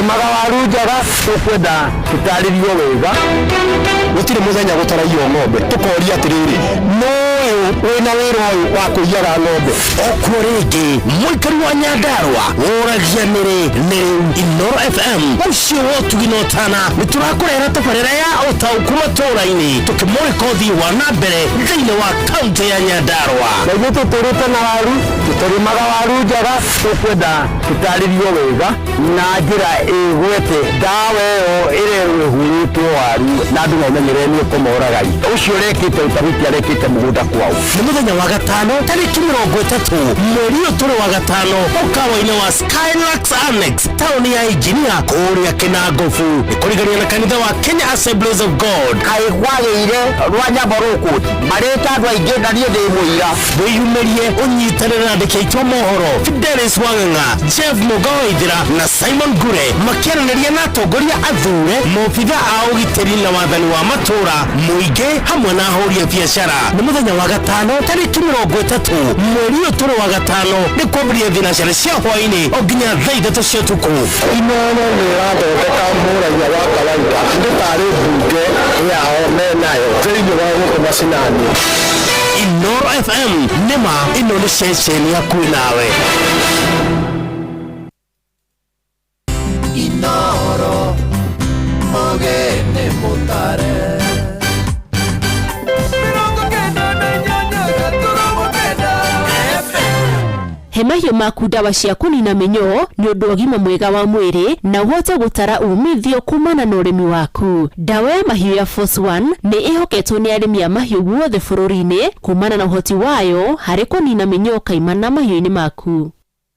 Tũrĩmaga waru njega, tũkwenda tũtarĩrio wega. Gũtirĩ mũthenya gũtaraiywo ng'ombe. Tũkoria atĩrĩrĩ, nũ ũyũ wĩna wĩra ũyũ wa kũiyaga ng'ombe? Okuo rĩngĩ mũikari wa Nyandarua woragia nĩrĩ nĩ rĩu. Inoro FM ũcio wa ũtugi na ũtana nĩ tũrakũrehera tabarĩra ya ũtaũku matũũra-inĩ, tũkĩmũrĩka ũthii wa na mbere thĩinĩ wa kaunti ya Nyandarua. Na ithuĩ tũtũrĩte na waru, tũrĩmaga waru njega, tũkwenda tũtarĩrio wega na njĩra ĩgwete ndawa ĩyo ĩrerwo ĩhurĩtwo waru na andũ mamenyere nĩ ũkũmoraga. Ũcio ũrekĩte ũtabiti arekĩte mũgũnda kwao. Nĩ mũthenya wa gatano tarĩki 30 mweri ũyũ tũrĩ wa gatano, mũkawa-inĩ wa Skylux Annex, taũni ya Injinia, kũrĩa Kĩnangobu, nĩ kũrigania na kanitha wa Kenya Assemblies of God. Kaĩ kwagĩire rwa nyambo rũkũti marĩte andũ aingĩ na niĩ ndĩ mũira. Wĩyumĩrie ũnyitanĩre na andĩki aitũ a mohoro Fidelis Wang'ang'a, Jeff Mũga Waithĩra na Simon Ngure makĩaranĩria na atongoria athure, maobitha a ũgitĩri na wathani wa matũũra, mũingĩ hamwe na ahũri a biacara. Nĩ mũthenya wa gatano tarĩki 30 mweri ũyũ tũrĩ wa gatano, nĩ kwambĩrĩria thinacara cia hwaĩ-inĩ o nginya thaa 3 cia ũtukũ. Inoro nĩ ĩrathondeka mũraia wa kawaida nĩ tarĩ mbunge yao menayo thĩinĩ wa gũkũ macinani. Inoro FM, nĩma ĩno nĩ ceceni hakuhĩ nawe. Inoro Mogene Mutare 98.9. He mahiũ maku ndawa cia kũnina mĩnyoo nĩ ũndũ wa ũgima mwega wa mwĩrĩ na ũhote gũtara umithio kumana na ũrĩmi waku. Ndawa ya mahiũ ya Force One nĩ ĩhoketwo nĩ arĩmi a mahiũ guothe bũrũri-inĩ kumana na ũhoti wayo harĩ kũnina mĩnyoo kaimana mahiũ-inĩ maku.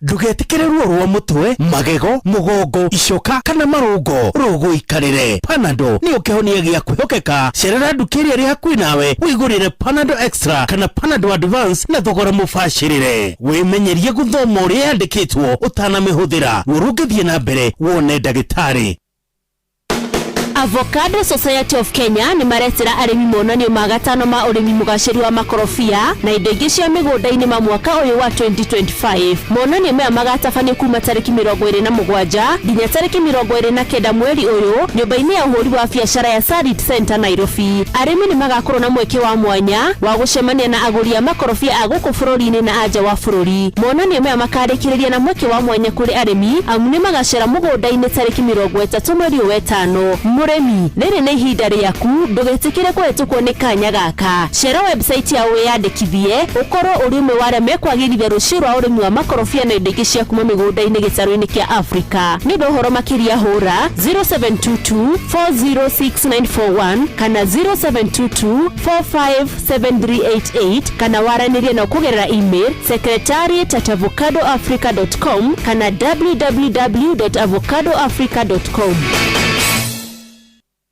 Ndũgetĩkĩre ruo rwa mũtwe, magego, mũgongo, icoka kana marũngo rũgũikarĩre. Panado nĩyo kĩhonia gĩa kwĩhokeka. Cerera nduka ĩrĩa ĩrĩ hakuhĩ nawe wĩgũrĩre Panado Extra kana Panado Advance na thogora mũbacĩrĩre. Wĩmenyerie gũthoma ũrĩa yandĩkĩtwo ũtanamĩhũthĩra. Ruo rũngĩthiĩ na mbere, wone ndagĩtarĩ. Avocado Society of Kenya nĩ maretĩra arĩmi monanio ma gatano ma ũrĩmi mũgacĩru wa makorobia na indo ingĩ cia mĩgũnda-inĩ ma mwaka ũyũ wa 2025. Monanio maya magatabanio kuma tarĩki 27 nginya tarĩki 29 mweri ũyũ nyũmba-inĩ ya ũhũri wa biacara ya Sarit Center, Nairobi. Arĩmi nĩ magakorwo na mweke wa mwanya wa gũcemania na agũri a makorobia a gũkũ bũrũri-inĩ na anja wa bũrũri. Monanio maya makarĩkĩrĩria na mweke wa mwanya kũrĩ arĩmi amu nĩ magacera mũgũnda-inĩ tarĩki 30 mweri ũyũ wetano. Mũrĩmi, rĩrĩ nĩ ihinda rĩaku, ndũgetĩkĩre kũhetũkwo nĩ kanya gaka. Cera website yao wĩyandĩkithie ũkorwo ũrĩ ũmwe wa arĩa mekwagĩrithia rũciũ rwa ũrĩmi wa makorobia na indo ingĩ cia kuma mĩgũnda-inĩ gĩtarũ-inĩ kĩa Afrika. Nĩ ũndũ wa ũhoro makĩria hũra 0722 406941 kana 0722 457388 kana waranĩrie nao kũgerera email secretariat@avocadoafrica.com kana www.avocadoafrica.com.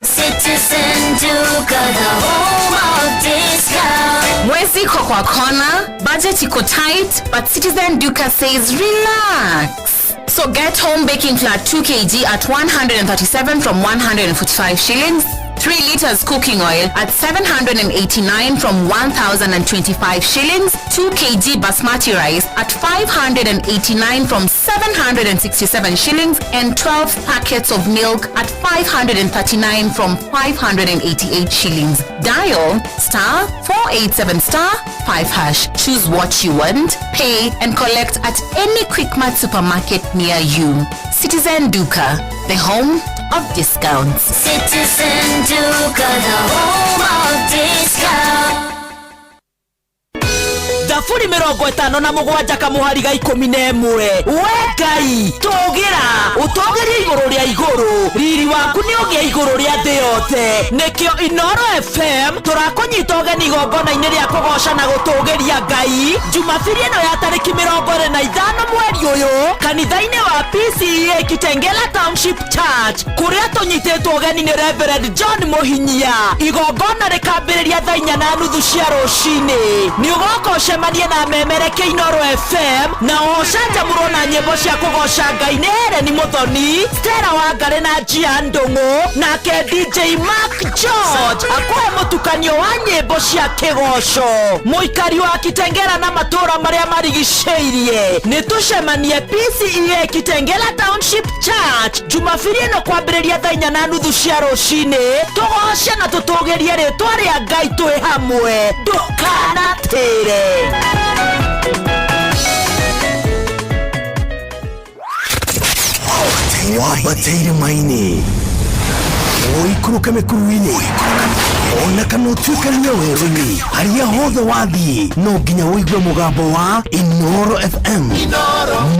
Citizen Duka, the home of discount. Mwezi iko kwa kona, budget iko tight, but Citizen Duka says relax. So get home baking flour 2 kg at 137 from 145 shillings, 3 liters cooking oil at 789 from 1,025 shillings, 2 kg basmati rice at 589 from 767 shillings, and 12 packets of milk at 539 from 588 shillings. Dial *487*5#. Choose what you want, pay, and collect at any Quickmart supermarket near you. Citizen Duka, the home of discounts. Citizen Duka, the home of discount. Thaburi 57 kamũhari ga 11: We Ngai, tũgĩra ũtũgĩrie igũrũ rĩa igũrũ, riri waku nĩ ũgĩa igũrũ rĩa thĩ yothe. Nĩkĩo Inoro FM tũrakũnyita ũgeni igongona-inĩ rĩa kũgoca na gũtũgĩria Ngai Jumabiri ĩno ya tarĩki 25 mweri ũyũ kanitha-inĩ wa PCEA Kitengela Township Church, kũrĩa tũnyitĩtwo ũgeni nĩ Reverend John Mũhinyia. Igongona rĩkambĩrĩria thaa 4:30 cia rũcinĩ. Nĩ ũgoka ũcemanie Ũcemanie na memereke Inoro FM na ũcanjamũrwo na nyĩmbo cia kũgoca Ngai nĩ Hereni Mũthoni, Stella Wangari na Njia Ndũng'ũ, nake DJ Mark George akũhe mũtukanio wa nyĩmbo cia kĩgoco. Mũikari wa Kitengela na matũũra marĩa marigicĩirie, nĩ tũcemanie PCEA Kitengela Township Church Jumabiri ĩno kwambĩrĩria thaa 4:30 cia rũcinĩ, tũgoce na tũtũgĩrie rĩtwa rĩa Ngai twĩ hamwe. Ndũkanatĩre. Wambate irĩma-inĩ, ũikũrũke mĩkuru-inĩ, ona kana ũtuĩkanie werũ-inĩ, harĩa hothe wathiĩ no nginya ũigue mũgambo wa Inoro FM.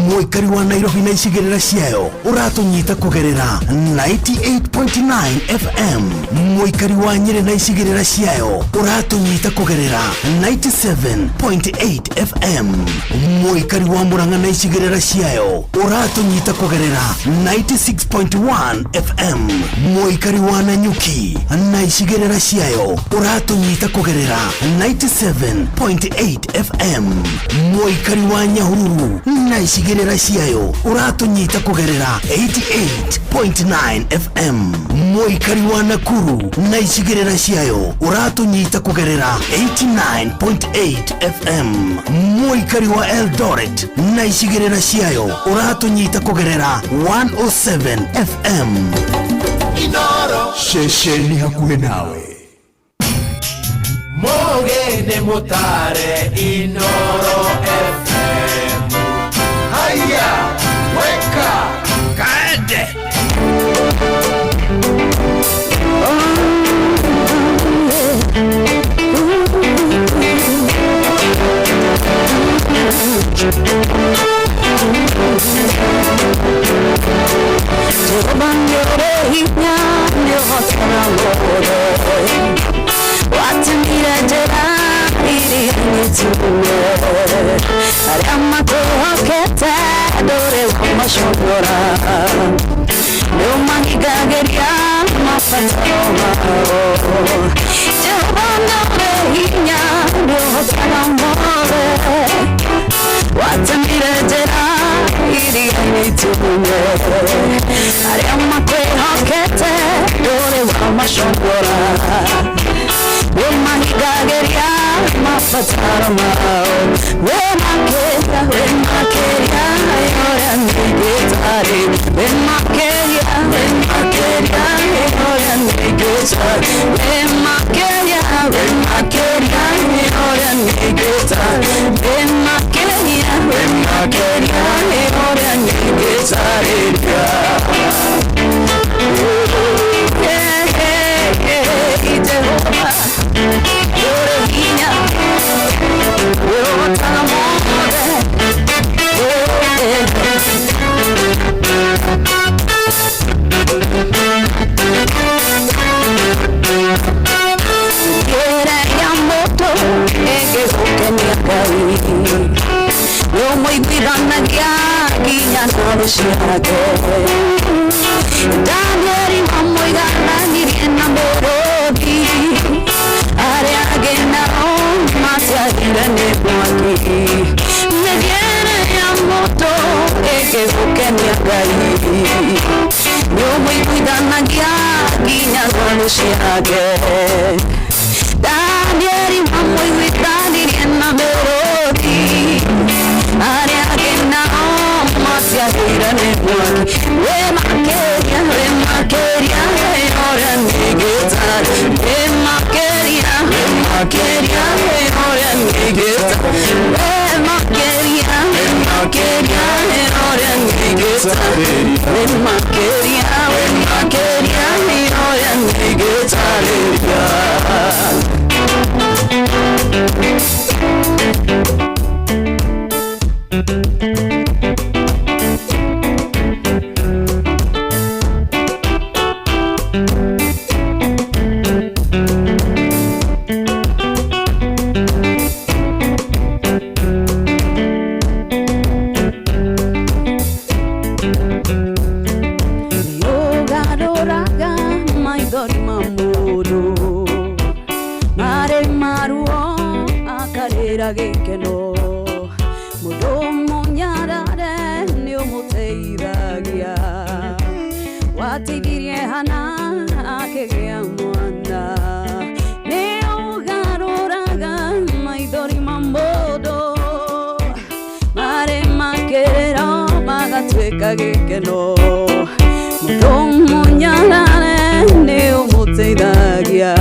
Mũikari wa Nairobi na icigĩrĩra ciayo ũratũnyita kũgerera 98.9 FM. Mũikari wa Nyĩrĩ na icigĩrĩra ciayo ũratũnyita kũgerera 97.8 FM. Mũikari wa Murang'a na icigĩrĩra ciayo ũratũnyita kũgerera 96.1 FM. Mũikari wa Nanyuki na icigĩrĩra ciayo ũratũnyita kũgerera 97.8 FM. Mũikari wa Nyahururu na icigĩrĩra ciayo ũratũnyita kũgerera 88.9 FM. Mũikari wa Nakuru na icigĩrĩra ciayo ũratũnyita kũgerera 89.8 FM. Mũikari wa Eldoret na icigĩrĩra ciayo ũratũnyita kũgerera 107 FM. Inoro. Ceceni hakuhĩ nawe. Mũgĩ nĩ mũtare Inoro FM. Haya, weka kaende. Watumire njĩra iria nyitune, arĩa makwĩhokete ndũrĩ wamacogora, nĩũmahingagĩria mabataro mao. Jehova nĩũrĩ hinya, nĩũhotaga mothe. Watumire njĩra iria nyitune, arĩa makwĩhokete ndũrĩ wamacogora, nĩũmahingagĩria mabataro mao. Wĩ makĩria, wĩ makĩria ya ũrĩa nĩingĩtarĩ, wĩ makĩria, wĩ makĩria ya ũrĩa nĩingĩtarĩ, wĩ makĩria, wĩ makĩria ya ũrĩa nĩingĩtarĩ, wĩ makĩria, wĩ makĩria ya ũrĩa nĩingĩtarĩria. Yeah, yeah, yeah, Jehovah, you're hinya, you're mothe. Mĩthiĩre ya mũndũ ĩngĩgũkenia Ngai, nĩũmũiguithanagia nginya na thũ ciake. Danieli wamũigananirie na mũrũthi, arĩa angĩ nao matiagire nĩ mwaki. Mĩthiĩre ya mũndũ ĩngĩgũkenia Ngai, nĩũmũiguithanagia nginya na thũ ciake. Danieli wamũiguithanirie na mũrũthi, arĩa angĩ nao matiagire nĩ mwaki. Wĩ makĩria, wĩ makĩria ya ũrĩa nĩingĩtarĩ, wĩ makĩria, wĩ makĩria ya ũrĩa nĩingĩtarĩ, wĩ makĩria, wĩ makĩria ya ũrĩa nĩingĩtarĩ, wĩ makĩria, wĩ makĩria ya ũrĩa nĩingĩtarĩria. ũgatuĩka gĩkeno. Mũndũ mũnyarare nĩ ũmũteithagia,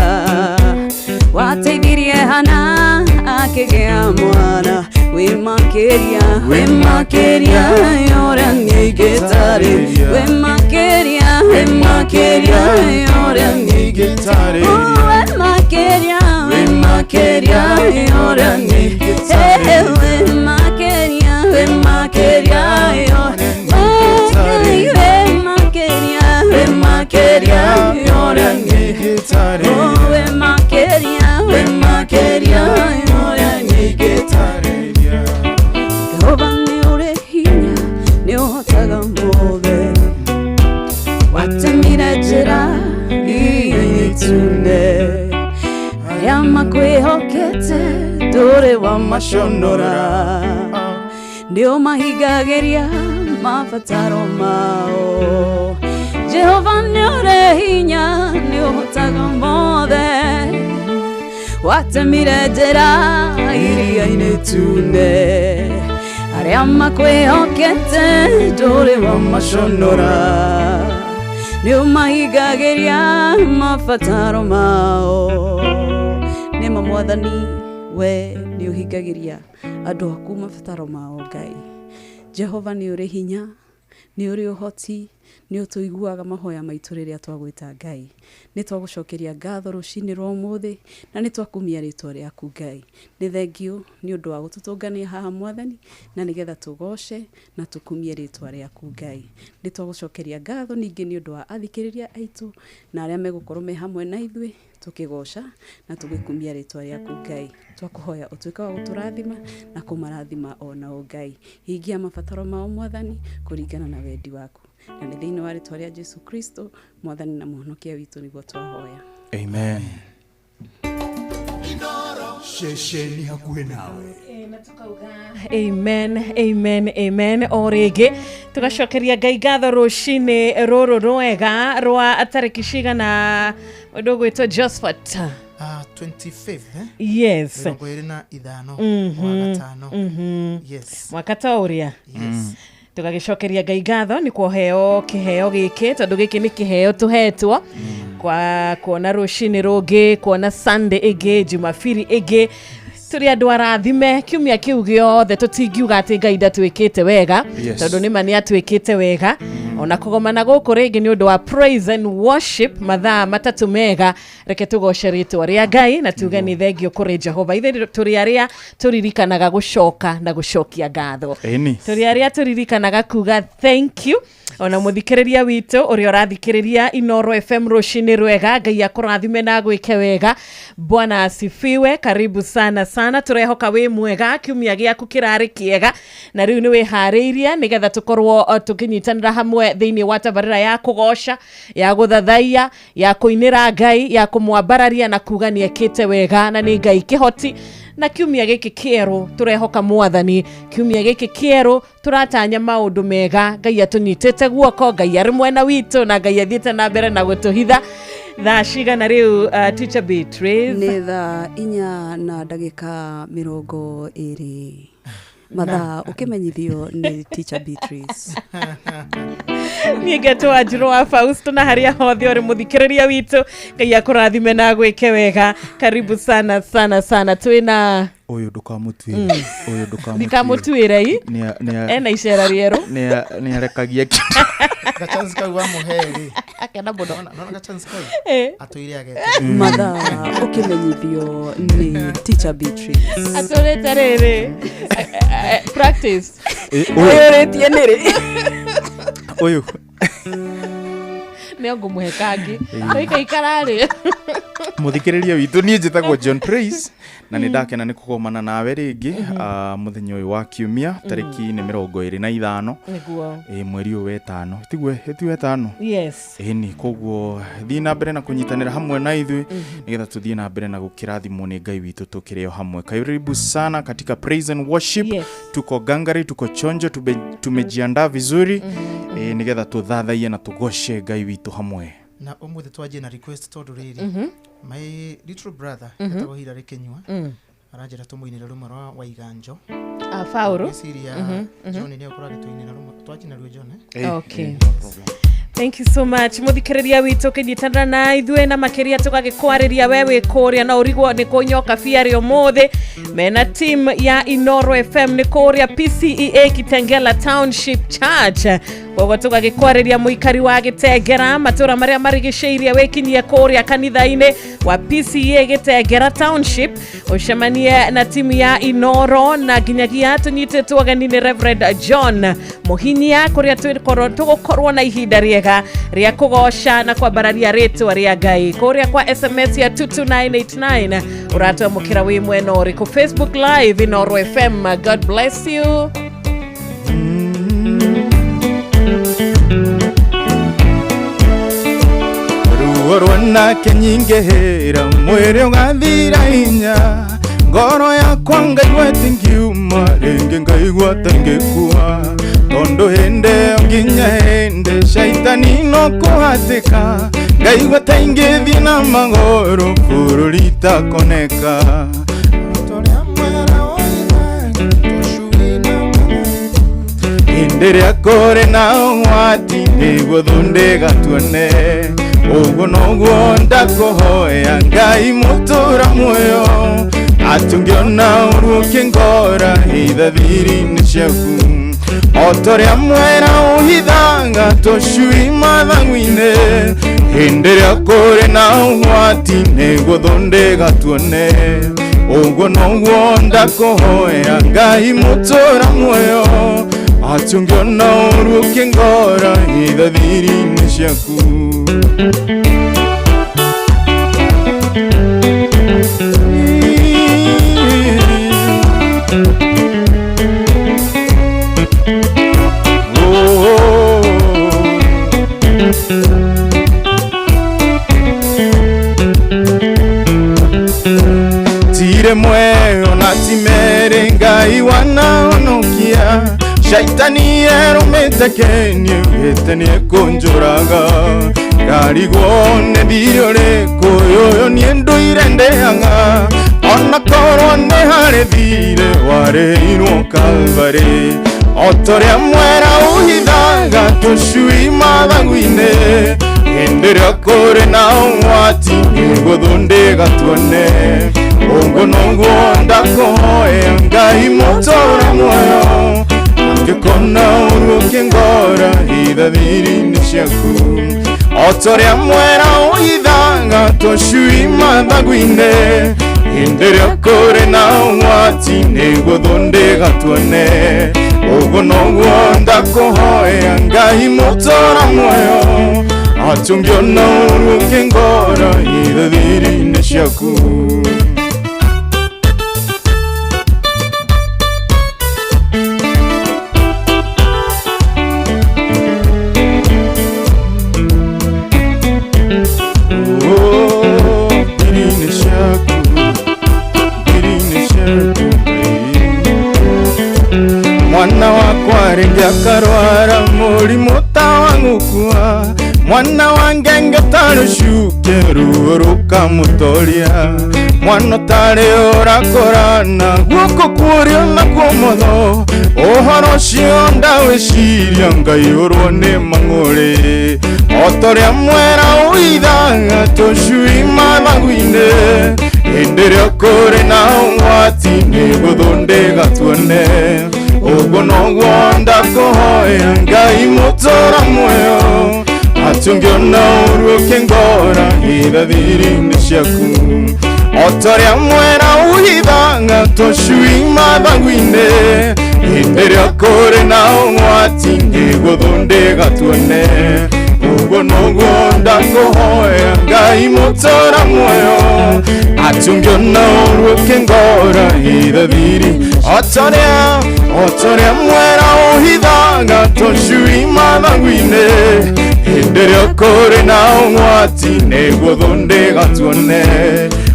wateithirie Hana akĩgĩa mwana. Wĩ makĩria, wĩ makĩria ũrĩa niĩ ingĩtarĩria, wĩ makĩria, wĩ makĩria ũrĩa niĩ ingĩtarĩria, wĩ makĩria, wĩ makĩria ũrĩa niĩ ingĩtarĩria, wĩ makĩria, wĩ makĩria wĩ makĩria, wĩ makĩria ũrĩa niĩ ingĩtarĩria, wĩ makĩria, wĩ makĩria ũrĩa niĩ ingĩtarĩria. Jehova nĩ ũrĩ hinya, nĩ ũhotaga mothe, watemire njĩra iria itune, arĩa makwĩhokete ndũrĩ wamaconora, nĩ ũmahingagĩria mabataro mao. Jehova nĩ ũrĩ hinya, nĩ ũhotaga mothe, watemire njĩra iria-inĩ itune, arĩa makwĩhokete ndũrĩ wamaconora, nĩ ũmahingagĩria mabataro mao. Nĩma Mwathani, we nĩ ũhingagĩria andũ aku mabataro mao. Ngai Jehova nĩ ũrĩ hinya, nĩ ũrĩ ũhoti, nĩ ũtũiguaga mahoya maitũ rĩrĩa twagwĩta. Ngai, nĩ twagũcokeria ngatho rũcinĩ rwa ũmũthĩ, na nĩ twakumia rĩtwa rĩaku. Ngai, nĩ thengiũ nĩ ũndũ wa gũtũtũngania haha Mwathani, na nĩgetha tũgoce na tũkumie rĩtwa rĩaku. Ngai, nĩ twagũcokeria ngatho ningĩ nĩ ũndũ wa athikĩrĩria aitũ na arĩa megũkorwo me hamwe na ithuĩ tũkĩgoca na tũgĩkumia rĩtwa rĩaku. Ngai, twakũhoya ũtuĩke wa gũtũrathima na kũmarathima onao. Ngai, hingia mabataro mao Mwathani kũringana na wendi waku, na nĩ thĩinĩ wa rĩtwa rĩa Jesu Kristo Mwathani na Mũhonokia witũ nĩguo twahoya. Amen. Ceceni hakuhĩ nawe. Amen, amen, amen. O rĩngĩ tũgacokeria Ngai ngatho rũcinĩ rũrũ rwega rwa tarĩki cigana, ũndũ ũgwĩtwo Josphat? 25th, eh? Yes. 25 wa gatano. Yes. Mwaka ta ũrĩa tũgagĩcokeria Ngai ngatho nĩ kũheo kĩheo gĩkĩ, tondũ gĩkĩ nĩ kĩheo tũhetwo kwa kuona rũcinĩ rũngĩ, kuona Sunday ĩngĩ, Jumapili ĩngĩ. Tũrĩ andũ arathime kiumia kĩu gĩothe, tũtingiuga atĩ Ngai ndatwĩkĩte wega, tondũ nĩma nĩ atwĩkĩte wega. Ona kũgomana gũkũ rĩngĩ nĩ ũndũ wa praise and worship mathaa 3 mega, reke tũgoce rĩtwa rĩa Ngai na tuge nĩ thengio kũrĩ Jehova. Ithuĩ tũrĩ arĩa tũririkanaga gũcoka na gũcokia ngatho, Ĩni. tũrĩ arĩa tũririkanaga kuga thank you. Ona mũthikĩrĩria witũ ũrĩa ũrathikĩrĩria Inoro FM, rũcinĩ rwega, Ngai akũrathime na agwĩke wega. Bwana asifiwe. Karibu sana sana, tũrehoka wĩ mwega, kiumia gĩaku kĩrarĩ kĩega, na rĩu nĩ wĩharĩirie nĩgetha tũkorwo tũkĩnyitanĩra hamwe thĩinĩ wa tabarĩra ya kũgoca, ya gũthathaiya, ya kũinĩra Ngai, ya kũmwambararia na kuga nĩ ekĩte wega na nĩ Ngai kĩhoti. Na kiumia gĩkĩ kĩerũ tũrehoka Mwathani, kiumia gĩkĩ kĩerũ tũratanya maũndũ mega. Ngai atũnyitĩte guoko, Ngai arĩ mwena witũ, na Ngai athiĩte na mbere na gũtũhitha. Thaa cigana rĩu, Teacher Beatrice? Nĩ thaa 4:20, mathaa ũkĩmenyithio nĩ Teacher Beatrice. Niĩ ngetwo Wanjirũ wa Fausto, na harĩa hothe ũrĩ mũthikĩrĩria witũ, Ngai akũrathime na agwĩke wega. Karibu sana sana sana. Twĩna Ũyũ ndũkamũtuĩre, ũyũ ndũkamũtuĩre. Ndikamũtuĩre i. Ena icera rĩerũ. Nĩ arekagia. Gachance kau wamũhe rĩ. Akena mũno. Nona gachance kau. Atũire agete. Mathaa ũkĩmenyithio nĩ Teacher Beatrice. Atũrĩte rĩrĩ practice. Ũyũ. Ũyũrĩtie nĩrĩ? Ũyũ. Nĩ ngũmũhe kangĩ ikaikara rĩ. Mũthikĩrĩria witũ, niĩ njĩtagwo John Praise na nĩ ndakena nĩ kũgomana nawe rĩngĩ mũthenya ũyũ wa kiumia, tarĩki nĩ 25 Nĩguo. Ĩ mweri ũyũ wetano, tiguo? Ĩti wetano. Yes. Ĩni, koguo thiĩ na mbere na kũnyitanĩra hamwe na ithuĩ nĩgetha tũthiĩ na mbere na gũkĩrathimwo nĩ Ngai witũ tũkĩrĩ o hamwe. Karibu sana katika praise and worship. Tuko gangari, tuko chonjo, tumejiandaa vizuri nĩgetha tũthathaiye na tũgoce Ngai witũ hamwe. Na ũmũthĩ twanjie na request, tondũ rĩrĩ, my little brother etagwo Hilary Kinyua. Aranjĩra tũmũinĩre rũmwe rwa Waiganjo. Ah, Faũrũ. Ngwĩciria John nĩ egũkorwo agĩtũinĩra rũmwe twachina ruo John, eh? Okay. Thank you so much muthikiriria witå kinyitanĩra na ithuĩ na makĩria tũgagĩkwarĩria we wĩ kũrĩa no ũrigwo nĩ kũnyoka biarĩ ũmũthĩ mena team ya Inoro FM nĩ kũrĩa PCEA Kitengela Township Church. Koguo tũgagĩkwarĩria mũikari wa Gĩtengera, matũra marĩa marigicĩirie, wĩkinyie kũrĩa kanitha-inĩ wa PCEA Gĩtengera Township ũcemanie na timu ya Inoro, na nginyagia tũnyitĩtwo ũgeni nĩ Reverend John Mũhinyia kũrĩa tũgũkorwo na ihinda rĩega rĩa kũgoca na kwambararia rĩtwa rĩa Ngai. Kũrĩa kwa SMS ya 22989 ũratwamũkĩra wĩ mwena ũrĩkũ? Facebook Live Inoro FM. God bless you. Ruo rwanake nyingĩhĩra mwĩrĩ ũgathira hinya, ngoro yakwa ngaigua ĩtingiuma rĩngĩ, ngaigua ta ingĩkua, tondũ hĩndĩ ĩyo nginya hĩndĩ caitani no kũhatĩka, ngaigua ta ingĩthiĩ na magũrũ bũrũri takoneka. Hĩndĩ ĩrĩa kũrĩ na ũgwati nĩguo thũndĩgatuone, ũguo noguo ndakũhoya Ngai mũtũra muoyo, atĩ ũngĩona ũru ũkĩngora hitha thiri-inĩ ciaku, o ta ũrĩa mwera ũhithaga tũcui mathagu-inĩ. Hĩndĩ ĩrĩa kũrĩ na ũgwati nĩguo thũndĩgatuone, ũguo noguo ndakũhoya Ngai mũtũra muoyo, atĩ ũngĩona ũru ũkĩngora hitha thiri-inĩ ciaku. Tire mweyo na timere Ngai wanahonokia, shaitani erũmĩte kenie ugĩte nĩekũnjũraga, ngarigwo nĩ thirĩ ũrĩkũ ũyũ niĩ ndũire ndĩaga, ona korwo nĩ harĩ thirĩ warĩhĩirwo Kalvarĩ. O ta ũrĩa mwera ũhithaga tũcui mathagu-inĩ, hĩndĩ ĩrĩa kũrĩ na ũgwati nĩguo thũndĩgatuone, ũguo noguo ndakũhoya Ngai mũtũra muoyo, angĩkona ũru ũkĩngora hitha thiri-inĩ ciaku, o ta ũrĩa mwera ũhithaga tũcui mathagu-inĩ, hĩndĩ ĩrĩa kũrĩ na ũgwati nĩguo thũndĩgatuone, ũguo noguo ndakũhoya Ngai mũtũra muoyo, atĩ ũngĩona ũru ũkĩngora hitha thiri-inĩ ciaku. Mwana wakwa rĩngĩ akarwara mũrimũ ta wa gũkua, mwana wa ngenge ta rũcuke ruo rũkamũtoria, mwana ũtarĩ ũrakũrana guoko kũrĩo na kũmotho, ũhoro ũcio ndawĩciria ngaiyũrwo nĩ mang'ũrĩ, o ta ũrĩa mwera ũhithaga tũcui mathagu-inĩ, hĩndĩ ĩrĩa kũrĩ na ũgwati nĩguo thũndĩgatuone, ũguo noguo ndakũhoya Ngai mũtũra muoyo, atĩ ũngĩona ũru ũkĩngora hitha thiri-inĩ ciaku, o ta ũrĩa mwera ũhithaga tũcui mathagu-inĩ, hĩndĩ ĩrĩa kũrĩ na ũgwati nĩguo thũndĩgatuone, ũguo noguo ndakũhoya Ngai mũtũra muoyo, atĩ ũngĩona ũru ũkĩngora hitha thiri, o ta ũrĩa mwera ũhithaga tũcui mathagu-inĩ, hĩndĩ ĩrĩa kũrĩ na ũgwati nĩguo thũndĩgatuone,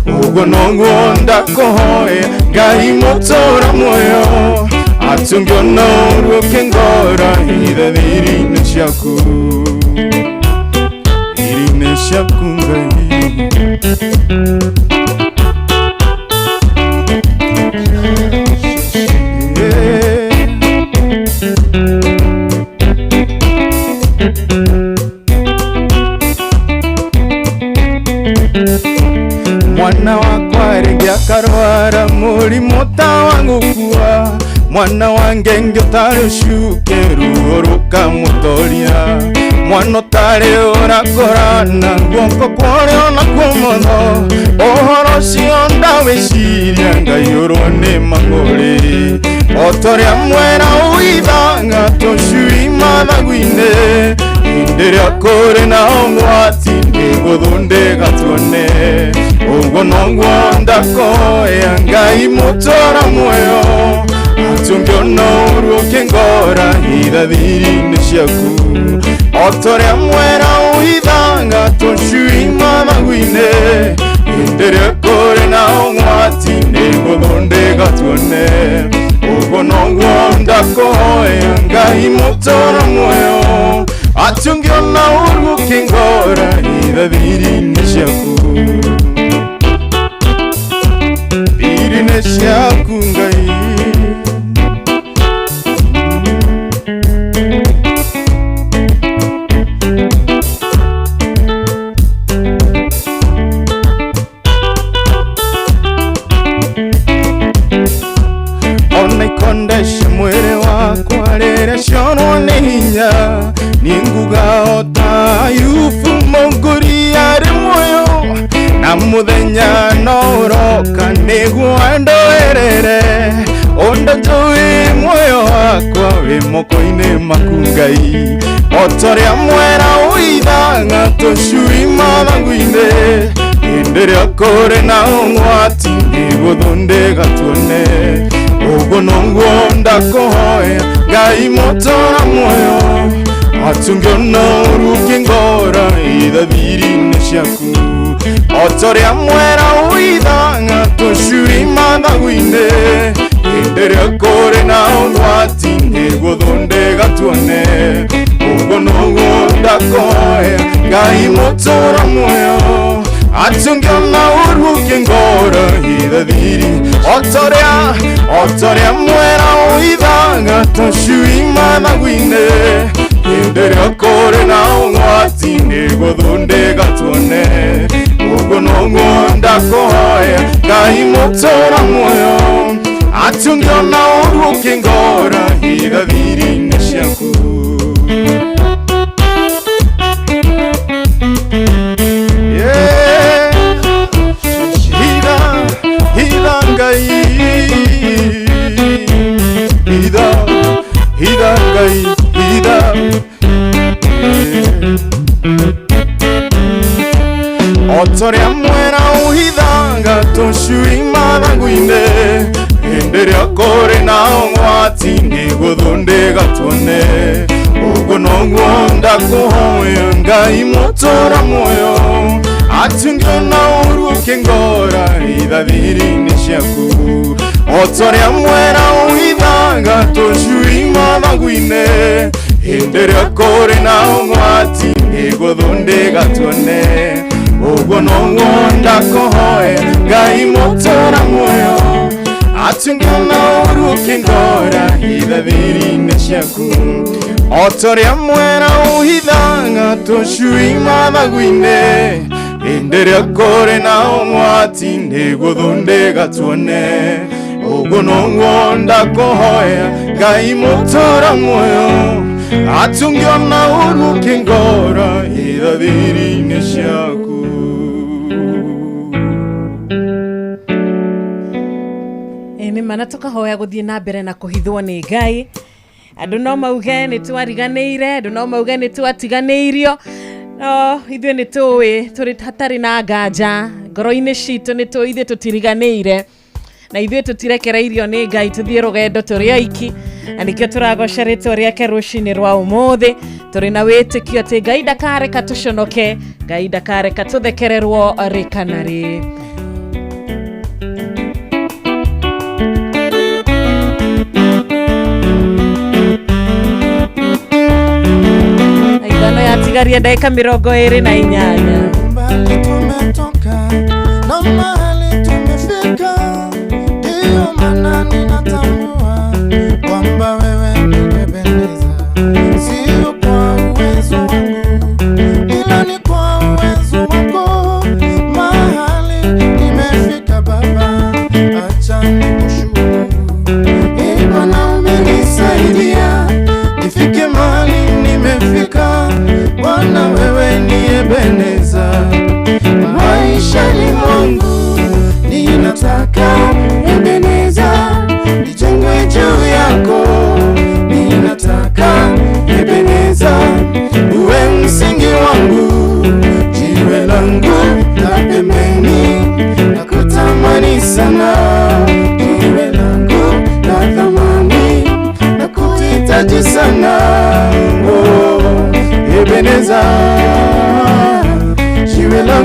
ũguo noguo ndakũhoya Ngai mũtũra muoyo, atĩ ũngĩona ũru ũkĩngora hitha thiri-inĩ ciaku, thiri-inĩ ciaku Ngai. Mũrimũ ta wa gũkua mwana wa ngenge ũtarĩ ũcuke ruo rũkamũtoria mwana ũtarĩ ũrakũrana guoko kwa ũrĩo na kwa ũmotho ũhoro ũcio ndawĩciria ngaiyũrwo nĩ mang'ũrĩ o ta ũrĩa mwera ũithaga tũcui mathagu-inĩ hĩndĩ ĩrĩa kũrĩ na ũgwati nĩgũthundĩka tuone ũguo noguo ndakoya Ngai mũtũra muoyo atĩ ũngĩona ũru ũkĩngora hitha thiri-inĩ ciaku o ta ũrĩa mwera ũhithaga tũcui mathagu-inĩ hĩndĩ ĩrĩa kũrĩ na ũgwati nĩgũthundĩka tuone ũguo noguo ndakoya Ngai mũtũra muoyo atĩ ũngĩona ũru ũkĩngora hitha thiri-inĩ ciaku thiri-inĩ ciaku Ngai. Ona ikondeshe mwĩrĩ wakwa rĩrĩa ciorwo nĩ hinya nĩ nguga o ta Ayubu mũngũri arĩ muoyo na mũthenya no ũroka nĩguo andũĩrĩre ũndũ njũĩ muoyo wakwa wĩ moko-inĩ maku Ngai o ta ũrĩa mwera ũithaga tũcui mathagu-inĩ hĩndĩ ĩrĩa kũrĩ na ũgwati nĩgũthundĩka tuone ũguo noguo ndakũhoya Ngai mũtũra muoyo atĩ ũngĩona ũru ũkĩngora hitha thiri-inĩ ciaku o ta ũrĩa mwera ũithaga tũcui mathagu-inĩ hĩndĩ ĩrĩa kũrĩ na ũgwati nĩgũthundĩka tuone ũguo noguo ndakũhoya Ngai mũtũra muoyo atĩ ũngĩona ũru ũkĩngora hitha thiri o ta ũrĩa mwera ũithaga tũcui mathagu-inĩ hĩndĩ ĩrĩa kũrĩ na ũgwati nĩgũthundĩka tuone ũguo noguo ndakũhoya Ngai mũtũra muoyo atĩ ũngĩona ũru ũkĩngora hitha thiri-inĩ ciaku. Hitha, hitha Ngai, hitha, hitha Ngai, hitha. O ta ũrĩa mwera ũhithaga tũcui mathagu-inĩ hĩndĩ ĩrĩa kũrĩ na ũgwati nĩgũthundĩka tuone ũguo noguo ndakũhoya Ngai mũtũra muoyo atĩ ũngĩona ũru ũkĩngora hitha thiri-inĩ ciaku o ta ũrĩa mwera ũhithaga tũcui mathagu-inĩ hĩndĩ ĩrĩa kũrĩ na ũgwati nĩgũthundĩka tuone ũguo noguo ndakũhoya Ngai mũtũra muoyo atĩ ũngĩona ũru ũkĩngora hitha thiri-inĩ ciaku o ta ũrĩa mwera ũhithaga tũcui mathagu-inĩ hĩndĩ ĩrĩa kũrĩ na ũgwati nĩgũthundĩka tuone ũguo noguo ndakũhoya Ngai mũtũra muoyo atĩ ũngĩona ũru ũkĩngora hitha thiri-inĩ ciaku. Nĩ mana tũkahoya gũthiĩ na mbere na kũhithwo nĩ Ngai andũ no mauge nĩ twariganĩire andũ no mauge nĩ twatiganĩirio no ithuĩ nĩ tũĩ tũrĩ hatarĩ na nganja ngoro-inĩ citũ nĩ tũĩ ithuĩ tũtiriganĩire na ithuĩ tũtirekereirio nĩ Ngai tũthiĩ rũgendo tũrĩ aiki na nĩkĩo tũragoca rĩtwa rĩake rũcinĩ rwa ũmũthĩ tũrĩ na wĩtĩkio atĩ Ngai ndakareka tũconoke Ngai ndakareka tũthekererwo rĩ kana rĩ. Ithano yatigaria ndagĩka 28. Mbali tumetoka na mahali tumefika, ndiyo maana ninatambua kwamba wewe ni Ebeneza, sio kwa uwezo wangu ila ni kwa uwezo wako. Mahali nimefika Baba, acha.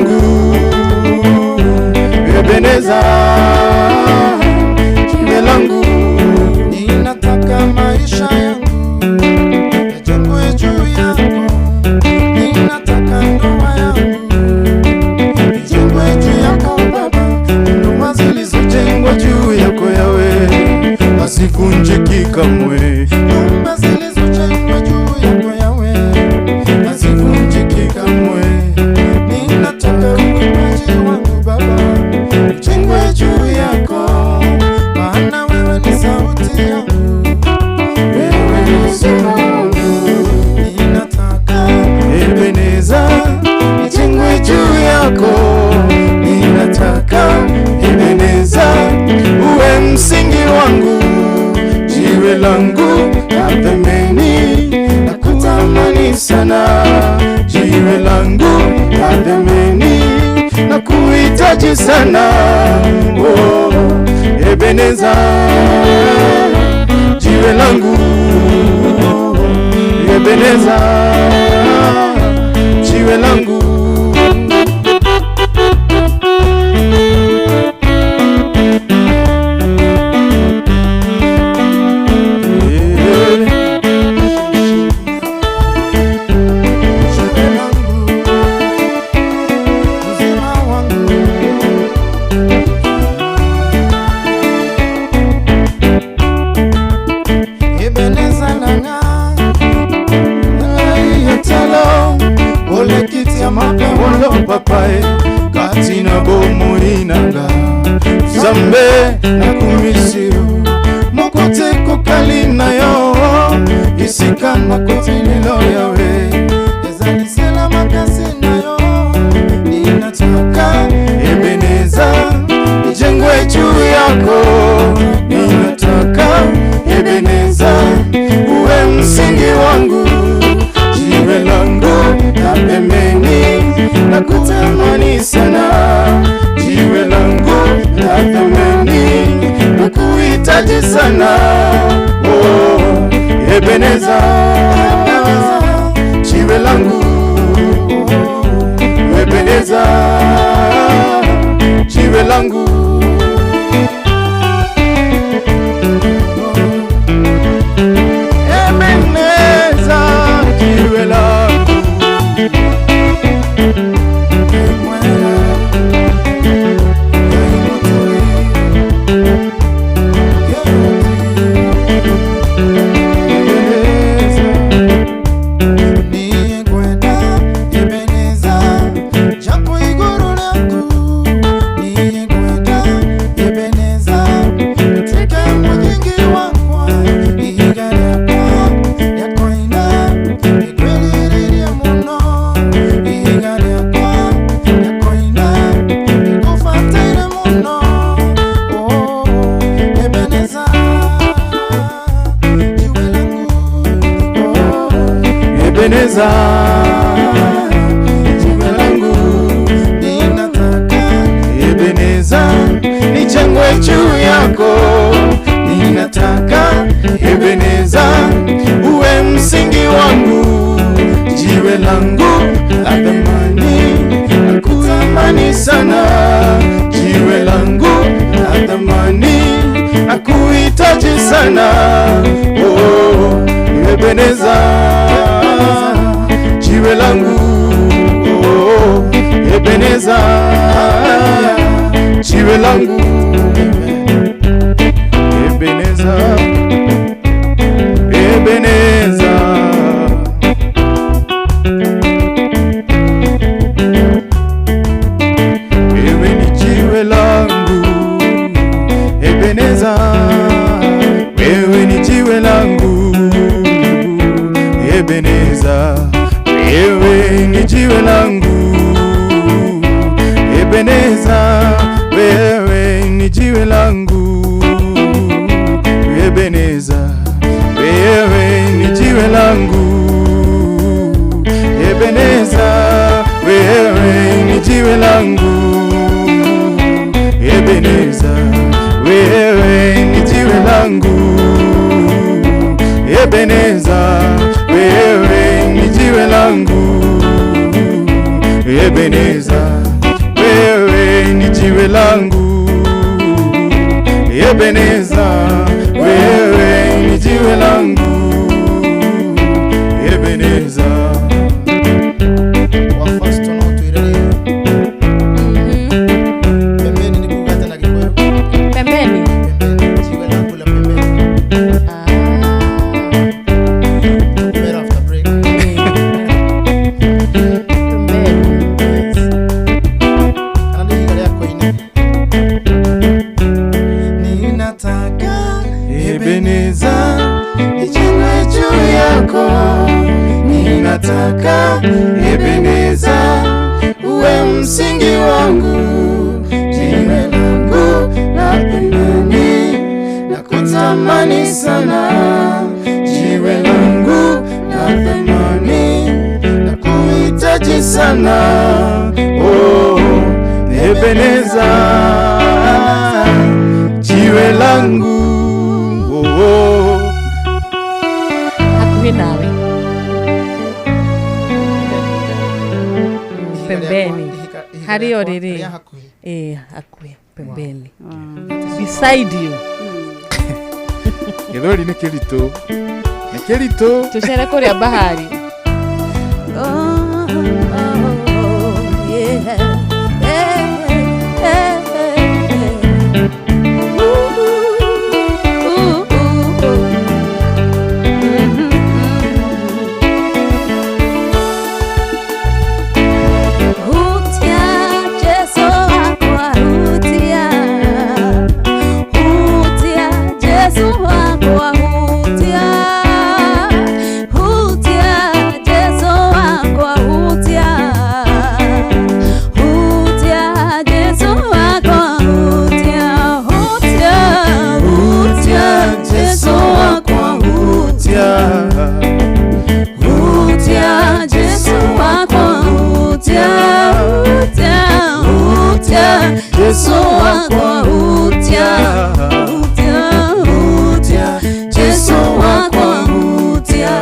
langu Ebeneza, jiwe langu. Ninataka maisha yangu yajengwe juu yako, ninataka ndoa yangu ijengwe juu yako Baba, ndoa zilizojengwa juu yako Yawe hazivunjiki kamwe, nyumba zilizojengwa juu yako Yawe hazivunjiki kamwe. Ninataka uimbaji wangu Baba ujengwe juu yako, maana wewe ni sauti yangu, wewe ni uzima wangu. Ninataka Ebeneza ijengwe juu yako, ninataka Ebeneza uwe msingi wangu, jiwe langu la thamani, nakutamani sana, jiwe langu la thamani, nakuhitaji sana, oh, Ebeneza, jiwe langu, Ebeneza, jiwe langu. Jiwe langu, uzima wangu. Ebeneza nanga Ngai etalo olekiti ya mapewolo papae kati na bomoi nanga Nzambe nakumisi yo moko te kokali na yo esika nakoti lelo Yawe ezali sela makasi na yo. Ninataka Ebeneza ijengwe juu yako, ninataka Ebeneza uwe msingi wangu, jiwe langu la pembeni, nakutamani sana, jiwe langu la thamani, nakuhitaji sana, oh, Ebeneza, jiwe langu, Ebeneza, jiwe langu. Ebeneza, jiwe langu. Niyekwenda Ebeneza, japo iguru langu. Niyekwenda Ebeneza, katika mujingi wakwa ihiga lyakwa lyakoina ikwelililia muno, ihiga lyakwa lyakoina ikufatile muno. Oh, Ebeneza, jiwe langu. Oh, Ebeneza, jiwe langu. Ninataka Ebeneza nijengwe juu yako, ninataka Ebeneza uwe msingi wangu, jiwe langu la thamani, nakutamani sana, jiwe langu la thamani, nakuhitaji sana, oh, Ebeneza, jiwe langu, oh, Ebeneza, jiwe langu, Ebeneza, Ebeneza. Ewe ni jiwe langu, Ebeneza, wewe ni jiwe langu, Ebeneza, wewe ni jiwe langu, Ebeneza, wewe ni jiwe langu, Ebeneza, wewe ni jiwe langu, Ebeneza, wewe ni jiwe langu, Ebeneza, wewe ni jiwe langu, Ebeneza, wewe ni jiwe langu, Ebeneza. Jiwe langu Ebeneza, wewe ni jiwe langu Ebeneza. Wa first no twire pembeni ni kuga na Gikuyu. Pembeni. Pembeni, jiwe langu la pembeni. Tukumera after break. Pembeni. Kana nĩ ihiga rĩa koine. Ninataka Ebeneza ijengwe juu yako, ninataka Ebeneza uwe msingi wangu, jiwe langu la pembeni, nakutamani sana, jiwe langu la thamani, nakuhitaji sana, oh Ebeneza, jiwe langu, oh, oh. Hakuhĩ nawe. Pembeni. Ihiga Harĩ o rĩakwa rĩrĩ. rĩa hakuhĩ. Hakuhĩ pembeni. Beside you. Gĩthweri nĩ kĩritũ, nĩ kĩritũ. Tũcere kũrĩa bahari. Oh, oh, yeah. Yeah, yeah, yeah. Ooh, ooh, ooh, ooh. Hutia Jesu wakwa, hutia, hutia Jesu wakwa, hutia, hutia Jesu wakwa, hutia, hutia Jesu wakwa, hutia, hutia, hutia Jesu wakwa, hutia, hutia Jesu wakwa, hutia, hutia, hutia Jesu wakwa, hutia, hutia, hutia Jesu wakwa, hutia.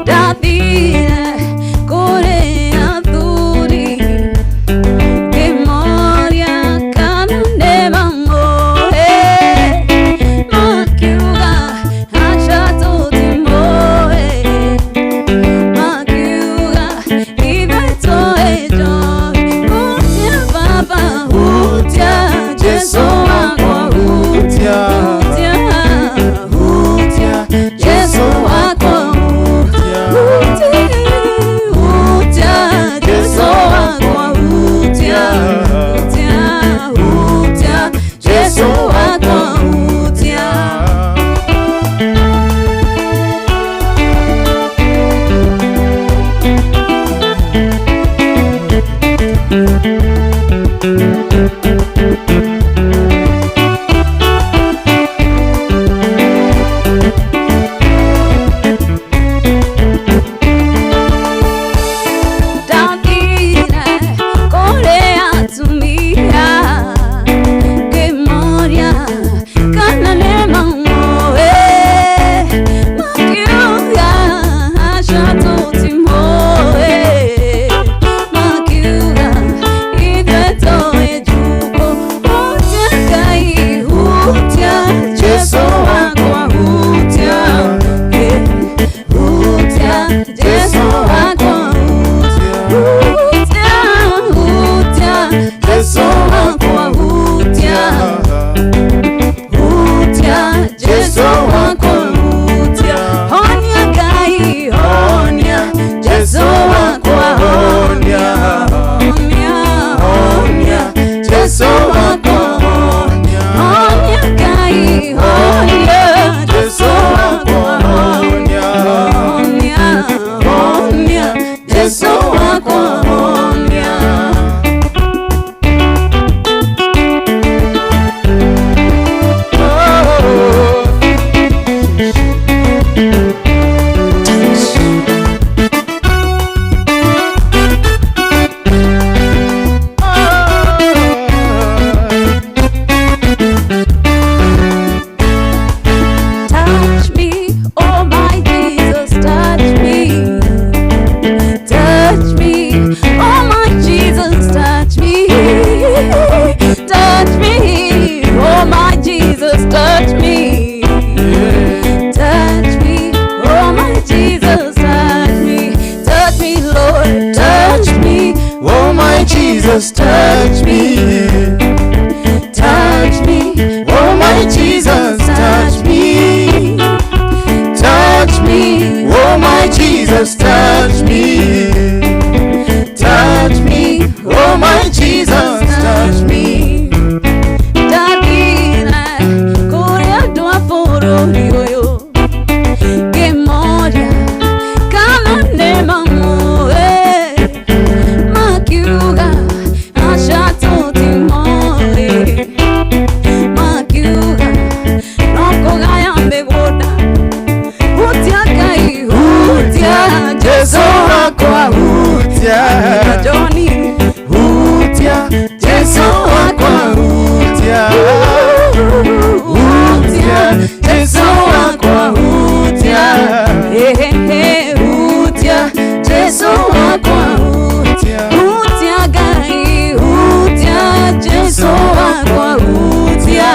Ndathire kũrĩ athuri ngĩmoria kana nĩmamũĩ, makiuga aca tũtimũĩ, makiuga ithuĩ tũĩ njohi. Hutia Baba, hutia Jesu wakwa, hutia, hutia, hutia Hutia Ngai, hutia Jesu wakwa, hutia Joni, hutia Jesu wakwa, hutia, hutia Jesu wakwa, hutia, hehehe, hutia Jesu wakwa, hutia, hutia Ngai, hutia Jesu wakwa, hutia,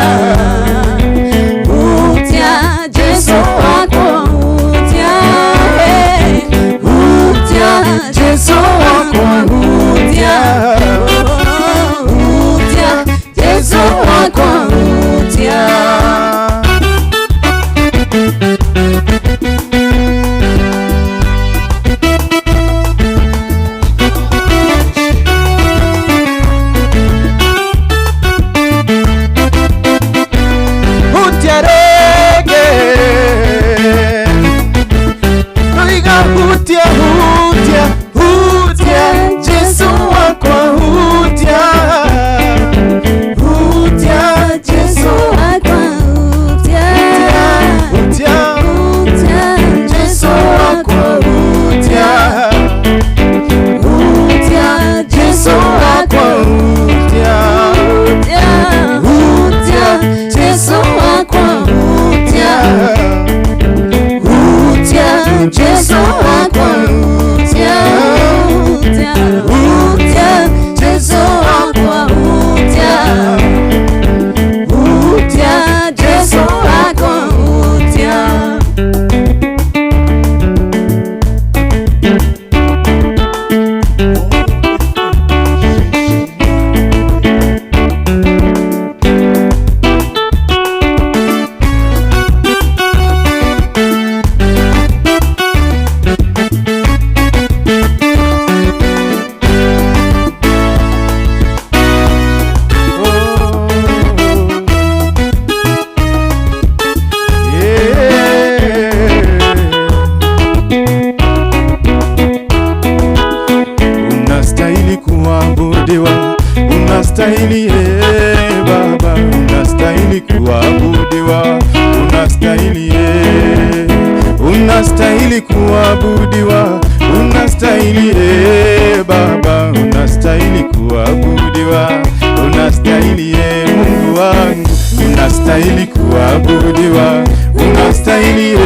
hutia Jesu wakwa, hutia, hutia Jesu wakwa, hutia, hutia Jesu wakwa, hutia. Hutia rege Tuiga hutia, hutia, hutia Jesu wakwa, hutia, hutia Jesu wakwa, hutia, hutia, hutia Jesu wakwa, hutia, hutia Jesu wakwa, hutia, hutia, hutia Jesu wakwa, hutia, hutia Jesu wakwa, hutia, hutia, hutia Jesu wakwa, hutia, hutia Jesu wakwa, hutia. Unastahili kuabudiwa, unastahili Baba, unastahili kuabudiwa, unastahili unastahili kuabudiwa, unastahili Baba, unastahili kuabudiwa, unastahili Mungu wangu, unastahili kuabudiwa, unastahili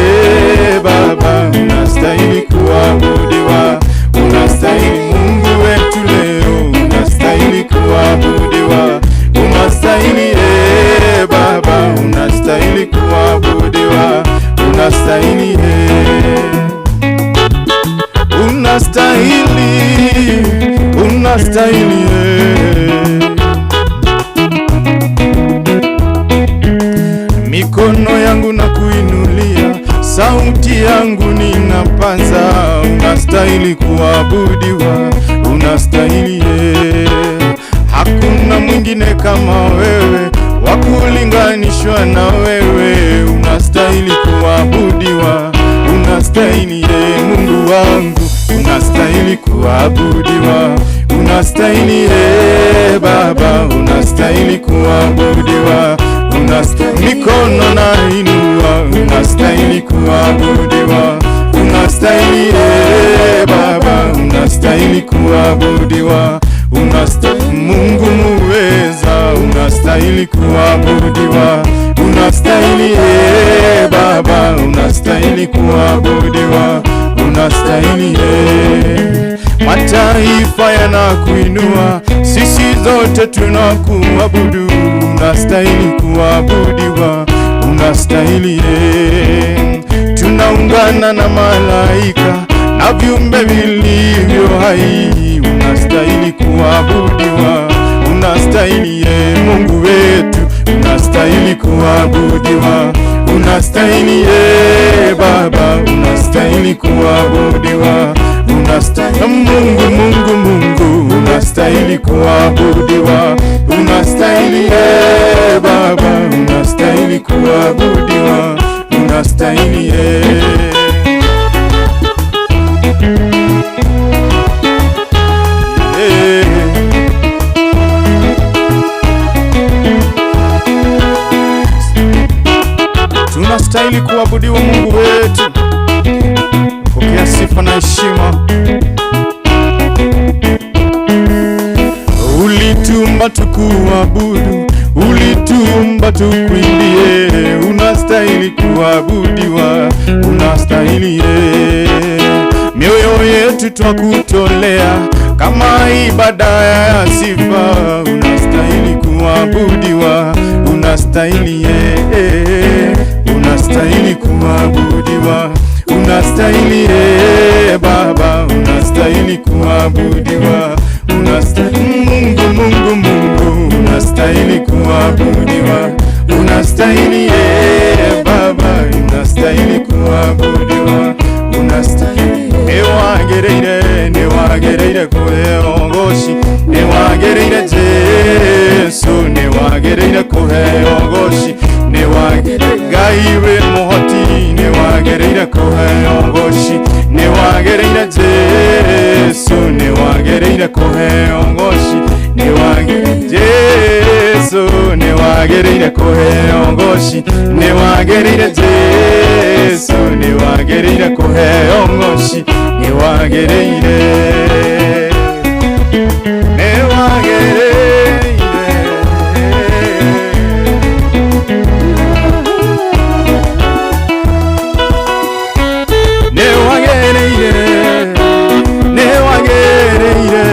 Baba, unastahili kuabudiwa, unastahili Mungu wetu leo, unastahili kuabudiwa, unastahili Baba, unastahili kuabudiwa, unastahili unastahili, unastahili Mikono yangu na kuinulia, sauti yangu ninapaza, unastahili kuabudiwa, unastahili Hakuna mwingine kama wewe, wa kulinganishwa na wewe, unastahili kuabudiwa, unastahili Mungu wangu, unastahili kuabudiwa, unastahili Baba, unastahili kuabudiwa, unastahili mikono na inua, unastahili kuabudiwa, unastahili Baba, unastahili kuabudiwa, unastahili Mungu muweza, unastahili kuabudiwa, unastahili Baba, unastahili kuabudiwa, unastahili Mataifa yanakuinua, sisi zote tunakuabudu, unastahili kuabudiwa, unastahili Tunaungana na malaika na viumbe vilivyo hai, unastahili kuabudiwa, unastahili Mungu wetu, unastahili kuabudiwa, unastahili Baba, unastahili kuabudiwa, unastahili Mungu, Mungu, Mungu, unastahili kuabudiwa, unastahili Baba, unastahili kuabudiwa, unastahili Tunastahili kuabudiwa Mungu wetu. Pokea sifa na heshima. Ulituumba tukuabudu, ulituumba tukuimbie, unastahili kuabudiwa, unastahili ye. Mioyo yetu twakutolea kama ibada ya sifa, unastahili kuabudiwa, unastahili ye, unastahili kuabudiwa, unastahili ye Baba, unastahili kuabudiwa, unastahili Mungu, Mungu, Mungu, unastahili kuabudiwa, unastahili ye Baba, unastahili kuabudiwa, unastahili. Nĩwagĩrĩire, nĩwagĩrĩire kũheo ũgoci, nĩwagĩrĩire Jesu, nĩwagĩrĩire kũheo ũgoci, nĩwagĩrĩire Ngai wĩ mũhoti, nĩwagĩrĩire kũheo ũgoci, nĩwagĩrĩire Jesu, nĩwagĩrĩire kũheo ũgoci, nĩwagĩrĩire Jesu, nĩwagĩrĩire kũheo ũgoci, nĩwagĩrĩire Jesu, nĩwagĩrĩire kũheo ũgoci, nĩwagĩrĩire, nĩwagĩrĩire, nĩwagĩrĩire, nĩwagĩrĩire.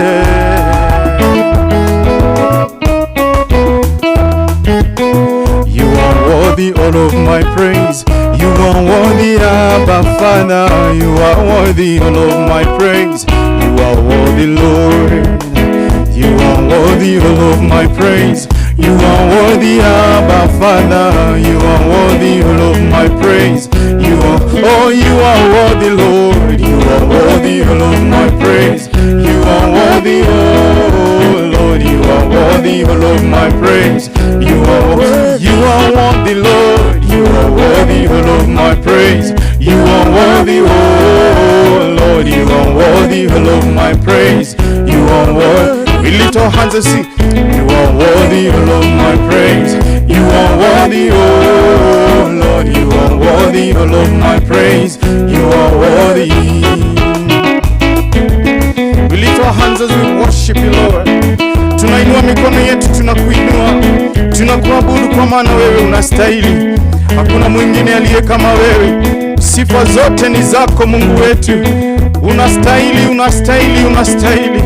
You are worthy all of my praise. You are worthy, Abba Father. You are worthy all of my praise. You are worthy, Lord. You are worthy all of my praise. You are worthy, Abba Father. You are worthy all of my praise. You are, oh, you are worthy, Lord. You are worthy all of my praise. You are worthy, oh Lord. You are worthy all of my praise. You are worthy, Lord. You are worthy all of my praise. You are worthy, oh Lord. You are worthy all of my praise. You are worthy. We lift our hands and sing. You are worthy all of my praise. You are worthy, oh Lord. You are worthy all of my praise. You are worthy. We lift our hands as we worship you, Lord. Tunainua mikono yetu, tunakuinua, tunakuabudu kwa maana wewe unastahili. Hakuna mwingine aliye kama wewe. Sifa zote ni zako Mungu wetu. Unastahili, unastahili, unastahili.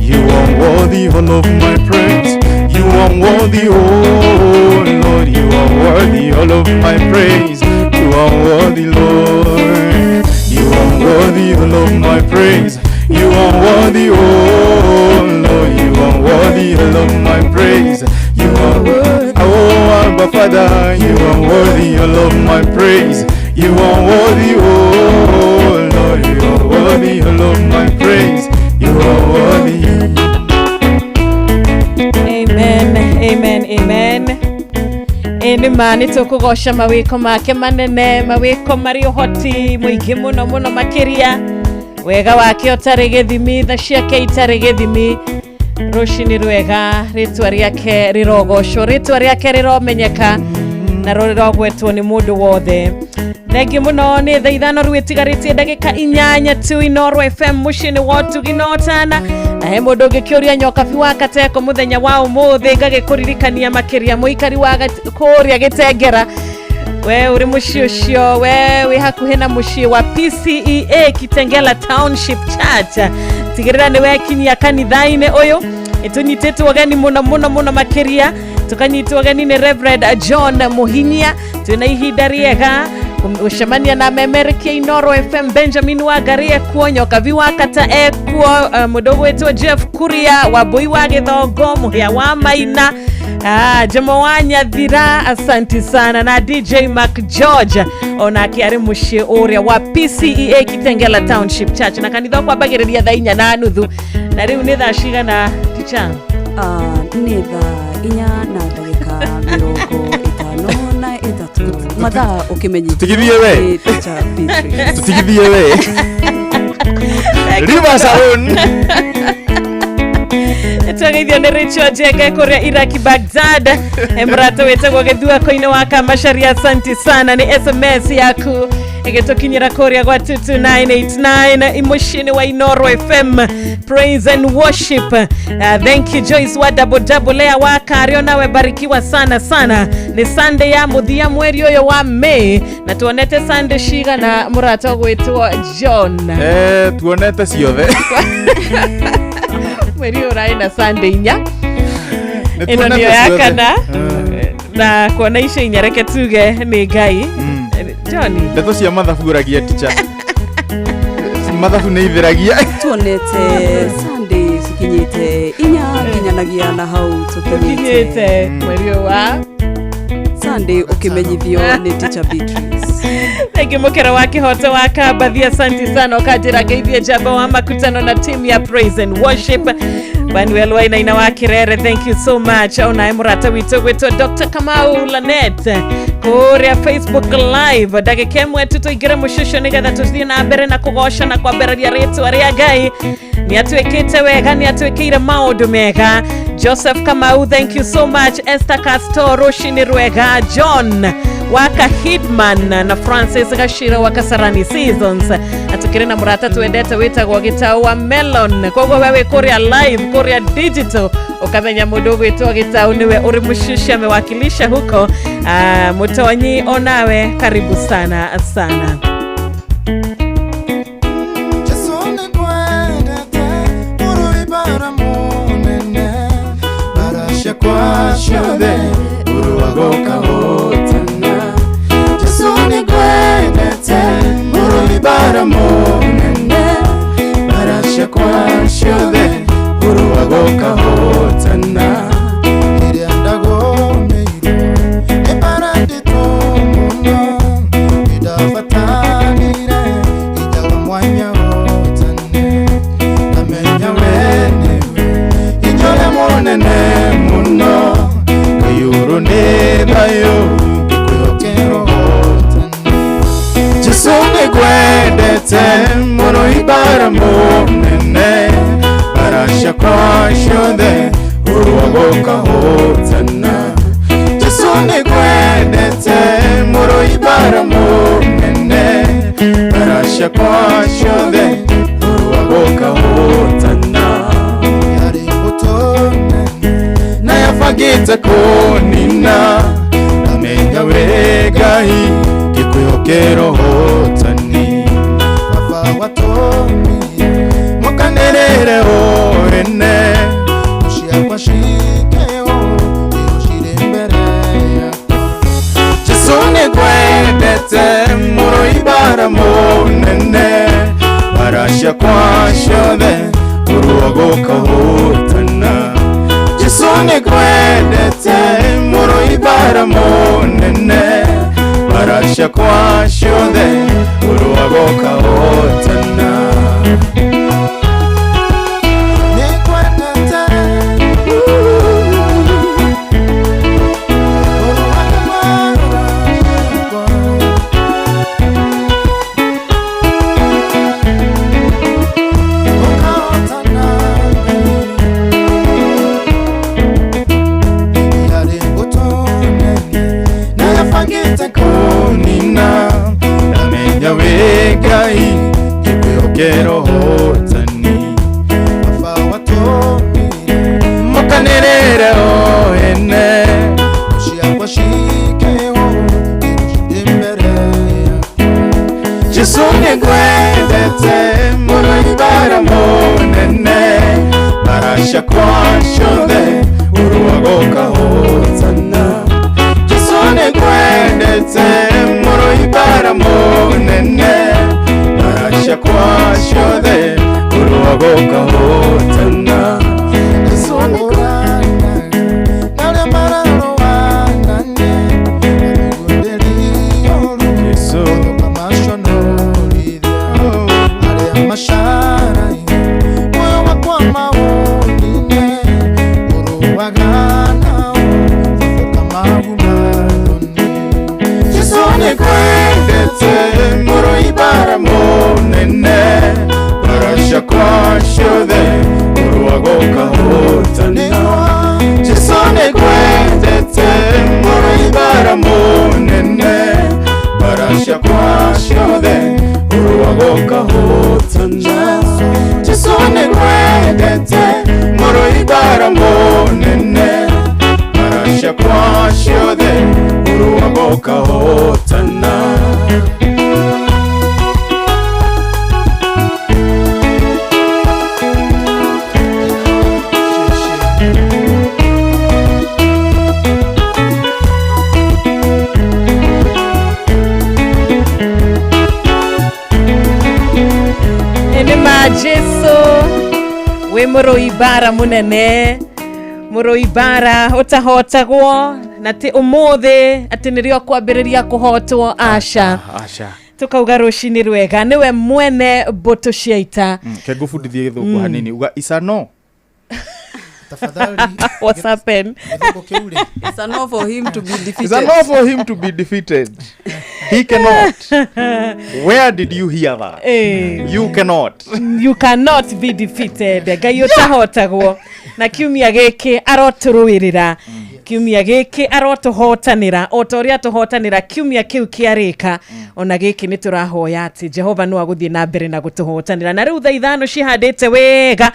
You are worthy all of my praise. You are worthy, oh Lord. You are worthy all of my praise. You are worthy, Lord. You are worthy all of my praise. You are worthy, oh Lord. You are worthy all of my praise. You are worthy, oh Abba Father. You are worthy all of my praise. You are worthy, oh Lord. You are worthy all of my praise. You are worthy. Amen, amen, amen. Ĩ nĩ ma nĩ tũkũgoca mawĩko make manene, mawĩko marĩ ũhoti mũingĩ mũno mũno makĩria, wega wake ũtarĩ gĩthimi, tha ciake itarĩ gĩthimi. Rũcinĩ rwega, rĩtwa rĩake rĩrogocwo, rĩtwa rĩake rĩromenyeka na rĩrogwetwo nĩ mũndũ wothe. Thengiũ mũno. Nĩ thaa 5 rĩu ĩtigarĩtie ndagĩka 8 tu. Inooro FM, mũciĩ-inĩ wa ũtugi na ũtana. Na he mũndũ ũngĩkĩũria Nyokabi wa Kateko mũthenya wa ũmũthĩ, ngagĩkũririkania makĩria mũikari wa kũrĩa Gĩtengera, we ũrĩ mũciĩ ũcio, we wĩ hakuhĩ na mũciĩ wa PCEA Kitengela Township Church, tigĩrĩra nĩ wekinyia kanitha-inĩ ũyũ. Ĩtũnyitĩtwo ũgeni mũno mũno mũno makĩria, tũkanyitwo ũgeni nĩ Reverend John Muhinyia. Twĩna ihinda rĩega gũcemania na memerekia Inooro FM. Benjamin Wangari ekuo, Nyokabi wa Kata ekuo, mũndũ ũgwĩtwo Jeff Kuria, Wambui wa Gĩthongo, Mũhĩa wa Maina, Jemo wa Nyathira, asanti sana, na DJ Mark George onake arĩ mũciĩ ũrĩa wa PCEA Kitengela Township Church. Na kanitha ũkwambagĩrĩria thaa 4:30. Na rĩu nĩ thaa cigana, ticha? Nĩ thaa 4:53 mathaa ũkĩmenyithio. Tũtigithie we. Nĩ Teacher Beatrice. Tutigithie we. River Salon. Twageithio nĩ Rachel Njenge kũrĩa Iraki Baghdad. Mũrata wĩtagwo Gĩthuako-inĩ wa Kamacharia, asante sana nĩ SMS yaku ĩgĩtũkinyĩra kũrĩa gwa 22989 mũciĩ-inĩ wa Inoro FM Praise and Worship. Thank you Joyce wa double double Lea wa Kario, nawe barikiwa sana sana. Nĩ Sunday ya mũthia mweri ũyũ wa May na tuonete Sunday cigana mũrata ũgwĩtwo John? Tuonete ciothe. Mweri ũyũ ũrarĩ na Sunday inya. Nĩ Ĩno tuonete nĩyo ya ciothe. kana na kuona icio inya, reke tuge nĩ Ngai. Johnny, Ndeto cia mathabu ũragia ticha, mathabu nĩ itheragia. Tuonete Sunday cikinyĩte inya nginyanagia na hau tũkinyĩte. Tũkinyĩte mweri ũyũ wa Sunday ũkĩmenyithio nĩ Teacher Beatrice. Thank you Mukera wa Kihoto wa Kabathi, asante sana ukanjĩra ngeithie njamba wa makutano na team ya Praise and Worship. Manuel Wainaina wa Kirere, thank you so much. Onaye mũrata witũ gwĩtwo Dr. Kamau Lanet kũrĩa Facebook Live. Ndagĩka ĩmwe tu tũingĩre mũcucu nĩgetha tũthiĩ na mbere na kũgoca na kwambĩrĩria rĩtwa rĩa Ngai. Nĩ atuĩkĩte wega, nĩ atuĩkĩire maũndũ mega. Joseph Kamau, thank you so much. Esther Castor, rũcinĩ rwega. John waka Hidman na Francis Gashira wa Kasarani Seasons, na tukĩrĩ na mũrata twendete wĩtagwo Gĩtau wa Melon. Koguo we wĩ kũrĩa live, kũrĩa digital, ũkamenya mũndũ ũgwĩtwo Gĩtau nĩwe ũrĩ mũcuci amewakilisha huko. Mũtonyi onawe karibu sana sana. Jesu nĩngwendete mũrũi bara mũnene bara ciakwa ciothe ũrũaga ũkahotana. Jesu nĩngwendete mũrũi bara mũnene bara ciakwa ciothe ũrũaga ũkahotana. Rĩrĩa ndagũmĩirwo nĩ bara nditũ mũno nĩndabatarire hinya wa mwanya hotane ndamenya we nĩwe hinya ũrĩa mũnene mũno Ngai ũrũ nĩ thayũ ngĩkwĩhokera ũhotani. Jesu nĩngwendete mũno ibara mũnene bara ciakwa ciothe ũrũaga ũkahotana. Jesu nĩngwendete mũno ibara mũnene bara ciakwa ciothe ũrũaga ũkahotana. Yarĩ mbũtũ nene na yabangĩte kũnina ndamenya we Ngai ngĩkwĩhokera ũhotani. Baba watũmire mũkanĩrĩre ũene ciakwa cikĩo irũ cirĩ mbere yakwa. Jesu nĩngwendete mũno ibara mũnene bara ciakwa ciothe ũrũaga ũkahotana. Jesu nĩngwendete mũno ibara mũnene bara ciakwa ciothe ũrũaga ũkahotana. Nĩngwendete ũrũaga bara ciakwa ũkahotana. Yarĩ mbũtũ nene na yabangĩte kũnina ndamenya wĩ Ngai ngĩkwĩhokera ũhotani. Baba watũmire mũkanĩrĩre ũene ciakwa cikĩo irũ cirĩ mbere yakwa. Jesu nĩngwendete mũno ibara mũnene bara ciakwa ciothe ũrũaga ũkahotana. Jesu nĩngwendete mũno ibara mũnene bara ciakwa ciothe ũrũaga ũkahotana. Jesu nĩngwendete arĩa mararũa naniĩ Jesu maconorithia arĩa macaragia muoyo wakwa maũnine ũrũaga nao baba ũkamagumathoni. Jesu nĩngwendete mũno ibara mũnene bara ciakwa ciothe ũrũaga ciakwa ciothe ũrũaga ũkahotana Jesu nĩngwendete mũrũi mbara mũnene mbara ciakwa ciothe ũrũaga ũkahotana. Nĩ ma Jesu wĩ mũrũi mbara mũnene, mũrũi mbara ũtahotagwo na ti ũmũthĩ atĩ nĩrĩo kwambĩrĩria kũhotwo, aca. Aca. Tukauga rũcinĩ rwega nĩwe mwene mbũtũ cia ita. Ke ngũbundithie gĩthũngũ hanini uga isano. Tafadhali. What's happened? It's a no for him to be defeated. It's a no for him to be defeated. He cannot. Where did you hear that? Eh. You cannot. You cannot be defeated. Ngai ũtahotagwo na kiumia gĩkĩ arotũrũĩrĩra, kiumia gĩkĩ arotũhotanĩra o ta ũrĩa tũhotanĩra kiumia kĩu kĩarĩka. Ona gĩkĩ nĩ tũrahoya atĩ Jehova no agũthiĩ na mbere na gũtũhotanĩra. Na rĩu thaa 5 cihandĩte wega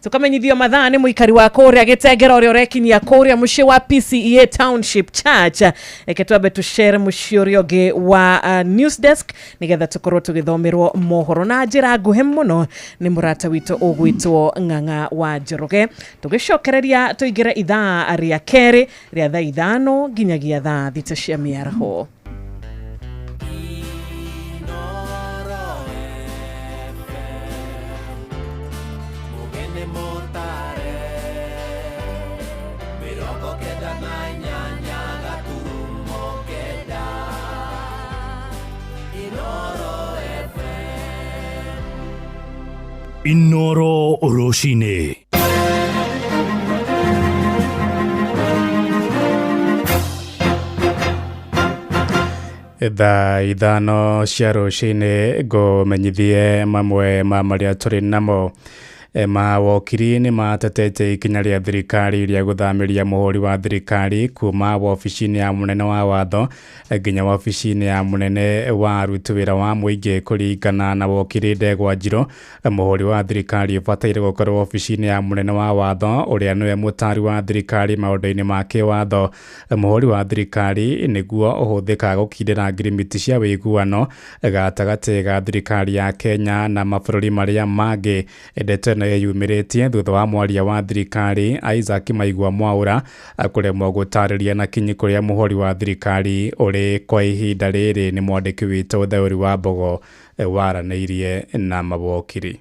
tukamenyithio mathaa nĩ mũikari wa kũrĩa gĩtengera ũrĩa ũrekinyia kũrĩa mũciĩ wa PCEA Township Church. Reke twambe tũcere mũciĩ ũrĩa ũngĩ wa news desk nĩgetha tũkorwo tũgĩthomerwo mohoro na njĩra nguhĩ mũno nĩ mũrata witũ ũgwĩtwo Ng'ang'a wa Njoroge. Tũgĩcokereria tũingĩre ithaa rĩa kerĩ rĩa thaa 5 nginyagia thaa 6 cia mĩaraho. Inoro Rũcinĩ. Thaa 5 cia rũcinĩ ngũmenyithie mamwe ma marĩa tũrĩ namo. Mawokiri nĩ matetete ikinya rĩa thirikari rĩa gũthamĩria mũhũri wa thirikari kuma wabici-inĩ ya mũnene wa watho nginya wabici-inĩ ya mũnene wa aruti wĩra wa mũingĩ. Kũringana na wokiri Ndegwa Njirũ, mũhũri wa thirikari ũbataire gũkorwo wabici-inĩ ya mũnene wa watho ũrĩa nĩwe mũtari wa thirikari maũndũ-inĩ ma kĩwatho. Mũhũri wa thirikari nĩguo ũhũthĩkaga gũkindĩra ngirimiti cia ũiguano gatagatĩ ga thirikari ya Kenya na mabũrũri marĩa mangĩ. Ndeto ĩno yeyumĩrĩtie thutha wa mwaria wa thirikari Isaac Maigua Mwaura kũremwo gũtarĩria na kinyi kũrĩa mũhũri wa thirikari ũrĩ kwa ihinda rĩrĩ. Nĩ mwandĩki witũ Theuri wa Mbogo waranĩirie na mawokiri.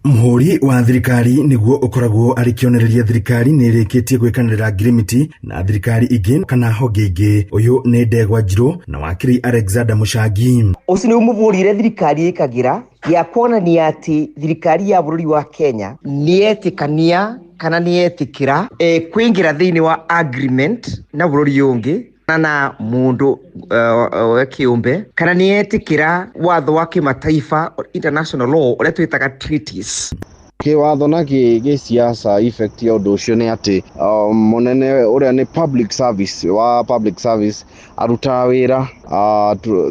Mũhũri wa thirikari nĩguo ũkoragwo arĩ kĩonereria thirikari nĩ ĩrĩkĩtie gwĩkanĩra ngirimiti na thirikari ingĩ kana honge ingĩ. Ũyũ nĩ Ndegwa Njirũ na wakiri Alexander Mũcangi. Ũcio nĩ mũbũrire thirikari ĩkagĩra ya kuonania atĩ thirikari ya bũrũri wa Kenya nĩ yetĩkania kana nĩ yetĩkĩra kwĩingĩra thĩinĩ wa agreement na bũrũri ũngĩ na mundu kĩũmbe kana nĩ yetĩkĩra watho wa kĩmataifa international law ũrĩa twĩtaga treaties. Kĩwatho na gĩsiasa effect ya ũndũ ũcio nĩ atĩ mũnene ũrĩa nĩ public service wa public service arutaga wĩra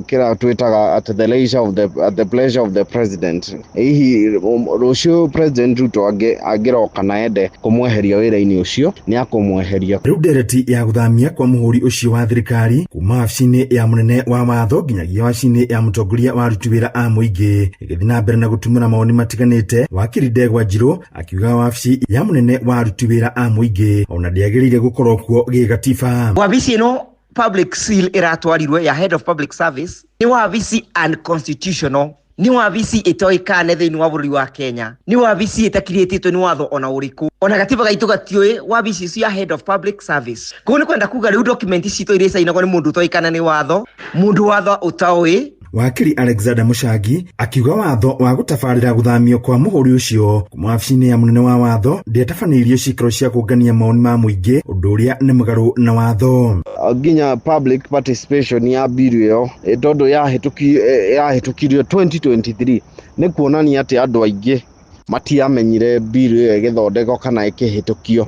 kĩrĩa twĩtaga at the leisure of the at the pleasure of the president. Hihi rũciũ President Ruto angĩroka na ende kũmweheria wĩra-inĩ ũcio nĩ akũmweheria. Rĩu ndereti ya gũthamia kwa mũhũri ũcio wa thirikari kuma wabici-inĩ ya mũnene wa watho nginyagia wabici-inĩ ya mũtongoria wa aruti wĩra a mũingĩ ĩgĩthiĩ na mbere na gũtumũra mawoni matiganĩte. Wakiri Ndegwa Njirũ akiuga wabici ya mũnene wa aruti wĩra a mũingĩ ona ndĩagĩrĩire gũkorwo kuo gĩgatiba. Wabici ĩno public seal ĩratwarirwe ya head of public service nĩ wabici unconstitutional, nĩ wabici ĩtoĩkane thĩinĩ wa bũrũri wa Kenya, nĩ wabici ĩtakirĩtĩtwo nĩ watho ona ũrĩkũ, ona gatiba gaitũ gatiũĩ wabici icio ya head of public service. Koguo nĩ kwenda kuga rĩu document citũ iria icainagwo nĩ mũndũ ũtoĩkane nĩ watho, mũndũ watho ũtaũĩ. Wakiri Alexander Mũcangi akiuga watho wa gũtabarĩra gũthamio kwa mũhũri ũcio kuma wabici-inĩ ya mũnene wa watho ndĩatabanĩirio ciikaro cia kũngania mawoni ma mũingĩ, ũndũ ũrĩa nĩ mũgarũ na watho. Nginya public participation ya bill ĩyo tondũ yahĩtũkirio 2023 nĩ kuonania atĩ andũ aingĩ matiamenyire bill ĩyo ĩgĩthondekwo kana ĩkĩhĩtũkio.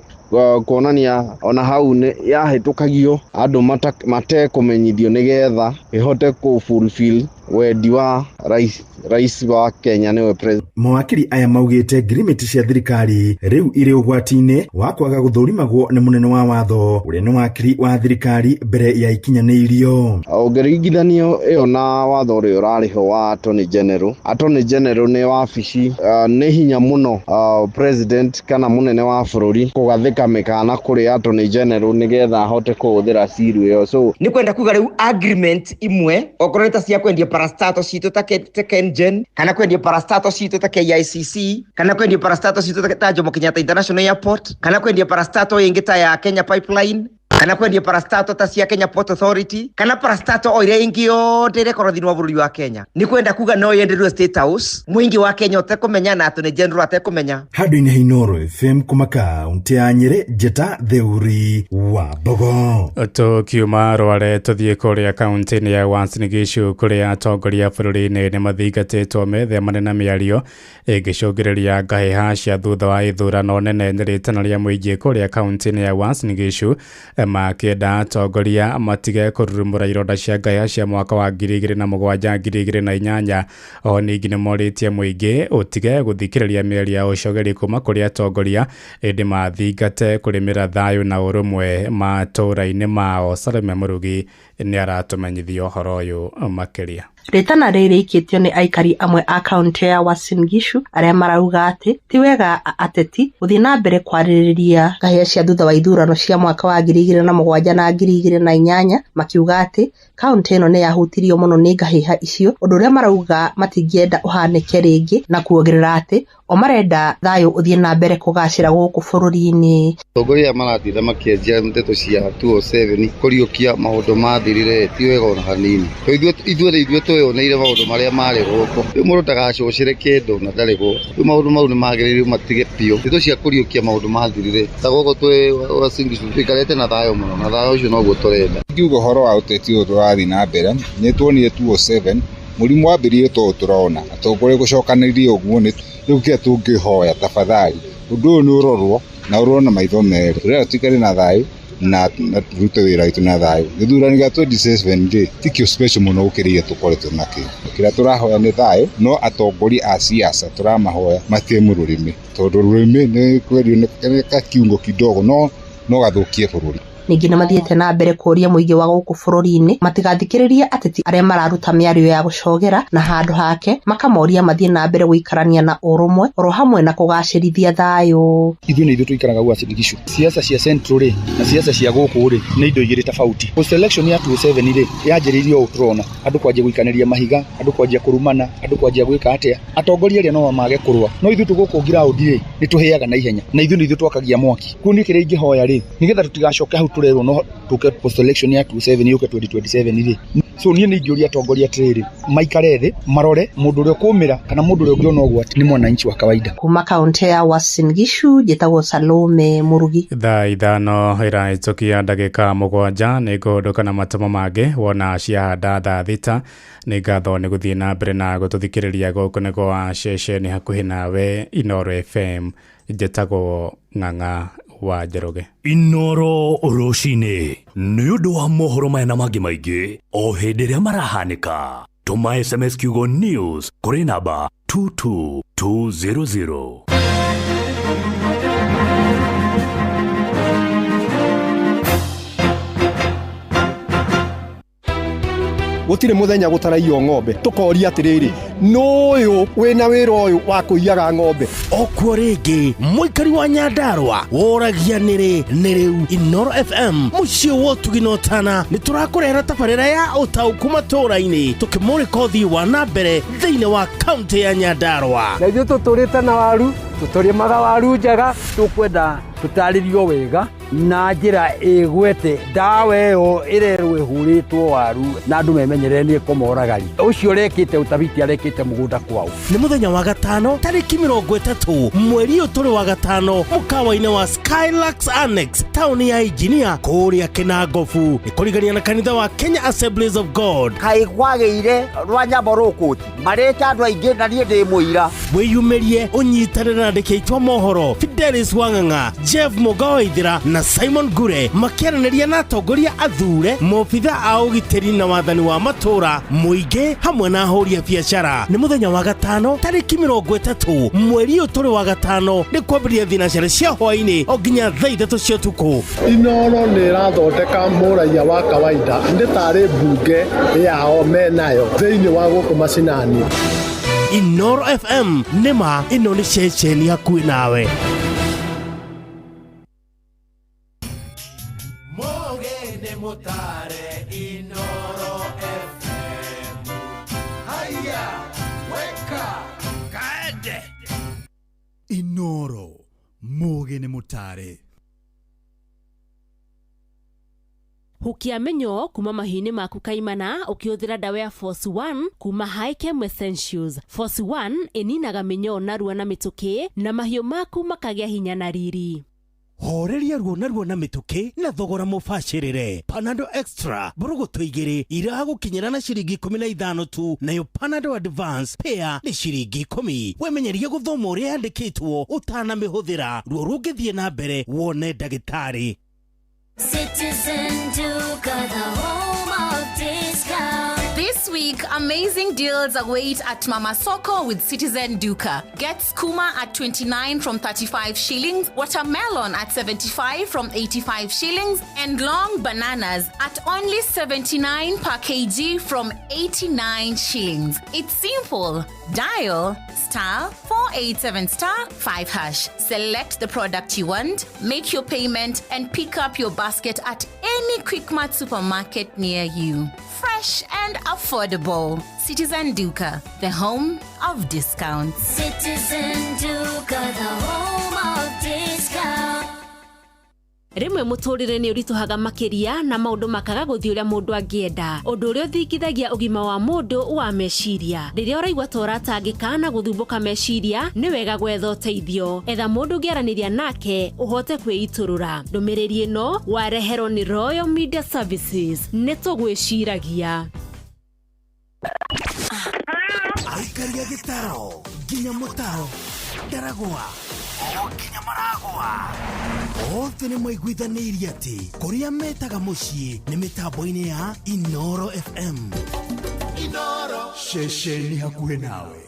Kuonania ona hau nĩ yahĩtũkagio andũ matekũmenyithio nĩgetha ĩhote kũ fulfill wendi wa rais wa Kenya nĩwe president. Mawakiri aya maugĩte ngirimiti cia thirikari rĩu irĩ ũgwati-inĩ wa kwaga gũthũrimagwo nĩ mũnene wa watho ũrĩa nĩ wakiri wa thirikari mbere ya ikinyanĩirio. Ũngĩringithanio ĩyo na watho ũrĩa ũrarĩho wa Attorney General, Attorney General nĩ wabici nĩ hinya mũno president kana mũnene wa bũrũri kũgathĩka mĩkana kũrĩ Attorney General nĩgetha ahote kũhũthĩra ciru ĩyo. So nĩ kwenda kuga rĩu agreement imwe okorwo nĩ ta cia kwendia parastato citũ ta KenGen, kana kwendia parastato citũ ta KICC, kana kwendia parastato citũ ta Jomo Kenyatta International Airport, kana kwendia parastato ĩngĩ ta ya Kenya Pipeline, kana kwendia parastato ta cia Kenya Port Authority, kana parastato o iria ĩngĩ yothe ĩrĩa ĩkorwo thĩinĩ wa bũrũri wa Kenya. Nĩ kwenda kuga no yenderio State House mũingĩ wa Kenya ũtekũmenya na Attorney General atekũmenya. Handũ-inĩ ha Inooro FM kuma kaunti ya Nyĩrĩ, Njĩta Theuri wa Mbogo. Tũkiuma Rware tũthiĩ kũrĩa kaunti-inĩ ya Uasin Gishu kũrĩa atongoria bũrũri-inĩ nĩ mathingatĩtwo methemane na mĩario ĩngĩcũngĩrĩria ngahĩha cia thutha wa ithurano nene. Nĩ rĩtana rĩa mũingĩ kũrĩa kaunti-inĩ ya Uasin Gishu makĩenda atongoria matige kũrurumũra ironda cia ngahĩha cia mwaka wa 2007 2008. Oho ningĩ nĩmorĩtie mũingĩ ũtige gũthikĩrĩria mĩario ya ũcogeri kuma kũrĩ atongoria ĩndĩ mathingate kũrĩmĩra thayũ na ũrũmwe matũũra-inĩ mao. Salome Mũrugi nĩ aratũmenyithia ũhoro ũyũ makĩria. Rĩtana rĩrĩ rĩikĩtio nĩ aikari amwe a kaunti ya Uasin Gishu arĩa marauga atĩ ti wega ateti gũthiĩ na mbere kwarĩrĩria ngahĩha cia thutha wa ithurano cia mwaka wa 2007 na 2008, makiuga atĩ kaunti ĩno nĩ yahutirio mũno nĩ ngahĩha icio, ũndũ ũrĩa marauga matingĩenda ũhanĩke rĩngĩ, na kuongerera atĩ o marenda thayũ ũthiĩ na mbere kũgacĩra gũkũ bũrũri-inĩ. Atongoria maratinda makĩenjia ndeto cia 207 kũriũkia maũndũ mathirire ti wega ona hanini. Ithuothe ithuĩ twĩyoneire maũndũ marĩa marĩ gũkũ. Rĩu mũndũ ndagacũcĩre kĩndũ na ndarĩ gũkũ. Rĩu maũndũ mau nĩ magĩrĩirwo matige biũ. Ndeto cia kũriũkia maũndũ mathirire ta gũkũ twĩ Uasin Gishu tũikarĩte na thayũ mũno, na thayũ ũcio noguo tũrenda. Ngiuga ũhoro wa ũteti ũyũ tũrathiĩ na mbere nĩ tuonire 207 mũrimũ wambĩrĩirie to tũrona atongoria gũcokanĩrĩria ũguo nĩ rĩu kĩrĩa tũngĩhoya tafadhali ũndũ ũyũ nĩ ũrorwo na ũrorwo na maitho merĩ. Tũrenda tũikare na thayũ na tũrute wĩra witũ na thayũ. Gĩthurano gĩa 27 rĩ ti kĩo special mũno gũkĩra iria tũkoretwo nakĩo. Kĩrĩa tũrahoya nĩ thayũ, no atongoria a siasa tũramahoya mateme rũrĩmĩ, tondũ rũrĩmĩ nĩ kwerio nĩ kakiungo kidogo no gathũkie bũrũri. Ningĩ nĩmathiĩte na mbere kũũria mũingĩ wa gũkũ bũrũri-inĩ matigathikĩrĩrie ateti arĩa mararuta mĩario ya gũcogera, na handũ hake makamoria mathiĩ na mbere gũikarania na ũrũmwe oro hamwe na kũgacĩrithia thayũ. Ithuĩ nĩ ithuĩ tũikaraga Uasin Gishu. Siasa cia Central rĩ na siasa cia gũkũ rĩ nĩ indo igĩrĩ tofauti. Post election ya 2007 rĩ yanjĩrĩirie ũũ tũrona andũ kwanjia gũikanĩria mahiga, andũ kwanjia kũrumana, andũ kwanjia gwĩka atĩa, atongoria arĩa no mage kũrũa, no ithuĩ tũgũkũ ground rĩ nĩ tũhĩaga na ihenya, na ithuĩ nĩ ithuĩ twakagia mwaki. Kũu niĩ kĩrĩa ingĩhoya rĩ nĩgetha tũtigacoke hau tũrerwo no tũke post election ya 27 yũke 2027 rĩ. So niĩ nĩ ingĩũria atongoria atĩrĩrĩ, maikare thĩ marore mũndũ ũrĩa ũkũmĩra kana mũndũ ũrĩa ũngĩona ũgwati nĩ mwananchi wa kawaida. Kuma kaunti ya Uasin Gishu njĩtagwo Salome Mũrugi. Thaa 5 ĩrahĩtũkia ndagĩka 7 nĩ ngũhũndũka na matũmo mangĩ wona ciahanda thaa 6. Nĩ ngatho nĩ gũthiĩ na mbere na gũtũthikĩrĩria gũkũ nĩ gwa ceceni hakuhĩ nawe Inooro FM. Njĩtagwo Ng'ang'a wa Njoroge. Inooro rũcinĩ nĩ ũndũ wa mohoro maya na mangĩ maingĩ o hĩndĩ ĩrĩa marahanĩka. Tũma SMS kiugo news kũrĩ namba 22200. Gũtirĩ mũthenya gũtaraiywo ng'ombe tũkoria atĩrĩrĩ nũyũ wĩna wĩra ũyũ wa kũiyaga ng'ombe. Okuo rĩngĩ mũikari wa Nyandarua woragia nĩrĩ nĩ rĩu Inooro FM mũciĩ wa ũtugi na ũtana nĩ tũrakũrehera tabarĩra ya ũtaũku matũũra-inĩ tũkĩmũrĩka ũthii wa na mbere thĩinĩ wa kaunti ya Nyandarua. Na ithuĩ tũtũrĩte na waru, tũtũrĩmaga waru njega, tũkwenda tũtarĩrio wega Na njĩra ĩgwete ndawa ĩyo ĩrerwo ĩhũrĩtwo waru na andũ memenyerere nĩ ĩkũmoragari ũcio ũrekĩte ũtabiti arekĩte mũgũnda kwao. Nĩ mũthenya wa gatano tarĩki 30 mweri ũyũ tũrĩ wa gatano mũkawa-inĩ wa Skylux Annex taũni ya Engineer kũrĩa Kĩnangobu nĩ kũrigania na kanitha wa Kenya Assemblies of God. Kaĩ kwagĩire rwa nyambo rũkũti marĩte andũ aingĩ na niĩ ndĩ mũira. Wĩyumĩrie ũnyitanĩre na andĩki aitũ a mohoro Fidelis Wang'ang'a, Jeff Mũga Waithĩra na Simon Ngure makĩaranĩria na atongoria athure, maobitha a ũgitĩri na wathani wa matũũra, mũingĩ hamwe na ahũri a biacara. Nĩ mũthenya wa gatano tarĩki 30 mweri ũyũ tũrĩ wa gatano nĩ kwambĩrĩria thinacara cia hwaĩ-inĩ o nginya thaa 3 cia ũtukũ. Inoro nĩ ĩrathondeka mũraiya wa kawaida nĩ tarĩ mbunge yao menayo thĩinĩ wa gũkũ macinani. Inoro FM nĩma ĩno nĩ ceceni hakuhĩ nawe. Mũgĩ nĩ mũtare Inoro FM. Haya, weka kaende. Inoro mũgĩ nĩ mũtare. Hukia mĩnyoo kuma mahiũ-inĩ maku kaimana ũkĩhũthĩra ndawa ya Force 1 kuma Hikem Essentials. Force 1 ĩninaga mĩnyoo narua na mĩtũkĩ na mahiũ maku makagĩa hinya na riri. Horeria ruo na ruo na mĩtũkĩ na thogora mũbacĩrĩre. Panadol Extra mbũrũgũtũ 2 iragũkinyĩra na ciringi 15 tu, nayo Panadol Advance pair nĩ ciringi 10. Wemenyerie gũthoma ũrĩa yandĩkĩtwo ũtanamĩhũthĩra. Ruo rũngĩthiĩ na mbere wone ndagĩtarĩ. Citizen Duka, the home of discount. This week, amazing deals await at Mama Soko with Citizen Duka. Get skuma at 29 from 35 shillings, watermelon at 75 from 85 shillings, and long bananas at only 79 per kg from 89 shillings. It's simple. Dial *487*5#. Select the product you want, make your payment, and pick up your basket at any Quickmart supermarket near you. Fresh and affordable. Citizen Duka, the home of discounts. Citizen Duka, the home of discount. Rĩmwe mũtũrĩre nĩ ũritũhaga makĩria na maũndũ makaga gũthiĩ ũrĩa mũndũ angĩenda, ũndũ ũrĩa ũthingithagia ũgima wa mũndũ wa meciria. Rĩrĩa ũraigua ta ũratangĩka na gũthumbũka meciria, nĩ wega gwetha ũteithio. Etha mũndũ ũngĩaranĩria nake ũhote kwĩitũrũra. Ndũmĩrĩri ĩno wareherwo nĩ Royal Media Services. Nĩ tũgwĩciragia. Aikaria gĩtaro nginya mũtaro ndaragwa o nginya maragwa othe nĩ maiguithanĩirie atĩ kũrĩa metaga mũciĩ nĩ mĩtambo-inĩ ya Inoro FM. Inoro ceceni hakuhĩ nawe.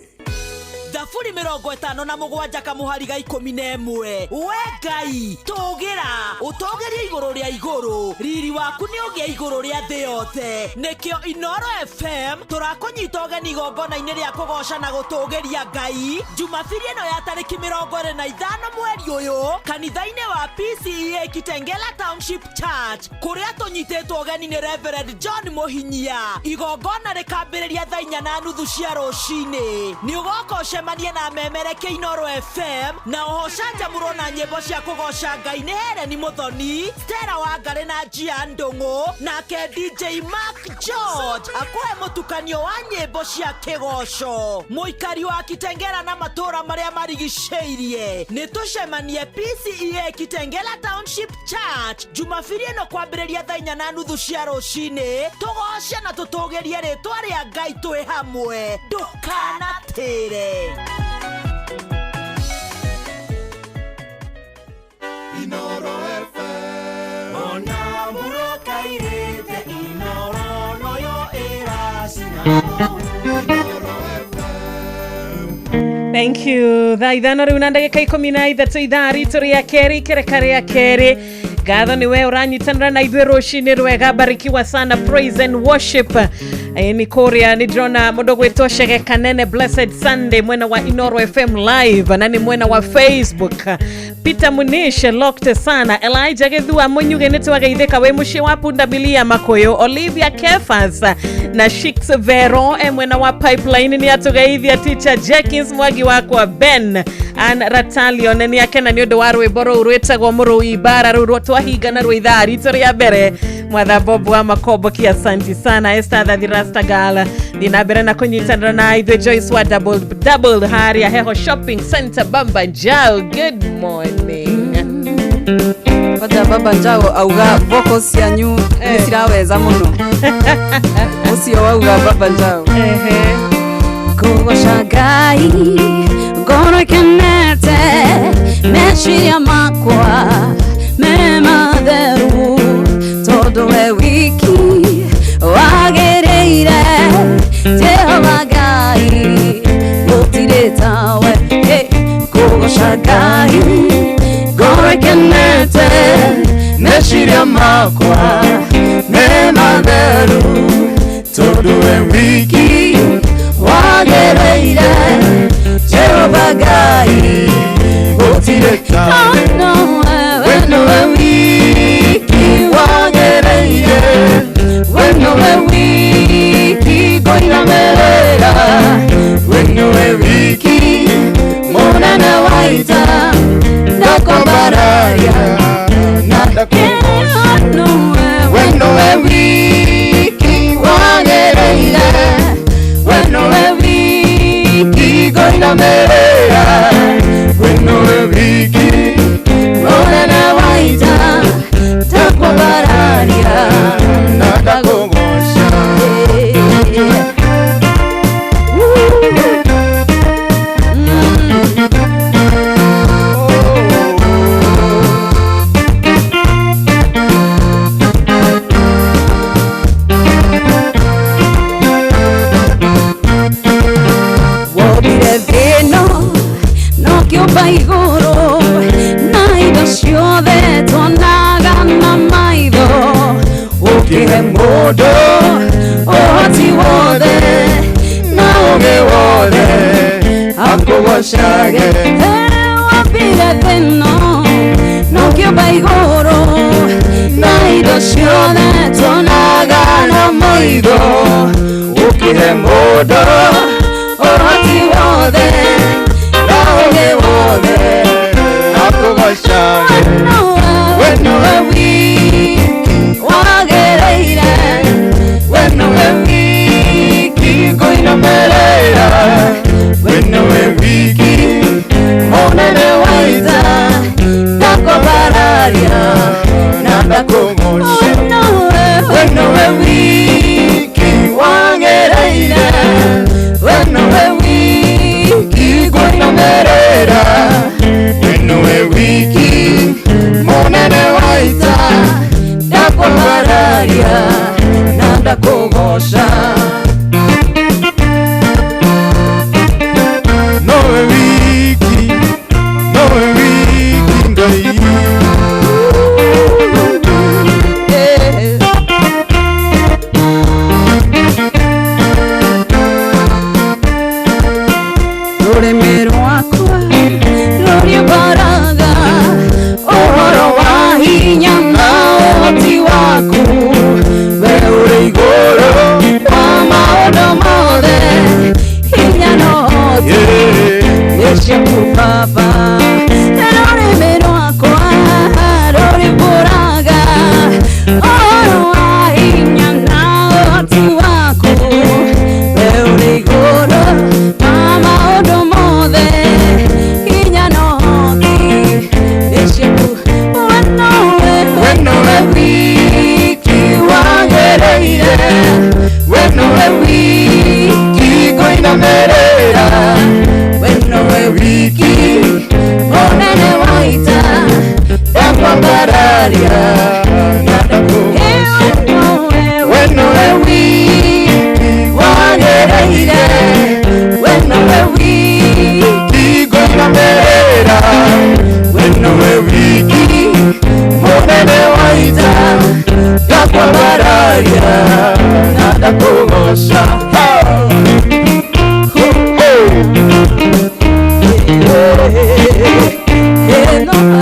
Thaburi 57 kamuhari ga 11. We Ngai tũgĩra ũtũgĩrie igũrũ rĩa igũrũ, riri waku nĩ ũgĩe igũrũ rĩa thĩ yothe. Nĩkĩo Inoro FM tũrakũnyita ũgeni igongona-inĩ rĩa kũgoca na gũtũgĩria Ngai Jumabiri ĩno ya tarĩki 25 mweri ũyũ kanitha-inĩ wa PCEA Kitengela Township Church kũrĩa tũnyitĩtwo ũgeni nĩ Reverend John Mũhinyia. Igongona rĩkambĩrĩria thaa 4:30 cia rũcinĩ. Nĩ ũgoka ũcemanie na memereke Inoro FM na oho canjamũrwo na nyĩmbo cia kũgoca Ngai nĩ Helen Muthoni, Stella Wangari na Njia Ndũng'ũ, nake DJ Mark George akũhe mũtukanio wa nyĩmbo cia kĩgoco. Mũikari wa Kitengela na matũũra marĩa marigicĩirie, nĩ tũcemanie PCEA Kitengela Township Church Jumabiri ĩno kwambĩrĩria thaa 4:30 cia rũcinĩ, tũgoce na tũtũgĩrie rĩtwa rĩa Ngai twĩ hamwe. Ndũkanatĩre. Inoro FM. Ona mũrokairĩte Inoro noyo ĩracina. Thank you. Thaa 5 rĩu na ndagĩka 13 ithaa ritũ rĩa kerĩ ikereka rĩa kerĩ. Ngatho nĩ we ũranyitanĩra na ithuĩ rũcinĩ rwega. Barikiwa sana. Praise and worship. Nĩ kũrĩa nĩ ndĩrona mũndũ gwĩtwo Chege Kanene, Blessed Sunday mwena wa Inoro FM live na nĩ mwena wa Facebook. Peter Munishe lokte sana. Elijah Githua Munyuge nĩ twageithĩka wĩ mũciĩ wa pundamilia Makuyu. Olivia Kefas na Shix Vero mwena wa Pipeline nĩ atũgeithia. Teacher Jenkins Mwangi wakwa Ben An Ratalion nĩ akena nĩ ũndũ wa rwĩmbo rũu rwĩtagwo Mũrũi Bara rũu twahinga na rwa ithaa ritũ rĩa mbere. Mwatha Bob wa Makomboki, asanti sana. Esther Thathi Rastagala thiĩ na mbere na kũnyitanĩra na ithuĩ. Joyce wa double double haria Heho Shopping Center Bamba Njau, good morning. Kwanja Baba Njau auga vocals cianyu nĩ ciraweza mũno. Ũcio wauga Baba Njau. Kũgoca Ngai ngoro ĩkenete, meciria makwa me matheru, tondũ we wiki wagĩrĩire. Jehova Ngai, gũtirĩ tawe. Hey, kũgoca Ngai ngoro ĩkenete, meciria makwa me matheru, tondũ we wiki wagĩrĩire. Jehova Ngai, gũtirĩ tawe. We nowe wiki wagĩrĩire, we nowe wiki ngũinamĩrĩra, we nowe wiki mũnene wa ita, ndakwambararia na ndakũgoca. We nowe wiki wagĩrĩire, we nowe wiki ngũinamĩrĩra, we nowe wiki mũnene wa ita, ndakwambararia na ndakũgoca. Wombire thĩ ĩno na ũkĩũmba igũrũ na indo ciothe tuonaga na maitho, ũkĩhe mũndũ ũhoti wothe na ũũgĩ wothe akũgocage. Wombire thĩ ĩno na ũkĩũmba igũrũ na indo ciothe tuonaga na maitho, ũkĩhe mũndũ ũhoti wothe na ũũgĩ wothe akũgocage. We nowe wiki wagĩrĩire, we nowe wiki ngũinamĩrĩra, we nowe wiki mũnene wa ita, ndakwambararia na ndakũgoca. We nowe wiki wagĩrĩire, we nowe wiki ngũinamĩrĩra, we nowe wiki mũnene wa ita, ndakwambararia na ndakũgoca. Nowe wiki, nowe wiki Ngai. Rũrĩmĩ rwakwa rũrĩmbaraga ũhoro wa hinya na ũhoti waku, we ũrĩ igũrũ wa maũndũ mothe, hinya na ũhoti nĩ ciaku Baba. Rũrĩmĩ rwakwa rũrĩmbũraga ũhoro wa hinya na ũhoti waku, we ũrĩ igũrũ wa maũndũ mothe, hinya na ũhoti nĩ ciaku. We nowe, we nowe wiki wagĩrĩire, we nowe wiki ngũinamĩrĩra, we nowe wiki mũnene wa ita, ndakwambararia na ndakũgoca. We nowe wiki wagĩrĩire, we nowe wiki ngũinamĩrĩra, we nowe wiki mũnene wa ita, ndakwambararia na ndakũgoca. Hey.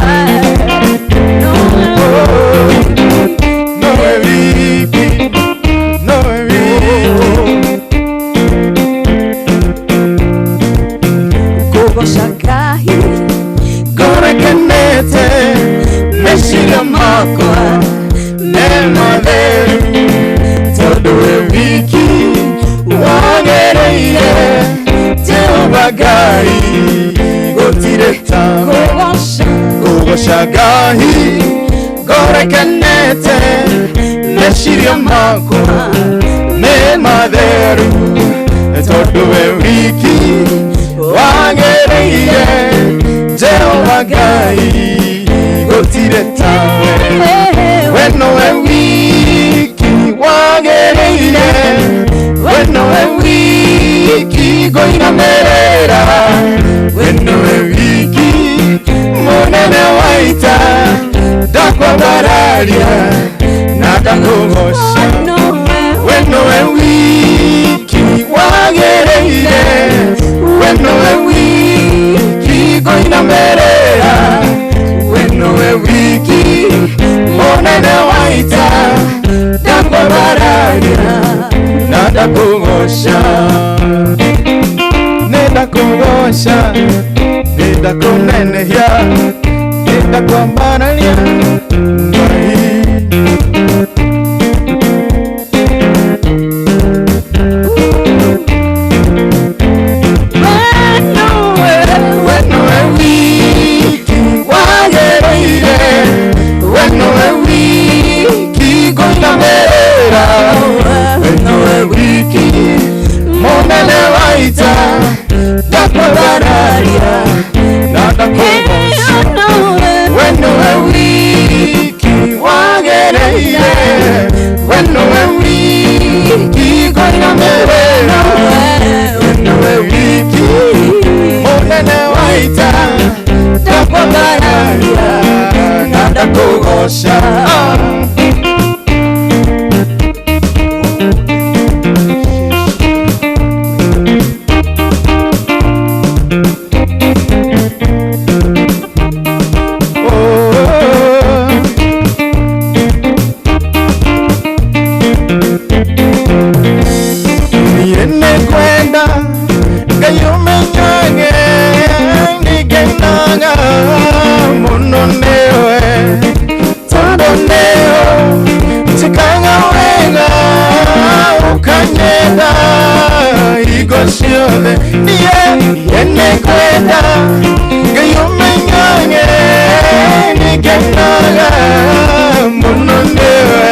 Ngai gũtirĩ tawe. Kũgoca Ngai ngoro ĩkenete, meciria makwa nĩ matheru, tondũ we wiki wagĩrĩire. Jehova Ngai gũtirĩ tawe, we nowe wiki wagĩrĩire, we nowe wiki ngũinamĩrĩra, we nowe wiki mũnene wa ita, ndakwambararia na ndakũgoca. We nowe wiki wagĩrĩire, we nowe wiki ngũinamĩrĩra, we nowe wiki mũnene wa ita, ndakwambararia na ndakũgoca. Nĩndakũgoca, nĩndakũnenehia, nĩndakwambararia Ngai. We nowe wiki wagĩrĩire, we nowe wiki ngũinamĩrĩra, we nowe wiki mũnene wa ita, ndakwambararia na ndakũgoca. We nowe wiki wagĩrĩire, we nowe wiki ngũinamĩrĩra, we nowe wiki mũnene wa ita, ndakwambararia na ndakũgoca. Niĩ nĩngwenda Ngai ũmenyage nĩngenaga mũno nĩwe, tondũ nĩũ njĩkaga wega ũkanyenda hingo ciothe. Niĩ nĩngwenda Ngai ũmenyage nĩngenaga mũno nĩwe,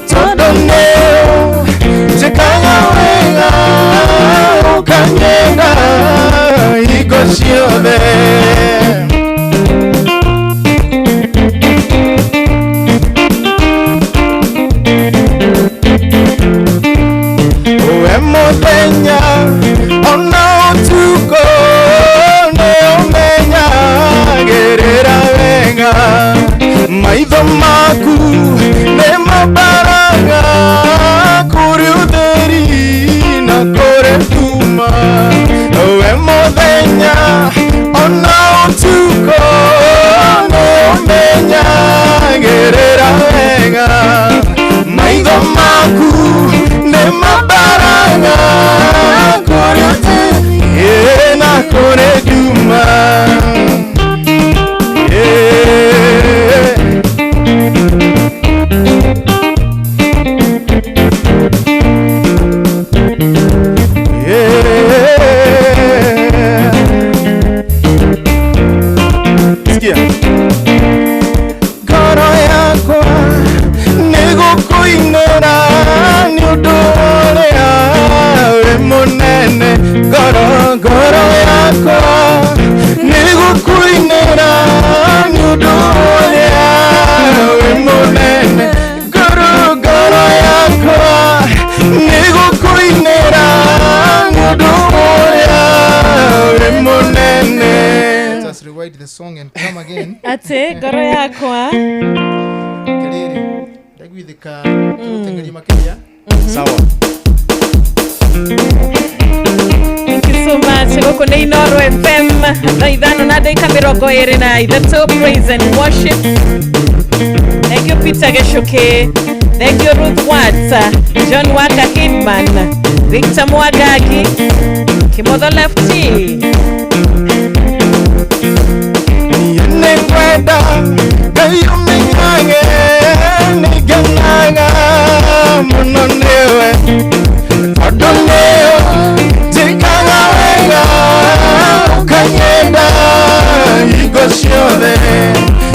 tondũ nĩũ njĩkaga wega ũkanyenda hingo ciothe. We mũthenya ona ũtukũ nĩũmenyagĩrĩra wega, maitho maku nĩ mabaraga kũrĩ ũtheri na kũrĩ nduma. We mũthenya ona ũtukũ nĩũmenyagĩrĩra wega, maitho maku nĩ mabaraga kũrĩ ũtheri na kũrĩ nduma. Sikia. Ngoro yakwa nĩgũkũinĩra nĩ ũndũ ũrĩa wĩ mũnene. Ngoro ngoro yakwa nĩgũkũinĩra nĩ ũndũ ũrĩa wĩ mũnene. Ngoro ngoro yakwa nĩgũkũinĩra nĩ ũndũ ũrĩa wĩ mũnene. Let us rewind the song and come again. Atĩ ngoro yakwa Kelele. Ndaiguithĩka tũgũteng'eria makĩria. Sawa. Thank you so much. Gũkũ nĩ Inooro FM thaa 5:23, praise and worship. Thank you Peter Geshuke. Thank you Ruth Watts, John Waka Hidman, Victor Mwagagi, Kimotho Lefty. Nĩngwenda Ngai ũmenyage nĩngenaga mũno nĩwe, tondũ nĩũ njĩkaga wega Hingo ciothe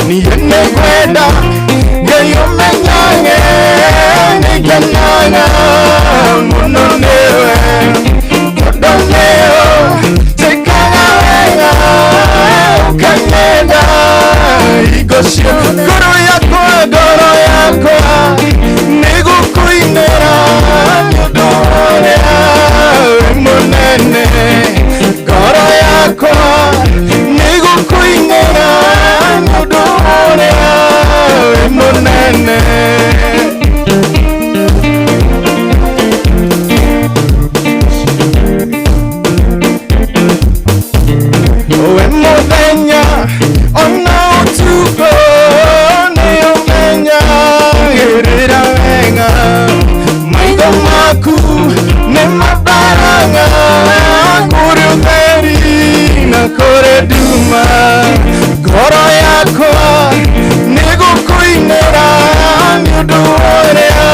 niĩ nĩngwenda Ngai ũmenyage nĩngenaga mũno nĩwe tondũ nĩũ njĩkaga wega ũkanyenda hingo ciothe ngoro yakwa nĩgũkũinĩra nĩ ũndũ ũrĩa wĩ mũnene ngoro yakwa nĩgũkũinĩra nĩ ũndũ ũrĩa wĩ mũnene. We mũthenya ona ũtukũ nĩũmenyagĩrĩra wega maitho maku nĩ mabaraga kũrĩ ũtheri na kũrĩ nduma ngoro yakwa nĩgũkũinĩra nĩ ũndũ ũrĩa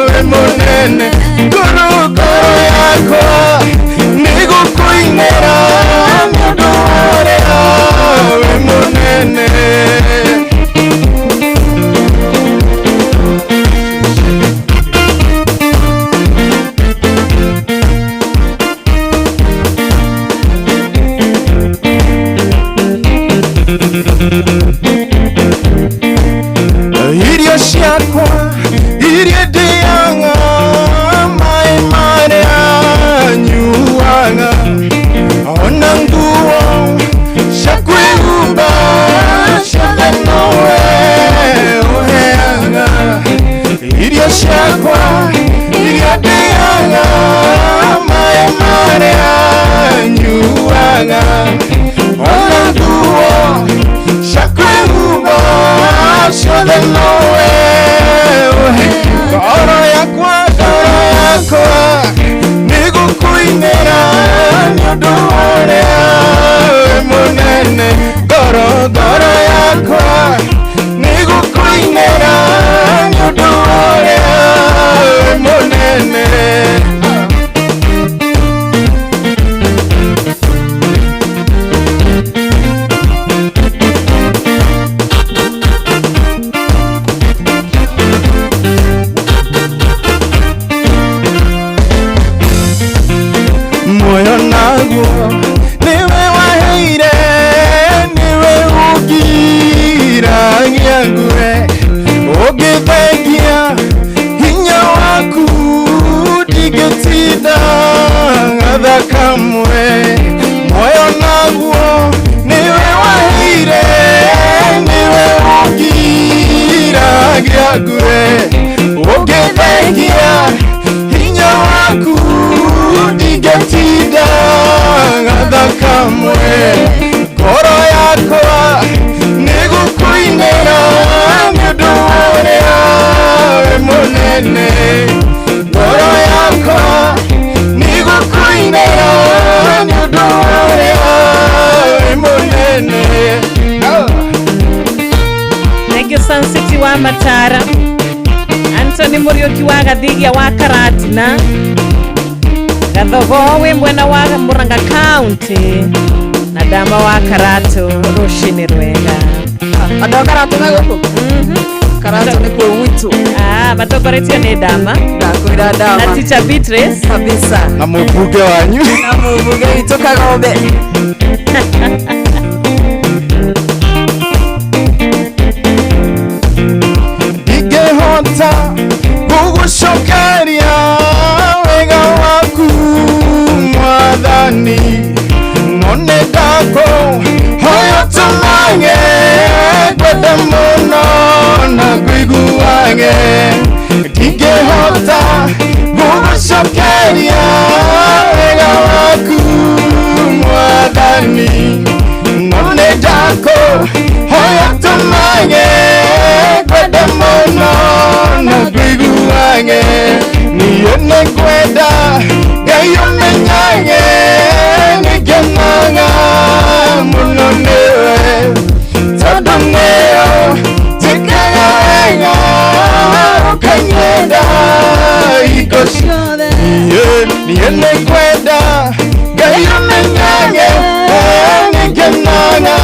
wĩ mũnene ngoro yakwa nĩgũkũinĩra nĩ ũndũ ũrĩa wĩ mũnene. Irio ciakwa iria ndĩaga maĩ marĩa nyuaga ona nguo cia kwĩhumba ciothe nowe ũheaga. Irio ciakwa iria ndĩaga maĩ marĩa nyuaga ona nguo cia kwĩhumba ciothe nowe ũheaga. Ngoro yakwa nĩgũkũinĩra nĩ ũndũ ũrĩa wĩ mũnene ngoro yakwa nĩgũkũinĩra nĩ ũndũ ũrĩa wĩ mũnene. Muoyo naguo nĩwe waheire nĩwe ũngiragia ngue ũngĩthengia hinya waku ndingĩtinda ngatha kamwe. Muoyo naguo nĩwe waheire nĩwe ũngiragia ngue ũngĩthengia hinya waku ndingĩtinda ngatha kamwe. Ngoro yakwa nĩgũkũinĩra nĩ ũndũ ũrĩa wĩ mũnene ngoro yakwa nĩgũkũinĩra nĩ ũndũ ũrĩa wĩ mũnene. Thank you Sun City wa Matara, Anthony Muriuki wa Gathigia wa Karatina, Gathogo wĩ mwena wa Murang'a County na Dama wa Karatu rũcinĩ rwega. Andũ a Karatu me gũkũ? Karatu nĩ kuo gwitũ. Ah, matongoretio nĩ Dama. Ndakwĩra Dama. Na teacher Beatrice kabisa. Na mũmbunge wanyu. Na mũmbunge witũ Kagombe. Ndingĩhota gũgũcokeria wega waku mwathani no nĩ ndakũhoya ũtũmage ngwende mũno na ngũiguage. Ndingĩhota gũgũcokeria wega waku mwathani no nĩ ndakũhoya ũtũmage ngwende mũno na ngũiguage. Niĩ nĩngwenda Ngai ũmenyage nĩngenaga mũno nĩwe tondũ nĩo njĩkaga wega ũkanyenda hingo ciothe. Niĩ nĩngwenda Ngai ũmenyage nĩngenaga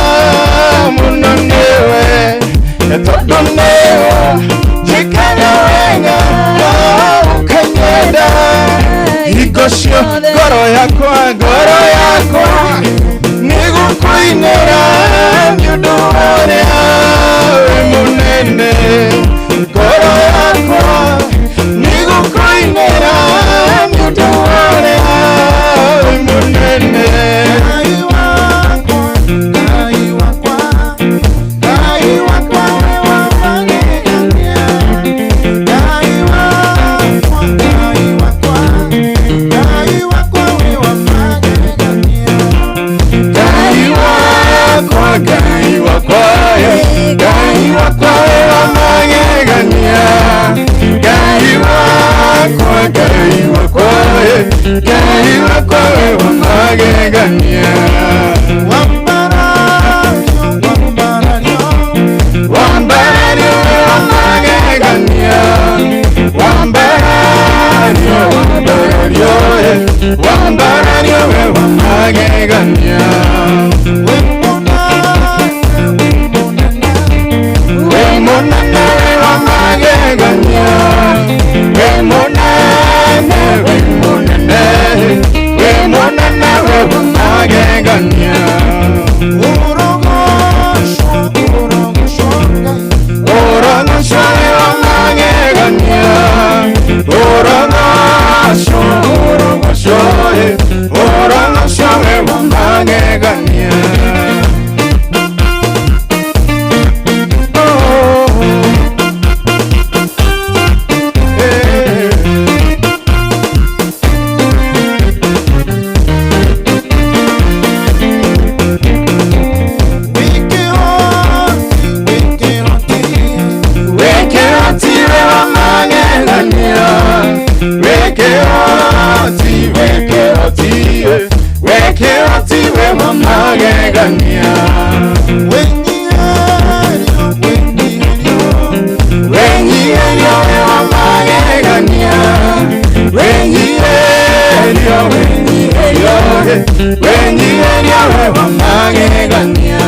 Hingo cio ngoro yakwa ngoro yakwa nĩgũkũinĩra nĩ ũndũ wa ũrĩa wĩ mũnene ngoro yakwa nĩgũkũinĩra nĩ ũndũ wa ũrĩa wĩ mũnene. Ngai wakwa, Ngai wakwa, Ngai wakwa we wa magegania. Ngai wakwa, Ngai wakwa, Ngai wakwa we wa magegania. Ngai wakwa, Ngai wakwa, Ngai wakwa we wa magegania. Ngai wakwa, Ngai wakwa, Ngai wakwa we wa magegania. Wambarario, wambarario, wambarario we wa magegania. Wambarario, wambarario, wambarario we wa magegania. We munene we wa magegania. We munene, we munene, we munene we wa magegania. Orogoco we wa magegania. Orogoco, orogoco, orogoco we wa magegania. Wekehoti we wa magegania. Wenyiherio we wa magegania. Wenyiherio, wenyiherio, wenyiherio we wa magegania.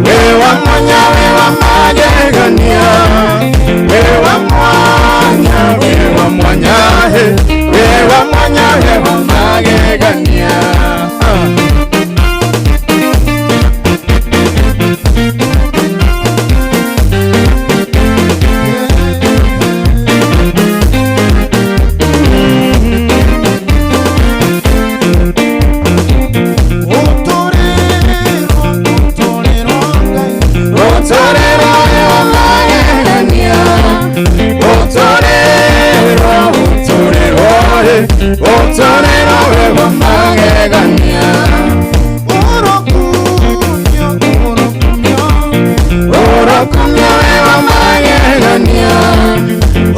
We wa mwanya, we wa magegania. We wa mwanya, we wa mwanya, we wa mwanya, we wa magegania. Otorero we wa magegania. Otorero, otorero, otorero we wa magegania. Orokumio we wa magegania.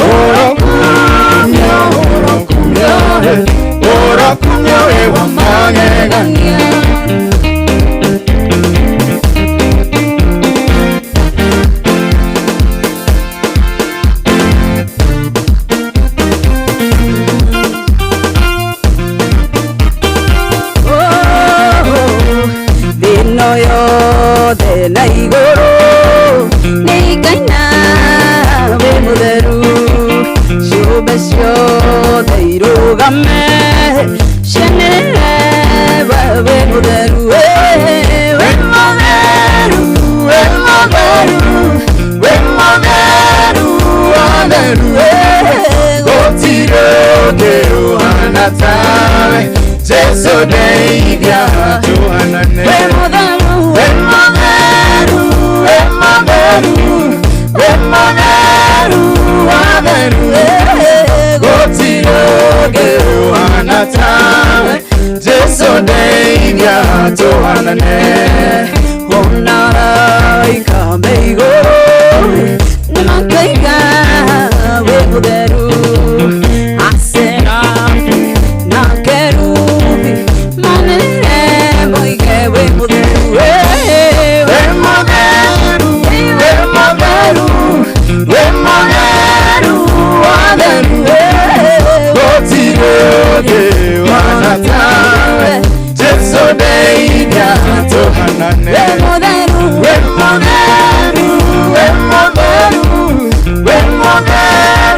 Orokumio, orokumio, orokumio we wa magegania. Thĩno yothe na igũrũ nĩikaina wĩ mũtheru ciũmbe ciothe irũgame cianĩrĩre we wĩ mũtheru wĩ mũtheru wĩ mũtheru wĩ mũtheru watheru gũtirĩ ũngĩ ũhana tawe Jesu ndeithia tũhanane. Wĩ mũtheru wĩ mũtheru wĩ mũtheru wĩ mũtheru watheru gũtirĩ ũngĩ ũhana tawe Jesu ndeithia tũhanane. Ona araika me igũrũ nĩmakoiga wĩ mũtheru aserafi na kerubi manĩrĩre moige wĩ mũtheru Wĩ mũtheru wĩ mũtheru wĩ mũtheru watheru gũtirĩ ũngĩ ũhana tawe Jesu ndeithia tũhanane. Wĩ mũtheru wĩ mũtheru wĩ mũtheru wĩ mũtheru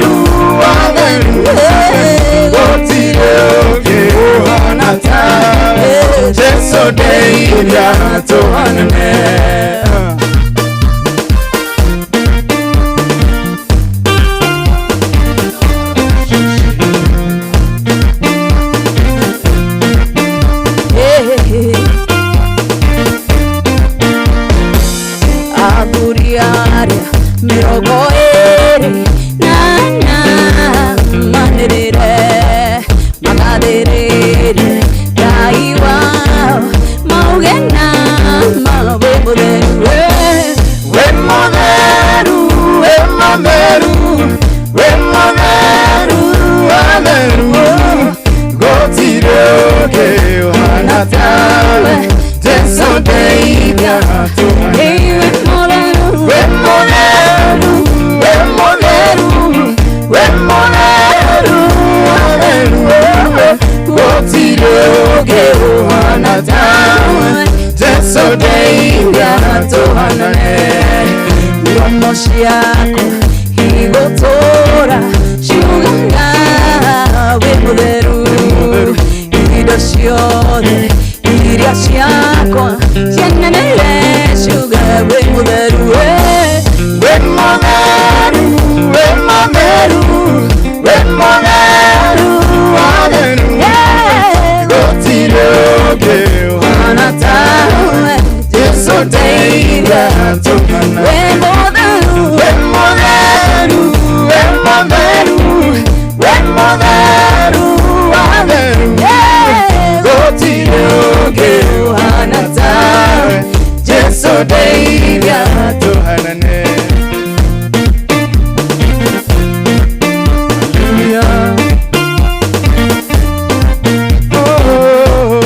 Jesu ndeithia tũhanane. Athuri arĩa mĩrongo ĩrĩ na ana manĩrĩre magathĩrĩrie Ngai wao mauge na ma wĩ mũtheru we. Wĩ mũtheru, wĩ mũtheru, wĩ mũtheru, watheru, gũtirĩ ũngĩ ũhana tawe. Jesu ndeithia tũhanane. Wĩ mũtheru, wĩ mũtheru, wĩ mũtheru, watheru, gũtirĩ ũngĩ ũhana tawe. Jesu ndeithia tũhanane. Iromo ciakwa igũtũũra ciugaga wĩ mũtheru, indo ciothe iria ciakwa cianeneire ciuga wĩ mũtheru we. Wĩ mũtheru, wĩ mũtheru, wĩ mũtheru, watheru, gũtirĩ ũngĩ ũhana tawe. Jesu ndeithia tũhanane. Wĩ mũtheru, wĩ mũtheru, wĩ mũtheru, wĩ mũtheru, watheru, gũtirĩ ũngĩ ũhana tawe. Jesu ndeithia tũhanane. Hallelujah. Oh.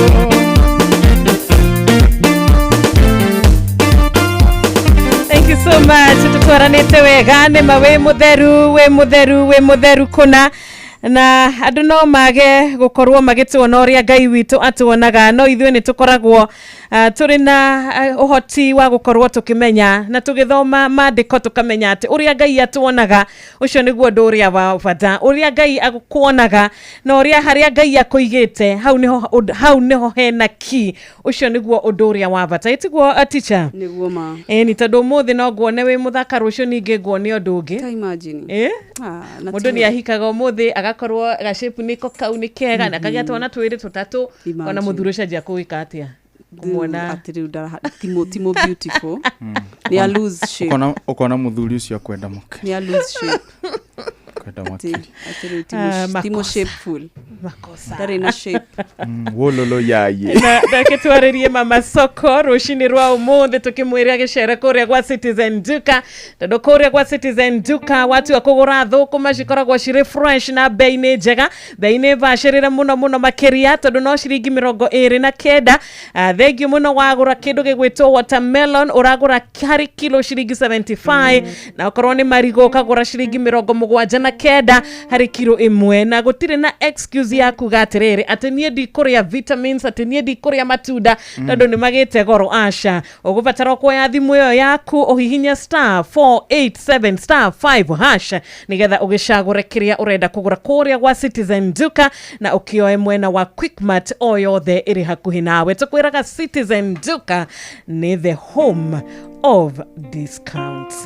Thank you so much. Tutwaranĩte wega nĩ ma wĩ mũtheru, wĩ mũtheru, wĩ mũtheru kũna na andũ no mage gũkorwo magĩtuona ũrĩa Ngai witũ atuonaga, no ithuĩ nĩ tũkoragwo tũrĩ na ũhoti wa gũkorwo tũkĩmenya na tũgĩthoma maandĩko tũkamenya atĩ ũrĩa Ngai atuonaga ũcio nĩguo ũndũ ũrĩa wa bata. Ũrĩa Ngai akuonaga na ũrĩa harĩa Ngai akũigĩte hau nĩho hau nĩho hena key, ũcio nĩguo ũndũ ũrĩa wa bata. Ĩtiguo teacher? Nĩguo ma. Ĩni tondũ ũmũthĩ no nguone wĩ mũthaka, rũciũ ningĩ nguone ũndũ ũngĩ. Ta imagine. Ah, na mũndũ ti nĩ ahikaga ũmũthĩ agakorwo gacĩpu nĩko kau nĩ kega na kagĩa twana twĩrĩ tũtatũ, ona Imagine. mũthuri ũcio anjia kũgĩka atĩa kũmuona atĩ rĩu timo beautiful nĩ a lose shape. Ukona ukona muthuri ucio akwenda mũke Nĩ a lose shape. Kwenda Atĩ makiri. atĩ rĩu Ah, timo makosa. shapeful. Makosa. Ndarĩ na shape. Wololo yaye. Na reke twarĩrie mama soko rũcinĩ rwa ũmũthĩ tũkĩmwĩra gĩcere kũrĩa gwa Citizen Duka, tondũ kũrĩa gwa Citizen Duka watua kũgũra thũkũma cikoragwo cirĩ fresh na bei nĩ njega, bei nĩ bacĩrĩre mũno mũno makĩria tondũ no ciringi 29. Thengiũ mũno wagũra kĩndũ gĩgwĩtwo watermelon ũragũra harĩ kilo ciringi 75, na okorwo nĩ marigũ ũkagũra ciringi 79 harĩ kilo ĩmwe, na gũtirĩ na excuse ya kuga atĩrĩrĩ atĩ niĩ ndikũrĩa vitamins, atĩ niĩ ndikũrĩa matunda tondũ nĩ magĩte goro. Aca, ũgũbatara kuoya thimũ ĩyo yaku ũhihinye star 487 star 5 hash nĩgetha ũgĩcagũre kĩrĩa ũrenda kũgũra kũrĩa gwa Citizen Duka na ũkĩoe mwena wa Quickmart o yothe ĩrĩ hakuhĩ nawe. Tũkwĩraga Citizen Duka nĩ the home of discounts.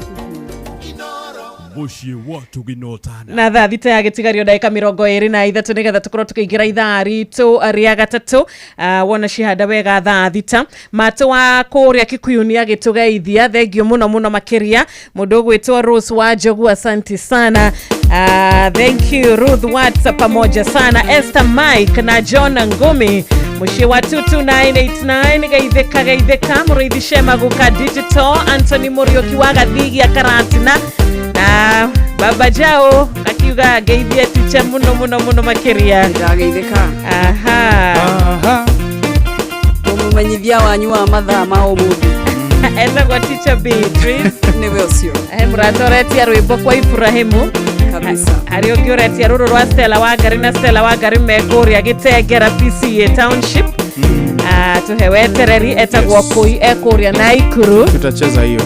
Mũciĩ wa tũginotana. Na thaa 6 ya gĩtigario ndagĩka 23 nĩgetha tũkorwo tũkĩingĩra ithaa ritũ rĩa gatatũ. Wona cihanda wega thaa 6 matũ wa kũrĩa Kikuyu nĩ agĩtũgeithia, thengio mũno mũno makĩria. Mũndũ ũgwĩtwo Rose wa Njogu, asanti sana. Thank you Ruth Watts pamoja sana Esther Mike na John Ngumi mũciĩ wa 22989 geithĩka geithĩka mũrĩithi Shema Guka Digital Anthony Mũriũki wa Gathigia Karatina na baba jao akiuga ngeithie ticha muno muno muno makiria. Ndageithĩka. Aha. Mũmenyithia wanyu wa mathaa ma ũmũthĩ. Etagwo teacher Beatrice. Nĩwe ũcio. He mũrata ũretia rwĩmbo kwa Ibrahimu kabisa. Harĩ ũngĩ ũretia rũrũ rwa Stella Wangari na Stella Wangari me kũrĩa Gĩtengera PCA Township. Tũhe wetereri etagwo Kũi e kũrĩa Naikuru. Tutacheza hiyo.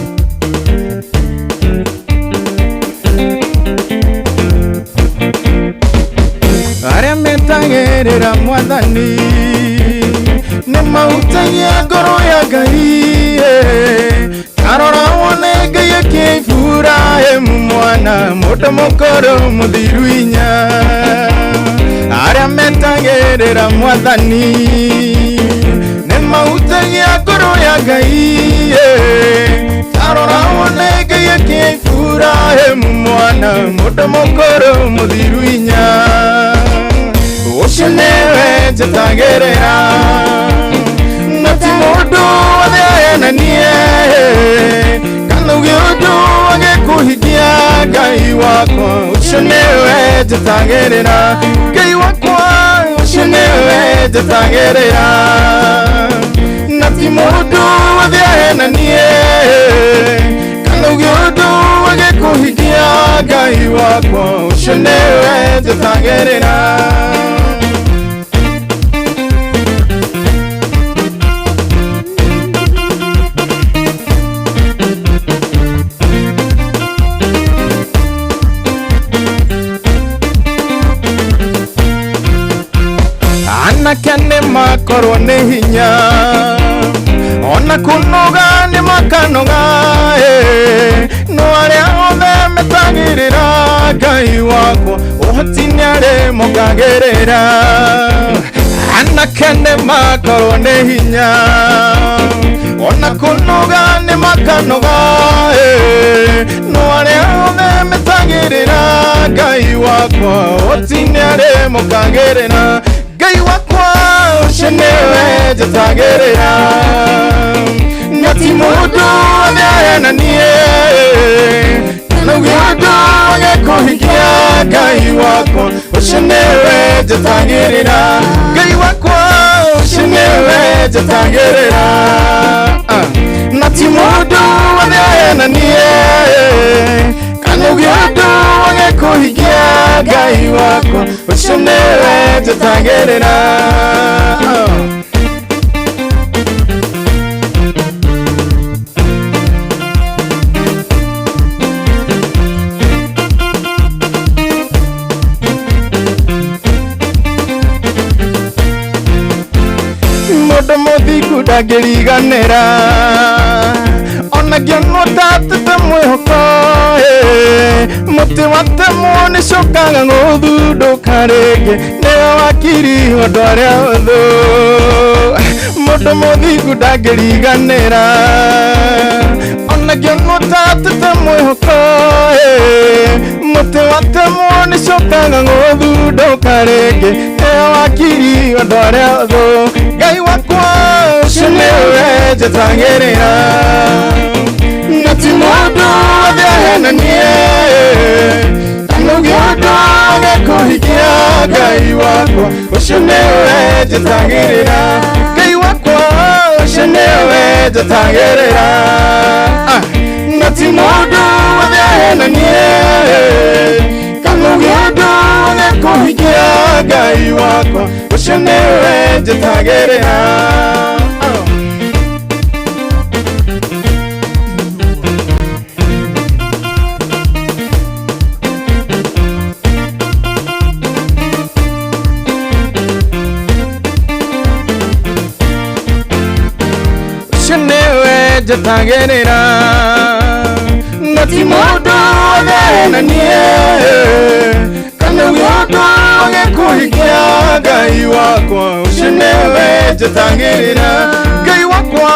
Arĩa metagĩrĩra mwathani Nĩ mahutagia ngoro ya Ngai Tarora wone Ngai akĩa Iburahĩmu mwana mũndũ mũkũrũ mũthiru inya Arĩa metagĩrĩra mwathani Nĩ mahutagia ngoro ya Ngai Tarora wone Ngai akĩa Iburahĩmu mwana mũndũ mũkũrũ mũthiru inya Ũcio nĩwe njetagĩrĩra Na ti mũndũ wothe ahenanie Kana uge ũndũ agĩkũhikia Ngai wakwa Ũcio nĩwe njetagĩrĩra Ngai wakwa Ũcio nĩwe njetagĩrĩra Na ti mũndũ wothe ahenanie Kana uge ũndũ agĩkũhikia Ngai wakwa Ũcio nĩwe njetagĩrĩra Anake nĩ makorwo nĩ hinya Ona kũnoga nĩ makanoga No arĩa othe metagĩrĩra Ngai wakwa Ũhoti nĩ arĩ mongagĩrĩra Anake nĩ makorwo nĩ hinya Ona kũnoga nĩ makanoga No arĩa othe metagĩrĩra Ngai wakwa Ũhoti nĩ arĩ mongagĩrĩra Ngai wakwa ũcio nĩwe njetagĩrĩra Na ti mũndũ wothe ahenanie Kana uge ũndũ agĩkũhikia Ngai wakwa Ũcio nĩwe njetagĩrĩra Ngai wakwa ũcio nĩwe njetagĩrĩra Na ti mũndũ wothe ahenanie Kana uge ũndũ agĩkũhikia Ngai wakwa Ũcio nĩwe njetagĩrĩra Mũndũ mũthingu ndangĩriganĩra Ona ngĩonwo ndatete mwĩhoko Mũtĩ watemwo nĩcokaga gũthundũka rĩngĩ Nĩwe wakiri andũ arĩa ũthũ Mũndũ mũthingu ndangĩriganĩra Ona ngĩonwo ndatete mwĩhoko Mũtĩ watemwo nĩcokaga gũthundũka rĩngĩ Nĩwe wakiri andũ arĩa ũthũ Ngai wakwa ũcio nĩwe njetagĩrĩra Na ti mũndũ wothe ahenanie Kana uge ũndũ agĩkũhikia Ngai wakwa Ũcio nĩwe njetagĩrĩra Ngai wakwa ũcio nĩwe njetagĩrĩra Na ti mũndũ wothe ahenanie Kana uge ũndũ agĩkũhikia Ngai wakwa Ũcio nĩwe njetagĩrĩra Ũcio nĩwe njetagĩrĩra Na ti mũndũ wothe ahenanie Kana uge ũndũ agĩkũhikia Ngai wakwa Ũcio nĩwe njetagĩrĩra Ngai wakwa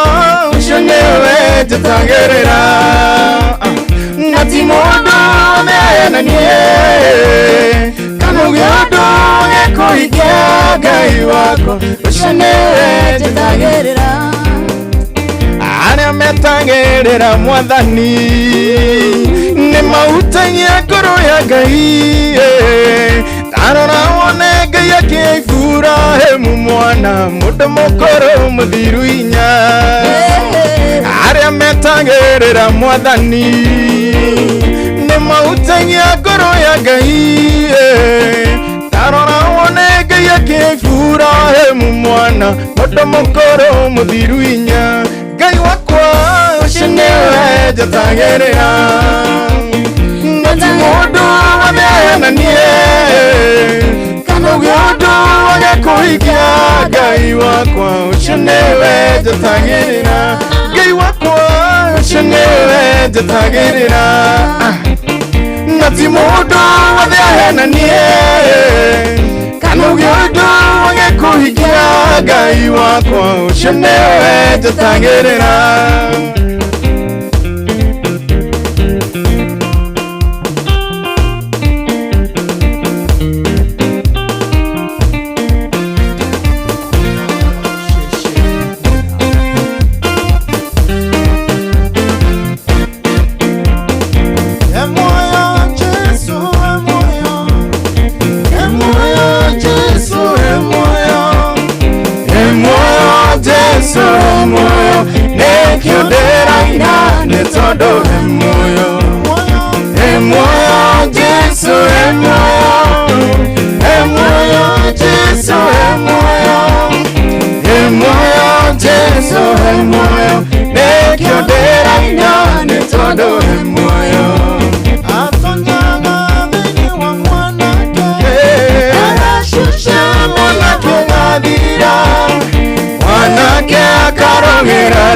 Ũcio nĩwe njetagĩrĩra Na ti mũndũ wothe ahenanie Kana uge ũndũ agĩkũhikia Ngai wakwa Ũcio nĩwe njetagĩrĩra Arĩa metagĩrĩra mwathani Nĩ mahutagia ngoro ya Ngai Tarora wone Ngai akĩa Iburahĩmu mwana mũndũ mũkũrũ mũthiru inya Arĩa metagĩrĩra mwathani Nĩ mahutagia ngoro ya Ngai Tarora wone Ngai akĩa Iburahĩmu mwana mũndũ mũkũrũ mũthiru inya Ngai wakwa ũcio nĩwe njetagĩrĩra Na ti mũndũ wothe ahenanie Kana uge ũndũ agĩkũhikia Ngai wakwa Ũcio nĩwe Njetagĩrĩra Ngai wakwa ũcio nĩwe njetagĩrĩra. Na ti mũndũ wothe ahenanie kana uge ũndũ wagĩkũhikia Ngai wakwa ũcio nĩwe njetagĩrĩra.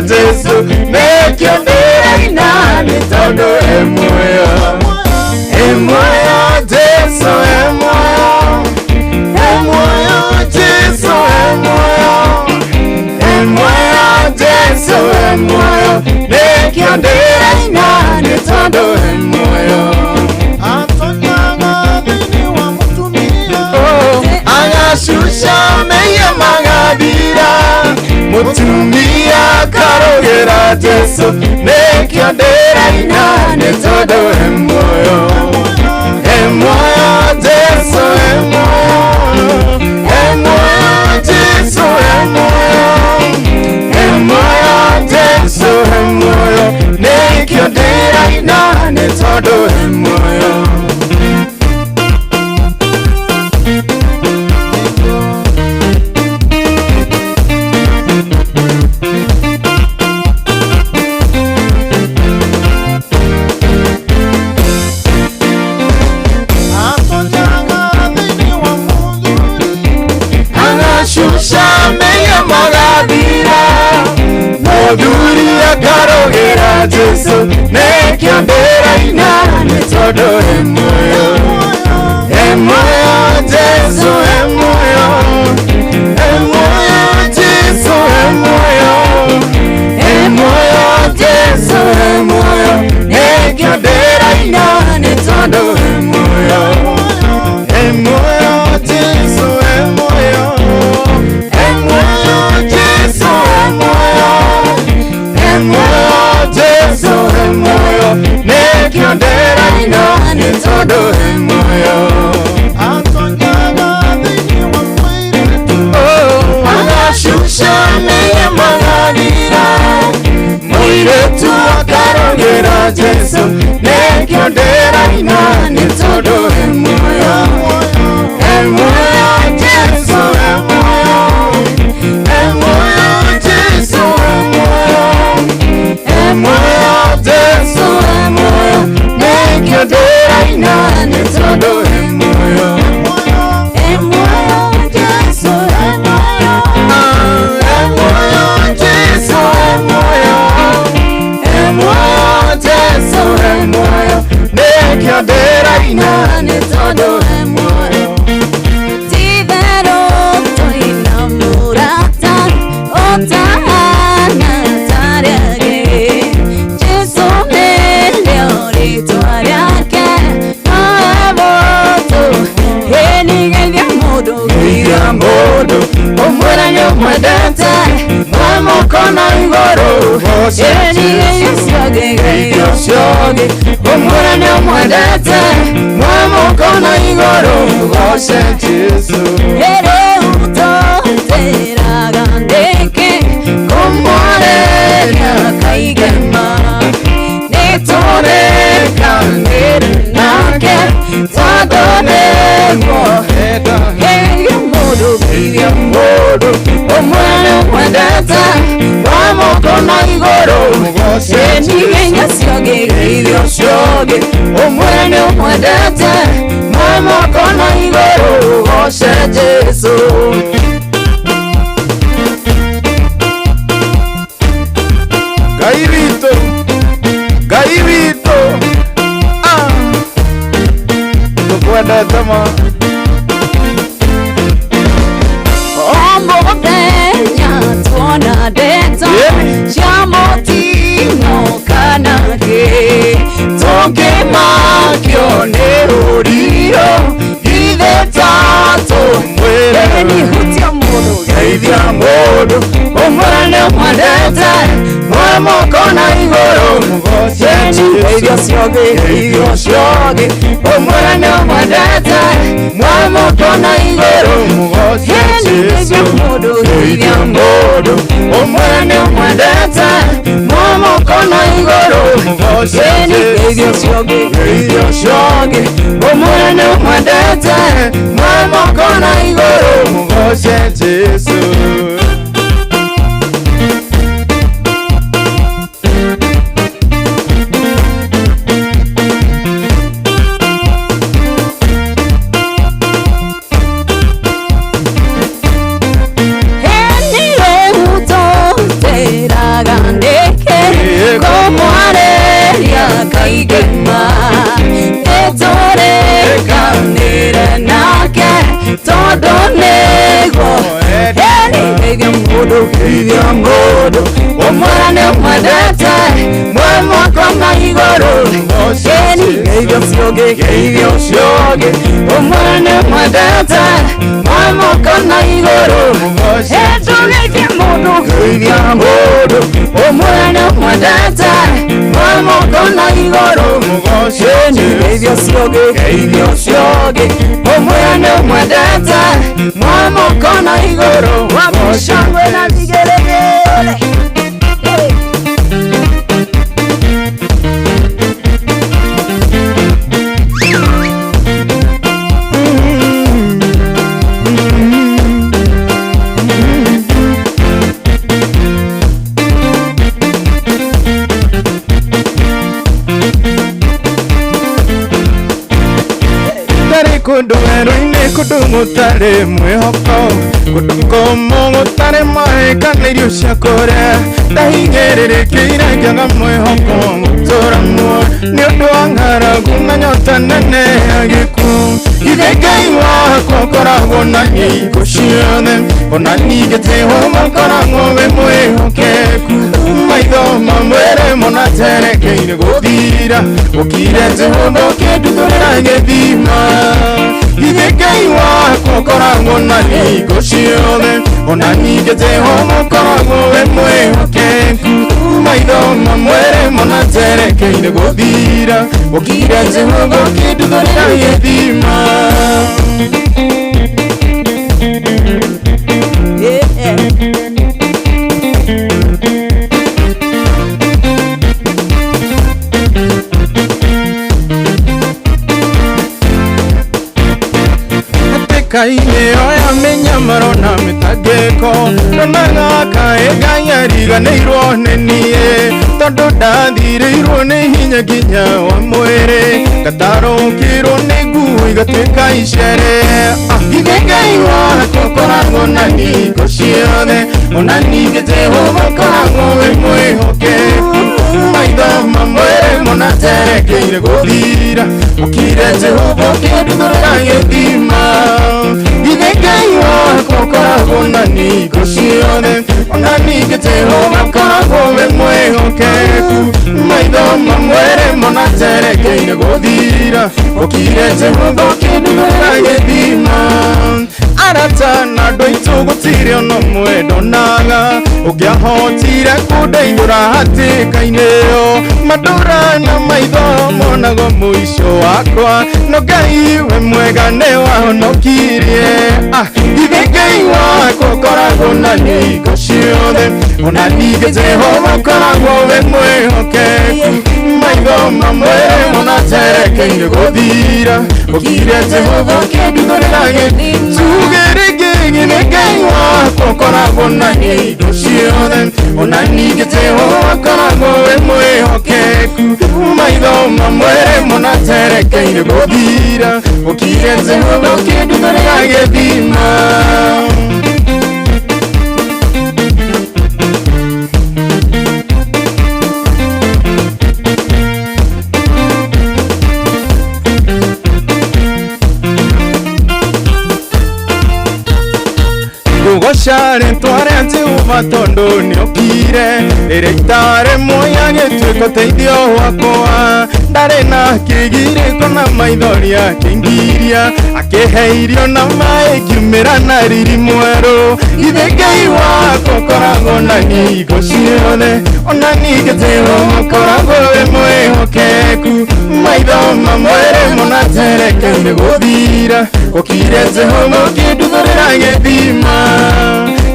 Jesu nekio ndĩraina nĩ tondũ e muoyo, e muoyo Jesu e muoyo, e muoyo Jesu e muoyo, e muoyo Jesu e muoyo nekio ndĩraina nĩ tondũ e muoyo. Atonyaga thĩinĩ wa mũtumia agacuca mehia magathira mutumia karogera Jesu nekio ndĩraina nĩ tondũ e muoyo, e muoyo Jesu e muoyo, e muoyo Jesu e muoyo, e muoyo Jesu e muoyo nekio ndĩraina nĩ tondũ e muoyo. Jesu nekio ndĩraina nĩ tondũ e muoyo, e muoyo Jesu e muoyo, e muoyo Jesu e muoyo, e muoyo Jesu e muoyo nekio ndĩraina nĩ tondũ e muoyo, e muoyo Jesu e muoyo, e muoyo Jesu e muoyo, e muoyo Jesu e muoyo nekio ndĩraina nĩ tondũ e muoyo. Atonyaga thĩinĩ wa mũirĩtu agacuca mehia magathira mũirĩtu akarogera Jesu nekio ndĩraina nĩ tondũ e muoyo, e muoyo Jesu e muoyo, e muoyo Jesu e muoyo, e muoyo Jesu e muoyo nekio ndĩraina nĩ tondũ e muoyo, e muoyo Jesu e muoyo, e muoyo Jesu e muoyo, e muoyo Jesu e muoyo nekio ndĩraina nĩ tondũ e muoyo. Ti-itherũ tũrĩ na mũrata ũtahana ta arĩa angĩ. Jesu nĩrĩo rĩtwa rĩake, nowe mũndũ, ĩ nĩgeithia mũndũ, Geithia mũndũ ũmwĩre nĩ ũmwendete mwe mũkono igũrũ goce ĩ nĩgeithia ũcio ũngĩ, Geithia ũcio ũngĩ ũmwĩre nĩ ũmwendete mwe mũkono igũrũ goce Jesu. Rĩu tũtĩraga nĩkĩ kũmwarĩria kaigema nĩtũrĩkanĩre nake tondũ nĩguo geithia mũndũ, Geithia mũndũ ũmwĩre nĩ ũmwendete mwe mũkono igũrũ goce ĩ nĩgeithia ũcio ũngĩ, Geithia ũcio ũngĩ ũmwĩre nĩ ũmwendete mwe mũkono igũrũ goce Jesu. Tama O mũthenya tuona ndeto cia mũtino kana kĩ Tũngĩmakio nĩ rũriro Ithe tatũmwĩre Ĩni hutia mũndũ Geithia mũndũ ũmwĩre nĩ ũmwendete Mwoe moko na igũrũ mũgoce Geithia ũcio ũngĩ, geithia ũcio ũngĩ Ũmwĩre nĩ ũmwendete Mwoe moko na igũrũ mũgoce Geithia mũndũ, Geithia mũndũ ũmwĩre nĩ ũmwendete Mwoe moko na igũrũ mũgoce Geithia ũcio ũngĩ, Geithia ũcio ũngĩ ũmwĩre nĩ ũmwendete Mwoe moko na igũrũ mũgoce Jesũ. Geithia mũndũ ũmwĩre nĩ ũmwendete Mwoe moko na igũrũ Geithia ũcio ũngĩ, Geithia ũcio ũngĩ ũmwĩre nĩ ũmwendete Mwoe moko na igũrũ Geithia mũndũ, Geithia mũndũ ũmwĩre nĩ ũmwendete Mwoe moko na igũrũ Geithia ũcio ũngĩ, Geithia ũcio ũngĩ ũmwĩre nĩ ũmwendete Mwoe moko na igũrũ Shangwe na vigelegele. Ndarĩ kũndũ werũ-inĩ kũndũ gũtarĩ mwĩhoko kũndũ kũmũ gũtarĩ maĩ kana irio cia kũrĩa ndahinyĩrĩrĩkĩire ngĩaga mwĩhoko gũtũra muoyo nĩ ũndũ wa ng'aragu na nyota nene ya gĩkuũ Ithe Ngai wakwa ũkoragwo na hingo ciothe ona ningĩ Jehova ũkoragwo wĩ mwĩhokeku maitho mamwĩrĩ mũnaterekeire gũthira ũkire Jehova ũkĩnduthũrĩra gĩthima Ithe Ngai wakwa ũkoragwo na hingo ciothe ona ningĩ Jehova ũkoragwo wĩ mwĩhokeku maitho mamwĩrĩ mũnaterekeire gũthira ũkire Jehova ũkĩnduthũrĩra gĩthima. Hatĩka-inĩ ĩyo ya mĩnyamaro na mĩtangĩko ndonaga kaĩ Ngai ariganĩirwo nĩ niĩ tondũ ndathirĩirwo nĩ hinya nginya wa mwĩrĩ ngatarũkĩrwo nĩ nguo igatuĩka icere. Ithe Ngai wakwa ũkoragwo na hingo ciothe ona ningĩ Jehova ũkoragwo wĩ mwĩhokeku maitho mamwĩrĩ mũnaterekeire gũthira ũkire Jehova ũkĩnduthũrĩra gĩthima Ithe Ngai wakwa ũkoragwo na hingo ciothe ona ningĩ Jehova ũkoragwo wĩ mwĩhokeku maitho mamwĩrĩ mũnaterekeire gũthira ũkire Jehova ũkĩnduthũrĩra gĩthima. Arata na andũ aitũ gũtirĩ ona ũmwe ndonaga ũngĩahotire kũndeithũra hatĩka-inĩ ĩyo mandũra na maitho monagwo mũico wakwa no Ngai we mwega nĩ wahonokirie. Ithe Ngai wakwa ũkoragwo na hingo ciothe ona ningĩ Jehova ũkoragwo wĩ mwĩhokeku maitho mamwĩrĩ mũnaterekeire gũthira ũkire Jehova ũkĩnduthũrĩra gĩthima Nĩ Ngai wakwa ũkoragwo na hingo ciothe ona ningĩ Jehova ũkoragwo wĩ mwĩhokeku maitho mamwĩrĩ mũnaterekeire gũthira ũkire Jehova ũkĩnduthũrĩra gĩthima. Ngũgoca rĩtwa rĩa Jehova tondũ nĩokire rĩrĩa itarĩ muoya gĩtuĩka ũteithio wakwa ndarĩ na kĩgirĩko na maithori akĩngiria akĩhe irio na maĩ ngiumĩra na riri mwerũ githĩ Ngai wakwa ũkoragwo na niĩ hingo ciothe ona ningĩ Jehova ũkoragwo wĩ mwĩhokeku maitho mamwere mũnaterekeire gũthira gũkire Jehova ũkĩnduthũrĩra gĩthima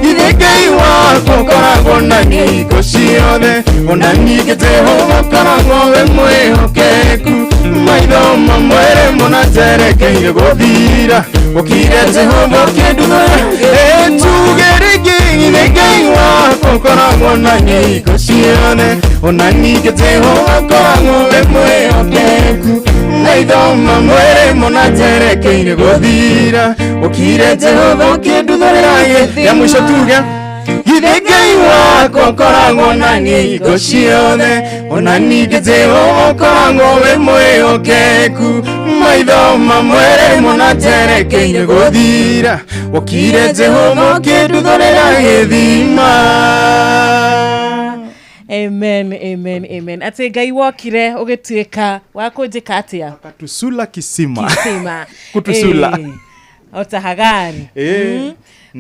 githĩ Ngai wakwa ũkoragwo na niĩ hingo ciothe ona ningĩ Jehova ũkoragwo wĩ mwĩhokeku maitho mamwere mũnaterekeire gũthira gũkire Jehova ũkĩnduthũrĩra ĩtuge rĩngĩ githĩ Ngai wakwa ũkoragwo na niĩ hingo ciothe ona ningĩ Jehova ũkoragwo wĩ mwĩhokeku maitho mamwere mũnaterekeire gũthira gũkire Jehova ũkĩnduthũrĩra gĩthima ya mũico tuge githĩ Ngai wakwa ũkoragwo na niĩ hingo ciothe ona ningĩ Jehova ũkoragwo wĩ mwĩhokeku maitho mamwere mũnaterekeire gũthira gũkire Jehova ũkĩnduthũrĩra gĩthima. Amen, amen, amen. Atĩ Ngai wokire ũgĩtuĩka wa kũnjĩka atĩa? Tusula kisima. Kisima. Kutusula. Ota Hagari.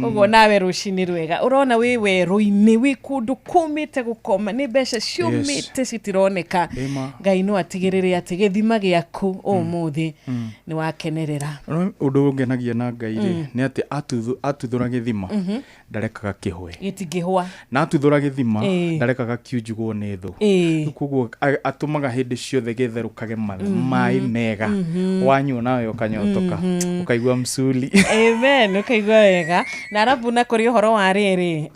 Koguo nawe rũcinĩ rwega ũrona wĩ werũ-inĩ wĩ kũndũ kũmĩte gũkoma nĩ mbeca ciũmĩte citironeka. Ngai no atigĩrĩre atĩ gĩthima gĩaku ũmũthĩ nĩ wakenerera. Ũndũ ũngenagia na Ngai rĩ nĩ atĩ atuthũra gĩthima ndarekaga kĩhwe gĩtingĩhwa na atuthũra gĩthima ndarekaga kiunjugwo nĩ thũ koguo atũmaga hĩndĩ ciothe gĩtherũkage maĩ mega wanyua nawe ũkanyotoka ũkaigua msuli. Amen, ũkaigua wega. Na arabu na kũrĩ ũhoro wa rĩrĩ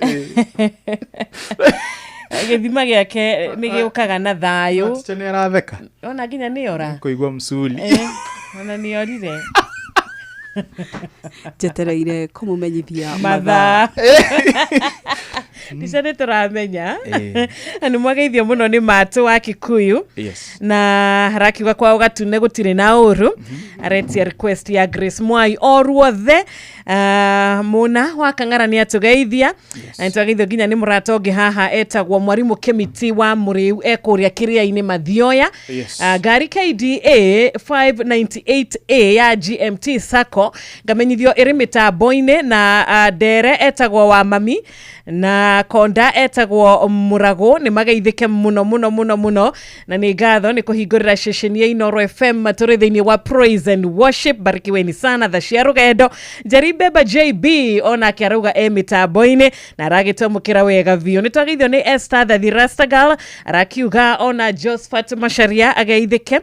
gĩthima gĩake nĩ gĩũkaga na thayũ. Ticha nĩ aratheka ona nginya nĩ ora kũigua msuli ona nĩ orire njetereire kũmũmenyithia mathaa. Ticha nĩ tũramenya na nĩ mwageithio mũno nĩ Matũ wa Kikuyu. Na harakiuga kwao Gatune gũtirĩ na ũru. Aretia request ya Grace Mwai o ruothe. Muna wa Kang'ara nĩ atũgeithia na nĩtwageithio nginya nĩ mũrata ũngĩ haha etagwo Mwarimũ Kĩmiti wa Mũrĩu ekũrĩa Kĩrĩa-inĩ Mathioya. Ngari KDA 598A ya GMT Sacco ngamenyithio ĩrĩ mĩtambo-inĩ na Ndere etagwo wa mami na Konda etagwo Mũragũ nĩ mageithĩke mũno mũno mũno mũno na nĩ ngatho nĩ kũhingũrĩra ceceni ya Inooro FM tũrĩ thĩinĩ wa Praise and Worship. Barikiweni sana tha cia rũgendo. Njeri Beba JB onake arauga e mĩtambo-inĩ na aragĩtwamũkĩra wega biũ. Nĩ twageithio nĩ Esther the Rastagal arakiuga ona Josephat Macharia ageithĩke.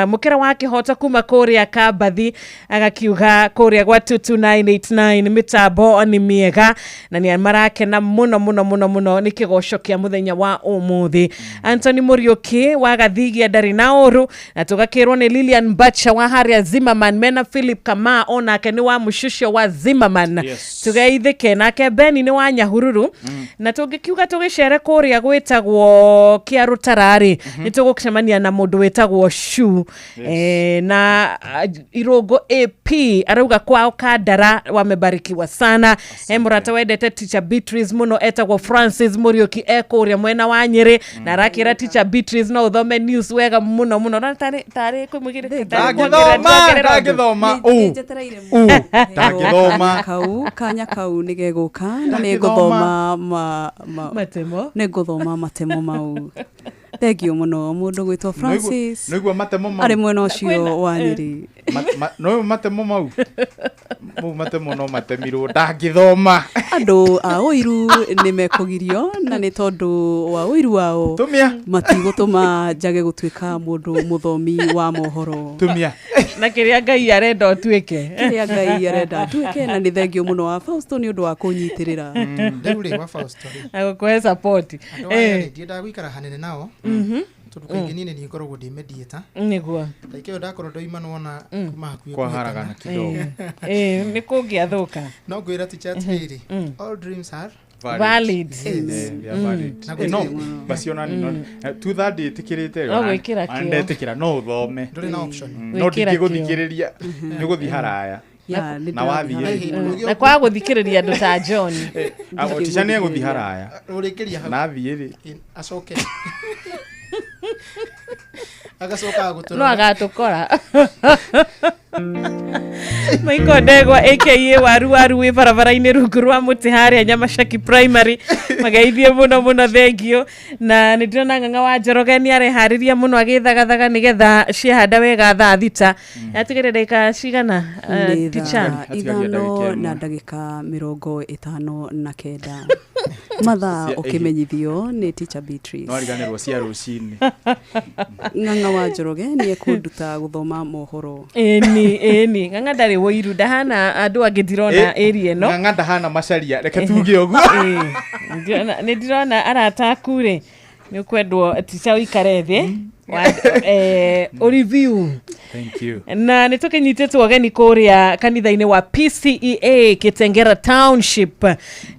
Mũkĩra wa kĩhoto kuma kũrĩa Kambathi agakiuga kũrĩa gwa 22989 mĩtambo nĩ mĩega na nĩ marakena mũno mũno mũno mũno nĩ kĩgoco kĩa mũthenya wa ũmũthĩ. Anthony Mũriũki wa Gathigia ndarĩ na ũru na tũgakĩrwo nĩ Lilian Bacha wa harĩa Zimmerman mena Philip Kama onake nĩ wa mũcucio wa Zimmerman. Tũgeithĩke nake Beni nĩ wa Nyahururu na tũngĩkiuga tũgĩcere kũrĩa gwĩtagwo kĩa Rũtararĩ nĩ tũgũcemania na mũndũ wĩtagwo Shu na Irũngũ AP arauga kwao Kandara wamebarikiwa sana. Mũrata wendete Teacher Beatrice mũno etagwo Francis Mũriũki ekũrĩa mwena wa Nyĩrĩ na arakĩra Teacher Beatrice no ũthome news wega mũno mũno na tarĩ kwĩmũgĩrĩ ndangĩthoma ndangĩthoma kau kanya kau nĩ gegũka na nĩ ngũthoma matemo nĩ ngũthoma matemo mau. Thengio mũno mũndũ gwĩtwo Francis nĩguo matemo mau arĩ mwena ũcio wa Nyĩrĩ. No matemo mau mau matemo no matemirwo ndangĩthoma. Andũ a ũiru nĩ mekũgirio na nĩ tondũ wa ũiru wao matigũtũma njage gũtuĩka mũndũ mũthomi wa mohoro. Tumia na kĩrĩa Ngai arenda ũtuĩke. Kĩrĩa Ngai arenda nduĩke na nĩ thengio mũno wa Fausto nĩ ũndũ wa kũnyitĩrĩra. Rĩu rĩ wa Fausto rĩ na gũkũhe support. Andũ aya rĩ ndiendaga gũikara hanene nao tondũ kaingĩ niĩ nĩ ngoragwo ndĩ mediator nĩguo ndagĩka ĩyo ndakorwo ndoima nĩwona kuma hakuhĩ kwaharagana kidogo nĩ kũngĩathũka. No ngwĩra teacher atĩrĩrĩ all dreams are valid. No basi ona ni 230 ĩtĩkĩrĩte ndetikira no ũthome ndũrĩ na option no ndingĩgũthikĩrĩria nĩ gũthiĩ haraya. Ya, nĩ Na wathiĩ ndĩrathiĩ rĩ? Na kwaga gũthikĩrĩria andũ ta John. Ticha nĩ egũthiĩ haraya. Ũrĩkĩria hau. Na athiĩ rĩ? Acoke. Agacoka agũtũrora. No agatũkora. Michael Ndegwa aka Waru Waru wĩ barabara-inĩ rungu rwa mũtĩ harĩa Nyamacaki Primary, mageithie mũno mũno, thengio. Na nĩ ndĩrona Ng'ang'a wa Njoroge nĩ areharĩria mũno agĩthagathaga nĩgetha ciahanda wega thaa 6. Yatigĩre ndagĩka cigana, Nĩ teacher? thaa 5:59 mathaa ũkĩmenyithio nĩ Teacher Beatrice. No ariganĩrwo cia rũcinĩ. Ng'ang'a wa Njoroge nĩ ekũnduta gũthoma mohoro. Ĩni ĩni, Ng'ang'a ndarĩ wũiru, ndahana andũ angĩ ndirona area ĩno. Ng'ang'a ndahana macaria, reke tuge ũguo. Nĩ ndĩrona arata aku rĩ, nĩ ũkwendwo ticha ũikare thĩ ũ review. Thank you. Na nĩ tũkĩnyitĩtwo ũgeni kũrĩa kanitha-inĩ wa PCEA Kitengera Township,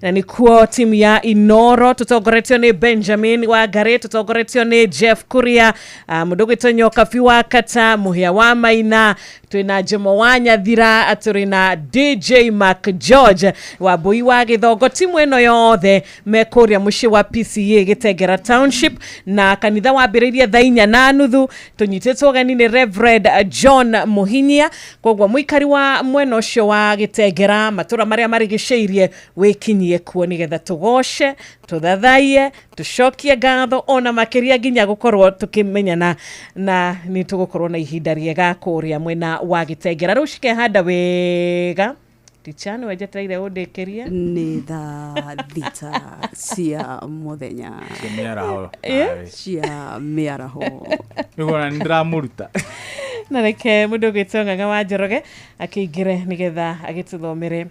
na nĩkuo timu ya Inoro tũtongoretio nĩ Benjamin Wangari, tũtongoretio nĩ Jeff Kuria, mũndũ ũgwĩtwo Nyokabi wa Kata, Mũhĩa wa Maina, twĩna Jemo wa Nyathira, tũrĩ na DJ Mark George wa Mbui wa Gĩthongo. Timu ĩno yothe me kũrĩa mũciĩ wa PCEA Gĩtengera Township, na kanitha wambĩrĩirie thaa 4:30. Tũnyitĩtwo ũgeni nĩ Reverend John Muhinyia. Koguo mũikari wa mwena ũcio wa Gĩtengera, matũra marĩa marigicĩirie, wĩkinyie kuo nĩgetha tũgoce, tũthathaiye, tũcokie ngatho ona makĩria nginya gũkorwo tũkĩmenyana, na nĩ tũgũkorwo na ihinda rĩega kũrĩa mwena wa Gĩtengera. Rĩu cikehanda wega. Ticha, nĩ wenjetereire ũndĩkĩrie. Nĩ thaa 6 cia mũthenya. Cia mĩaraho. Cia mĩaraho. Nĩguo nĩ ndĩramũruta. Na reke mũndũ ũgwĩtwo Ng'ang'a wa Njoroge akĩingĩre nĩgetha agĩtũthomere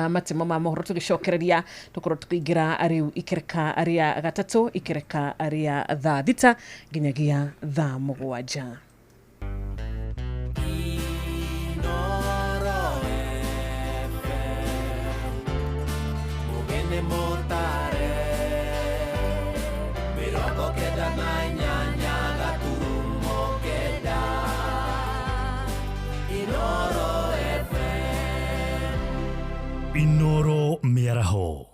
matemo ma mohoro, tũgĩcokereria tũkorwo tũkĩingĩra rĩu ikereka rĩa gatatũ, ikereka rĩa thaa 6 nginyagia thaa 7. Inoro Mĩaraho.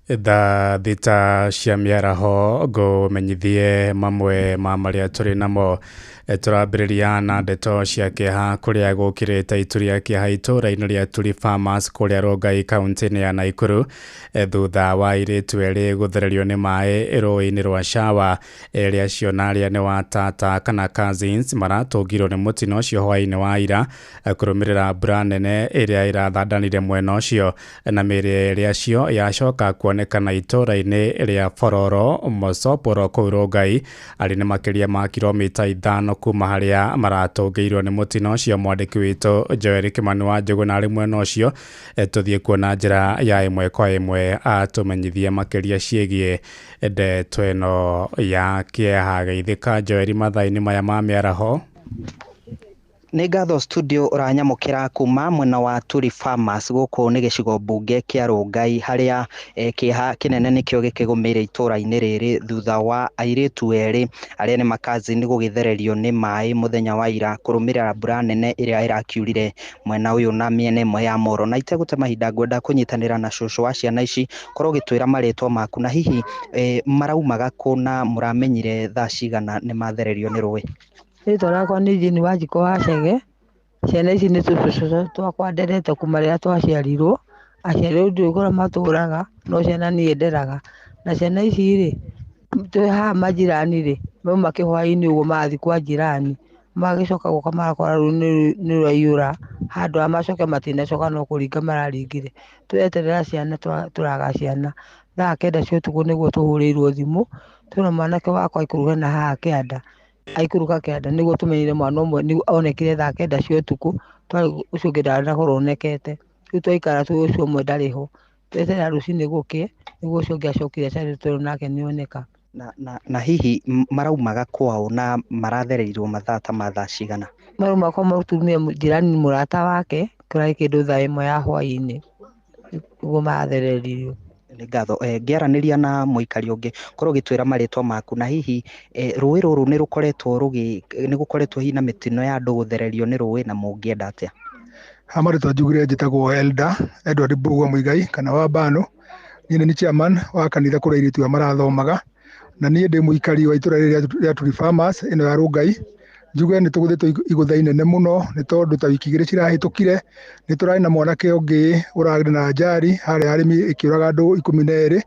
Thaa 6 cia mĩaraho, ngũmenyithie mamwe ma marĩa tũrĩ namo. Tũrambĩrĩria na ndeto cia kĩeha kũrĩa gũkĩrĩte itu rĩa kĩeha itũũra-inĩ rĩa Turi Farmers kũrĩa Rongai kaunti-inĩ ya Naikuru, thutha wa airĩtu erĩ gũthererio nĩ maĩ rũĩ-inĩ rwa Shawa. Erĩ acio na arĩa nĩ wa tata kana cousins maratũngirwo nĩ mũtino ũcio hwaĩ-inĩ wa ira, kũrũmĩrĩra mbura nene ĩrĩa ĩrathandanire mwena ũcio, na mĩĩrĩ erĩ acio yacoka kuonekana itũũra-inĩ rĩa Bororo Mosoporo kũu Rongai, arĩ nĩ makĩria ma kilomita 5 kuma harĩa maratũngĩirwo nĩ mũtino ũcio. Mwandĩki witũ Joel Kimani wa Njũgũna arĩ mwena ũcio, tũthiĩ kuona njĩra ya ĩmwe kwa ĩmwe atũmenyithie makĩria ciĩgiĩ ndeto ĩno ya kĩeha. Geithĩka Joel mathaa-inĩ maya ma mĩaraho. Nĩ ngatho studio ũranyamũkĩra kuma mwena wa Turi Farmers gũkũ nĩ gĩcigo mbunge kĩa Rongai, harĩa kĩeha kĩnene nĩkĩo gĩkĩgũmĩire itũũra-inĩ rĩrĩ thutha wa airĩtu erĩ arĩa nĩ makazini gũgĩthererio nĩ maĩ mũthenya wa ira kũrũmĩrĩra mbura nene ĩrĩa ĩrakiurire mwena ũyũ na mĩena ĩmwe ya Moro. Na itegũte mahinda ngwenda kũnyitanĩra na cũcũ wa ciana ici, korwo ũgĩtwĩra marĩtwa maku na hihi maraumaga kũ na mũramenyire thaa cigana nĩ mathererio nĩ rũĩ. Rĩtwa rĩakwa nĩ Jane Wanjikũ wa Chege. Ciana ici nĩ tũcũcũ twakwa nderete kuma rĩrĩa twaciarirwo. Aciari rĩu ndiũĩ kũrĩa matũraga, no ciana niĩ nderaga. Na ciana ici rĩ, twĩ haha majirani rĩ, mauma kĩhwaĩ-inĩ ũguo marathiĩ kwa jirani, magĩcoka gũka marakora rũĩ nĩ rwaiyũra, handũ ha macoke matinacoka no kũringa mararingire. Tũreterera ciana, tũraga ciana. Thaa 9 cia ũtukũ nĩguo tũhũrĩirwo thimũ, twĩna mwanake wakwa aikũrũke na haha kĩanda. Aikũrũka kĩanda nĩguo tũmenyire mwana ũmwe onekire thaa 9 cia ũtukũ, twarĩ ũcio ũngĩ ndanakorwo onekete. Rĩu twaikara tũĩ ũcio ũmwe ndarĩ ho. Tweterera rũcinĩ gũkĩe nĩguo ũcio ũngĩ acokire acarĩtwo tondũ nake nĩoneka. Na hihi maraumaga kwao na marathereirwo mathaa ta ma thaa cigana? Marauma kwa mũtumia jirani mũrata wake, kũrarĩ kĩndũ thaa 1 ya hwaĩ-inĩ nĩguo marathererirwo. Nĩ ngatho. Ngĩaranĩria na mũikari ũngĩ, korwo ũgĩtwĩra marĩtwa maku, na hihi rũĩ rũrũ nĩ rũkoretwo rũgĩ nĩ gũkoretwo hihi na mĩtino ya andũ gũthererio nĩ rũĩ, na mũngĩenda atĩa? Ha marĩtwa njugire njĩtagwo Elder Edward Mbugua Muigai kana wa Bano. Niĩ nĩ chairman wa kanitha kũrĩa airĩtu aya marathomaga, na niĩ ndĩ mũikari wa itũra rĩrĩ rĩa Turi Farmers ĩno ya Rũngai. Njuge nĩ tũgũthĩtwo igũtha inene mũno nĩ tondũ ta wiki igĩrĩ cirahĩtũkire nĩ tũrarĩ na mwanake ũngĩ ũrarĩ na njari harĩa arĩmi ĩkĩũraga andũ 12,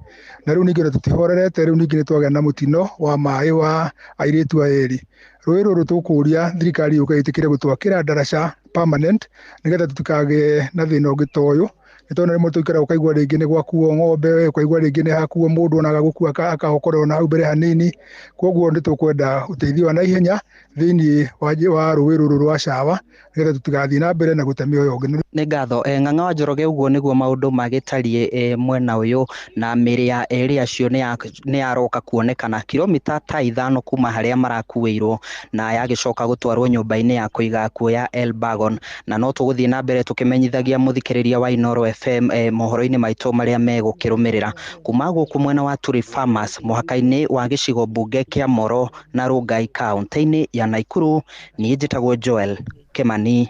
na rĩu ningĩ ona tũtihorerete, rĩu ningĩ nĩ twagĩa na mũtino wa maĩ wa airĩtu aya erĩ. Rũĩ rũrũ tũkũria thirikari yũke ĩtĩkĩre gũtwakĩra ndaraca permanent nĩgetha tũtikagĩe na thĩna ũngĩ ta ũyũ, nĩ tondũ rĩmwe tũikaraga ũkaigua rĩngĩ nĩ gwakuo ng'ombe, ũkaigua rĩngĩ nĩ hakuo mũndũ ona agagũkua akahokorwo na hau mbere hanini. Koguo nĩ tũkwenda ũteithio wa naihenya thĩinĩ wa rũĩ rũrũ rwa Cawa nĩgetha tũtigathiĩ na mbere na gũte mĩoyo ĩngĩ. Nĩ ngatho. Ng'ang'a wa Njoroge, ũguo nĩguo maũndũ magĩtariĩ mwena ũyũ, na mĩrĩ ya erĩ acio nĩ yaroka kuonekana kilomita ta 5 kuma harĩa marakuĩirwo, na yagĩcoka gũtwarwo nyũmba-inĩ ya kũiga akuũ ya Elbagon. Na no tũgũthiĩ na mbere tũkĩmenyithagia mũthikĩrĩria wa Inooro FM mohoro-inĩ maitũ marĩa megũkĩrũmĩrĩra kuma gũkũ mwena wa Turi Farmers, mũhaka-inĩ wa gĩcigo mbunge kĩa Moro na Rongai kaunti-inĩ ya Nakuru. Niĩ njĩtagwo Joel Kimani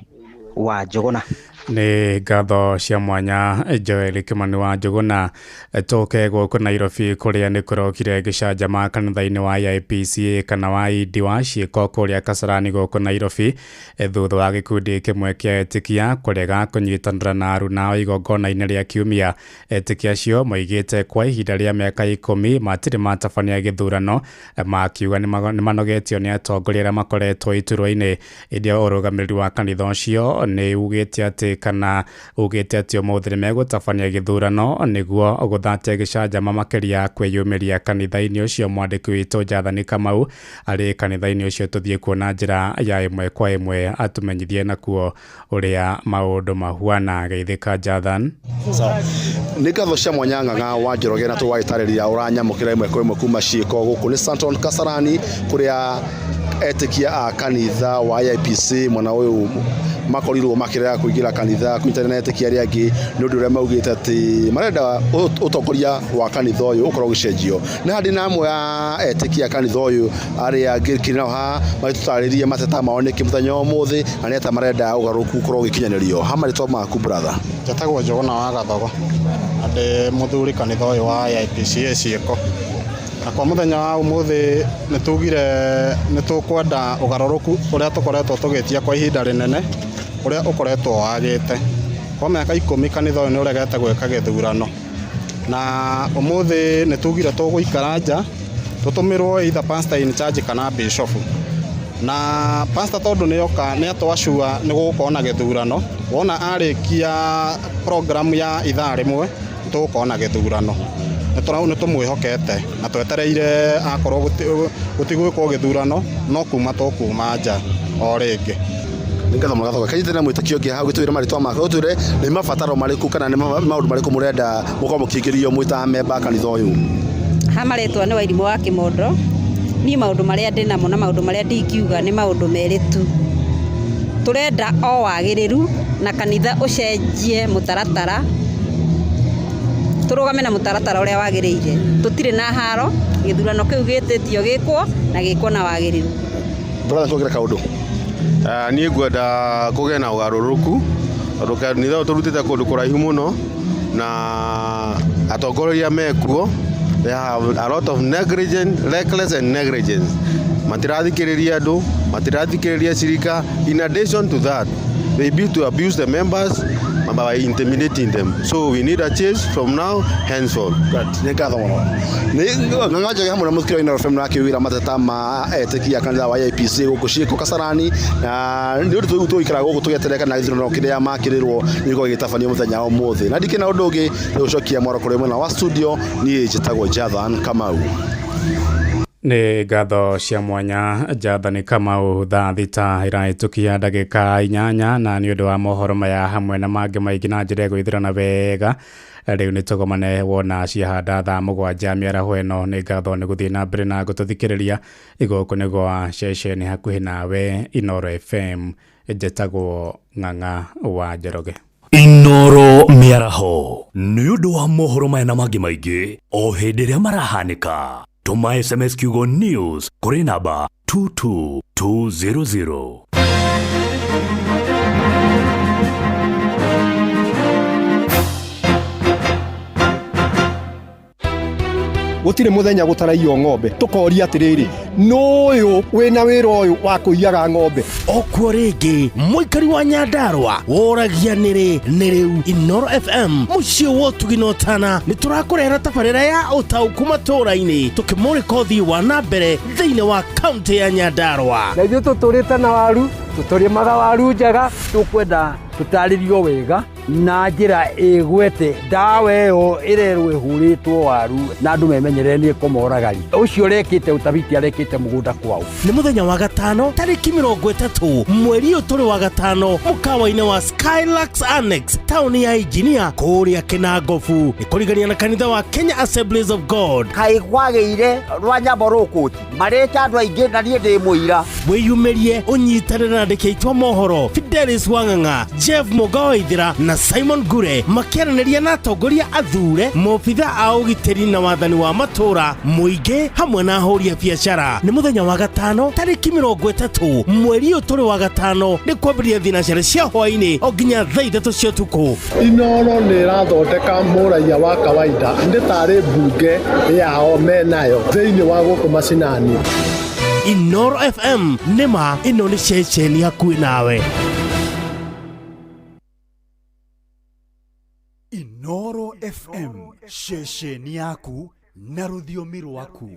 wa Njũgũna. Nĩ ngatho cia mwanya Joel Kimani wa Njũgũna. Tũke gũkũ Nairobi kũrĩa nĩ kũrokire gĩcanjama kanitha-inĩ wa IPCA kana wa ID wa ciĩko kũrĩa Kasarani gũkũ Nairobi, thutha wa gĩkundi kĩmwe kĩa etĩkia kũrega kũnyitanĩra na aruna igongona-inĩ rĩa kiumia. Etĩkia acio moigĩte kwa ihinda rĩa mĩaka 10 matirĩ matabania gĩthurano, makiuga nĩ manogetio nĩ atongoria arĩa makoretwo iturwa-inĩ. Ĩndĩ ũrũgamĩrĩri wa kanitha ũcio nĩ ugĩte atĩ kana ugĩte atĩ ũmũthĩ nĩ megũtabania gĩthurano nĩguo gũthatia gĩcanjama makĩria kwĩyumĩria kanitha-inĩ ũcio. Mwandĩki witũ Jathani Kamau arĩ kanitha-inĩ ũcio, tũthiĩ kuona njĩra ya ĩmwe kwa ĩmwe atũmenyithie nakuo ũrĩa maũndũ mahuana. Geithĩka Jathan. Nĩ ngatho cia mwanya Ng'ang'a wa Njoroge, na tũgagĩtarĩria ũranyamũkĩra ĩmwe kwa ĩmwe kuma ciĩko gũkũ nĩ Santon Kasarani kũrĩa etĩkia a kanitha wa IPC mwena ũyũ makorirwo makĩrega kũingĩra kanitha kũnyitanĩra na etĩkia arĩa angĩ nĩ ũndũ ũrĩa maugĩte atĩ marenda ũtongoria wa kanitha ũyũ ũkorwo ũgĩcenjio. Nĩ handĩ na amwe a etĩkia a kanitha ũyũ arĩa ngĩkiri nao haha magĩtũtarĩria mateta mao nĩkĩ mũthenya wa ũmũthĩ na nĩ atĩa marenda ũgarũrũku ũkorwo ũgĩkinyanĩrio. Ha marĩtwa maku brother? Njĩtagwo Njũgũna wa Gathogo na ndĩ mũthuri kanitha ũyũ wa IPCA ciĩko. Na kwa mũthenya wa ũmũthĩ nĩ tugire nĩ tũkwenda ũgarũrũku ũrĩa tũkoretwo tũgĩtia kwa ihinda rĩnene ũrĩa ũkoretwo wagĩte. Kwa mĩaka 10 kanitha ũyũ nĩ ũregete gwĩka gĩthurano, na ũmũthĩ nĩ tugire tũgũikara nja tũtũmĩrwo either pastor in charge kana bishop. Na pastor tondũ nĩoka nĩ atwacua nĩ gũgũkorwo na gĩthurano, wona arĩkia program ya ithaa rĩmwe tũgũkorwo na gĩthurano. Nĩ tũmwĩhokete na twetereire akorwo gũtigwĩkwo gĩthurano no kuma tũkuma nja o rĩngĩ. Nĩ ngatho mũno Gathogo. Kanyitĩre na mwĩtĩkio ũngĩ hau gĩtwĩre marĩtwa make, ũtwĩre nĩ mabataro marĩkũ kana nĩ maũndũ marĩkũ mũrenda mũkorwo mũkĩingĩrio mwĩ ta memba kanitha ũyũ. Ha marĩtwa nĩ Wairimũ wa Kĩmondo. Niĩ maũndũ marĩa ndĩ namo na maũndũ marĩa ndingiuga nĩ maũndũ merĩ tu. Tũrenda o wagĩrĩru na kanitha ũcenjie mũtaratara, tũrũgame na mũtaratara ũrĩa wagĩrĩire. Tũtirĩ na haro, gĩthurano kĩu gĩtĩtio gĩkwo na gĩkwo na wagĩrĩru. Brother, kuongerera kaũndũ. Niĩ ngwenda kũgĩe na ũgarũrũku tondũ kanitha ũyũ tũrutĩte kũndũ kũraihu mũno na atongoria mekuo they have a lot of negligence, reckless and negligence. Matirathikĩrĩria andũ, matirathikĩrĩria cirika. In addition to that, they be to abuse the members by intimidating them. So we need a change from now henceforth. Nĩ ngatho mũno. Nĩ Ng'ang'a Njoroge hamwe na mũthikĩrĩria wa Inooro FM na akĩwĩra mateta ma etĩkia kanitha wa IPC gũkũ ciĩko Kasarani, na nĩ ũndũ tũu tũikaraga gũkũ tũgĩeterera kana gĩthurano kĩrĩa makĩrĩrwo nĩ gĩkorwo gĩgĩtabanio mũthenya wa ũmũthĩ. Na ndikĩrĩ na ũndũ ũngĩ nĩ gũcokia mwaro kũrĩ mwena wa studio. Niĩ njĩtagwo Jathan Kamau. Nĩ ngatho cia mwanya Jathani Kamau. Thaa 6 ĩrahĩtũkia ndagĩka 8, na nĩ ũndũ wa mohoro maya hamwe na mangĩ maingĩ na njĩra ĩgũithĩrana wega, rĩu nĩ tũgomane wona ciahanda thaa 7 mĩaraho ĩno. Nĩ ngatho nĩ gũthiĩ na mbere na gũtũthikĩrĩria. Igũkũ nĩ gwa ceceni hakuhĩ nawe Inooro FM. Njĩtagwo Ng'ang'a wa Njoroge. Inoro mĩaraho nĩ ũndũ wa mohoro maya na mangĩ maingĩ o hĩndĩ ĩrĩa marahanĩka, tũma SMS kiugo news kũrĩ namba 22200. Gũtirĩ mũthenya gũtaraiywo ng'ombe, tũkoria atĩrĩrĩ, nũyũ wĩna wĩra ũyũ wa kũiyaga ng'ombe? Okuo rĩngĩ mũikari wa Nyandarũa woragia nĩrĩ nĩ rĩu Inoro FM mũciĩ wa ũtugi na ũtana nĩ tũrakũrehera tabarĩra ya ũtaũku matũũra-inĩ, tũkĩmũrĩka ũthii wa na mbere thĩinĩ wa kaũntĩ ya Nyandarũa. Na ithuĩ tũtũrĩte na waru, tũtũrĩmaga waru njega, tũkwenda tũtarĩrio wega na njĩra ĩgwete ndawa ĩyo ĩrerwo ĩhũrĩtwo waru na andũ memenyerere nĩ ĩkũmoragari ũcio ũrekĩte ũtabiti arekĩte mũgũnda kwao. Nĩ mũthenya wa gatano tarĩki 30 mweri ũyũ tũrĩ wa gatano mũkawa-inĩ wa Skylux Annex, taũni ya Engineer kũrĩa Kĩnangobu, nĩ kũrigania na kanitha wa Kenya Assemblies of God. Kaĩ kwagĩire rwa nyambo rũkũti marĩte andũ aingĩ na niĩ ndĩ mũira. Wĩyumĩrie ũnyitanĩre na andĩki aitũ a mohoro Fidelis Wang'ang'a, Jeff Mũgawaithĩra na Simon Ngure makĩaranĩria na atongoria athure, maobitha a ũgitĩri na wathani wa matũũra, mũingĩ hamwe na ahũri a biacara. Nĩ mũthenya wa gatano tarĩki 30 mweri ũyũ tũrĩ wa gatano, nĩ kwambĩrĩria thinacara cia hwaĩ-inĩ o nginya thaa 3 cia ũtukũ. Inoro nĩ ĩrathondeka mũraiya wa kawaida nĩ tarĩ mbunge yao menayo thĩinĩ wa gũkũ macinani. Inoro FM, nĩma ĩno nĩ ceceni hakuhĩ nawe. Inoro FM, ceceni yaku na rũthiomi rwaku.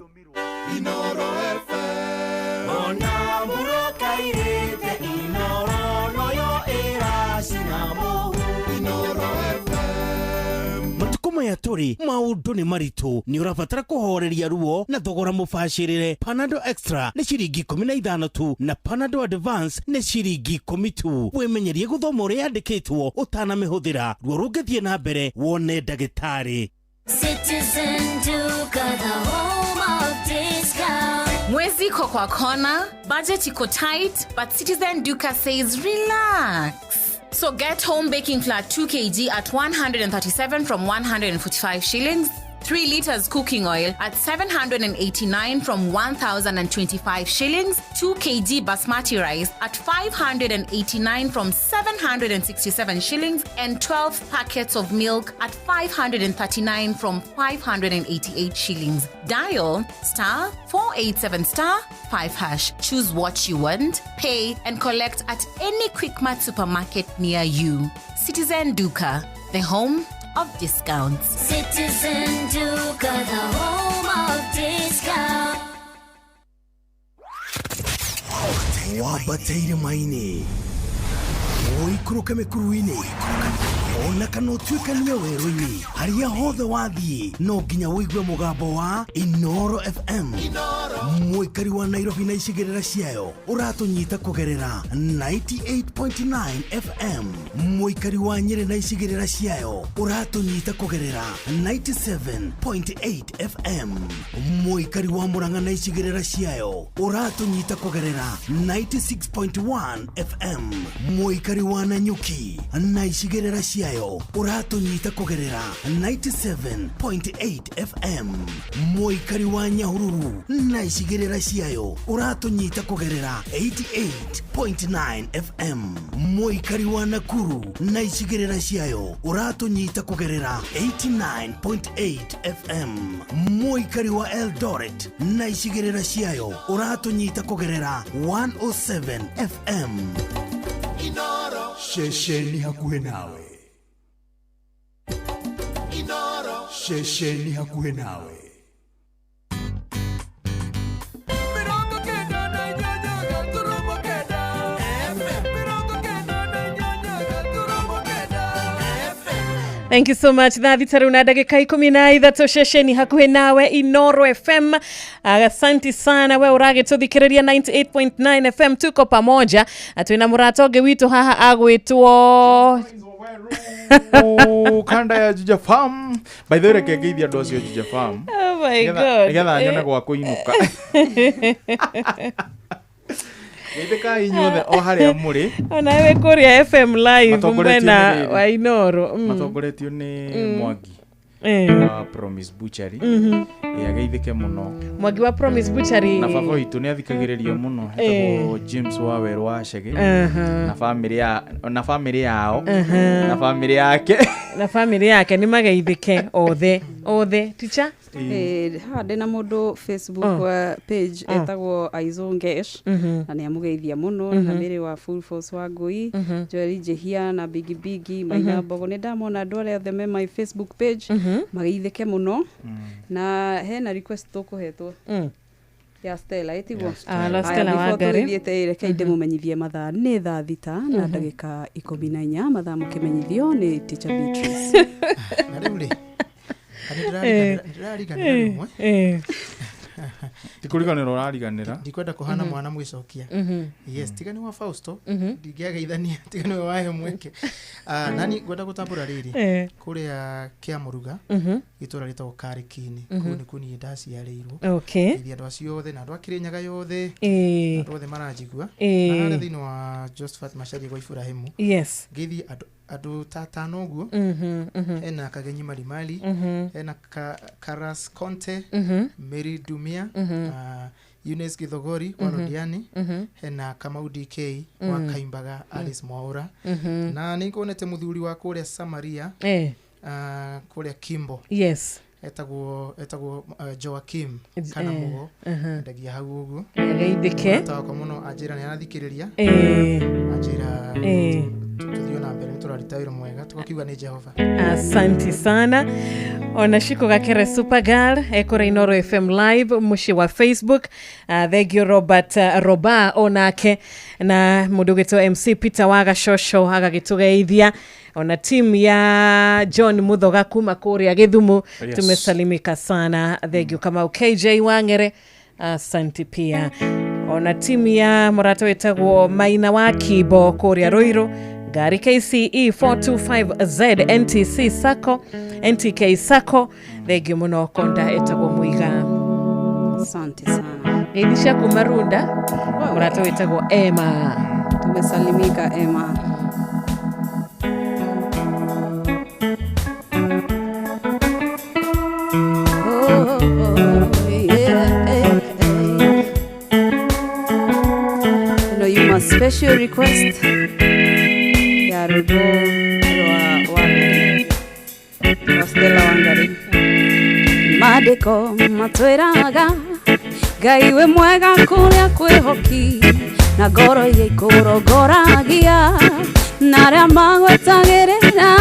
Inoro FM. Ona mũrokairĩte Inoro noyo ĩracina mũhu. Inoro FM. Matukũ maya tũrĩ maũndũ nĩ maritũ, nĩ ũrabatara kũhoreria ruo na thogora mũbacĩrĩre. Panadol Extra nĩ ciringi 15 tu na Panadol Advance nĩ ciringi 10 tu. Wĩmenyerie gũthoma ũrĩa yandĩkĩtwo ũtanamĩhũthĩra. Ruo rũngĩthiĩ na mbere wone ndagĩtarĩ. Citizen Duka, the home of discount. Mwezi iko kwa kona, budget iko tight, but Citizen Duka says relax. So get home baking flour 2 kg at 137 from 145 shillings, 3 liters cooking oil at 789 from 1,025 shillings, 2 kg basmati rice at 589 from 767 shillings, and 12 packets of milk at 539 from 588 shillings. Dial star 487 star 5 hash. Choose what you want, pay, and collect at any Quickmart supermarket near you. Citizen Duka, the home of discounts. Citizen Duka, the home of discount. Wambate irĩma-inĩ, ũikũrũke mĩkuru-inĩ, ona kana ũtuĩkanie werũ-inĩ, harĩa hothe wathiĩ no nginya ũigue mũgambo wa Inoro FM. Mũikari wa Nairobi na icigĩrĩra ciayo ũratũnyita kũgerera 98.9 FM. Mũikari wa Nyĩrĩ na icigĩrĩra ciayo ũratũnyita kũgerera 97.8 FM. Mũikari wa Murang'a na icigĩrĩra ciayo ũratũnyita kũgerera 96.1 FM. Mũikari wa Nanyuki na icigĩrĩra ciayo ũratũnyita kũgerera 97.8 FM. Mũikari wa Nyahururu na icigĩrĩra ciayo ũratũnyita kũgerera 88.9 FM. Mũikari wa Nakuru na icigĩrĩra ciayo ũratũnyita kũgerera 89.8 FM. Mũikari wa Eldoret na icigĩrĩra ciayo ũratũnyita kũgerera 107 FM. Inoro, ceceni hakuhĩ nawe. Inoro, ceceni hakuhĩ nawe. Thank you so much. Thaa thita rĩu na ndagĩka 13, ceceni hakuhĩ nawe Inoro FM. Asante sana we ũragĩtũthikĩrĩria 98.9 FM, tuko pamoja. Twĩna mũrata ũngĩ witũ haha agwĩtwo Kanda ya Juja Farm. By the way, reke ngeithie andũ acio Juja Farm. Oh my God. Nĩgetha nyone gwa kũinũka. Geithĩkai inyuothe o harĩa mũrĩ. Onawe kũrĩa FM Live Matongoretio mwena nĩ rĩrĩ. wa Inoro. Matongoretio nĩ Mwangi wa Promise Butchery. Ĩ, ageithĩke mũno. Mwangi wa Promise Butchery. Na baba witũ nĩ athikagĩrĩria mũno, etagwo James wa Werũ wa Chege, na bamĩrĩ ya na bamĩrĩ yao, na bamĩrĩ yake. Na bamĩrĩ yake nĩ mageithĩke othe othe ticha. Haha ndĩna mũndũ Facebook page etagwo Aizo Ngesh, na nĩ amũgeithia mũno, na Mary wa Full Force wa Ngui, Joel Njihia na Bigi Bigi Maina Mbogo. Nĩ ndamona andũ arĩa othe me my Facebook page mageithĩke mũno, na hena request tũkũhetwo ya Stella ĩtigwo. Ah, la Stella Wangari. Tũgĩthiĩte, reke ndĩmũmenyithie mathaa nĩ thaa 6 na ndagĩka 14, mathaa mũkĩmenyithio nĩ Teacher Beatrice. Na rĩu rĩ, nĩ ndĩrariganĩra rĩmwe. Ti kũriganĩra ũrariganĩra. Ndikwenda kũhana mwana mwĩcokia. Yes, tiga nĩ wa Fausto ndingĩageithania, tiga nĩwe wahe mweke. Ah, nani ngwenda gũtambũra rĩrĩ, kũrĩa Kĩamũruga, itũra rĩtagwo Karĩkini, kũu nĩkuo niĩ ndaciarĩirwo. Ngeithia andũ acio othe na andũ a Kĩrĩnyaga yothe, andũ othe maranjigua, na harĩa thĩinĩ wa Josephat Macharia gwa Iburahĩmu. Ngeithie andũ ta atano ũguo. Hena Kagenyi Marimali, hena Karas Conte, Mary Dumia, Eunice Githogori wa Rodiani, hena Kamau DK wa Kaimbaga, Alice Mwaura, na nĩ nguonete mũthuri wa kũrĩa Samaria, kũrĩa Kimbo, etagwo Joakim kana Mugo, endagia hau ũguo. Ageithĩke. Mũrata wakwa mũno anjĩra nĩ arathikĩrĩria, anjĩra tũthiĩ na mbere, nĩ tũraruta wĩra mwega, tũgakiuga nĩ Jehova. Asante sana. Ona Shiko Gakere Supergirl ekora Inoro FM Live muciĩ wa Facebook. Thengio Robert, Roba onake na mũndũ ũgĩtwo MC Peter wa Gacocco agagĩtũgeithia, ona timu ya John Muthoga kuma kũrĩa Gĩthumo. Tumesalimika sana, thengio Kamau KJ Wang'ere, asante pia. Ona timu ya mũrata wĩtagwo Maina wa Kibo kũrĩa Ruiru, ngari KCE 425Z NTC Sacco, NTK Sacco, thengio mũno. Konda ĩtagwo Mũiga. Asante sana. Ngeithi cia kuma Runda, mũrata wĩtagwo Emma. Tumesalimika Emma. Oh, yeah, eh. No, you must special request ya rwĩmbo rwa Wangari, rwa Stella Wangari. Maandĩko matwĩraga Ngai wĩ mwega kũrĩa kwĩhoki, na ngoro iria ikũrongoragia, na arĩa magwetagĩrĩra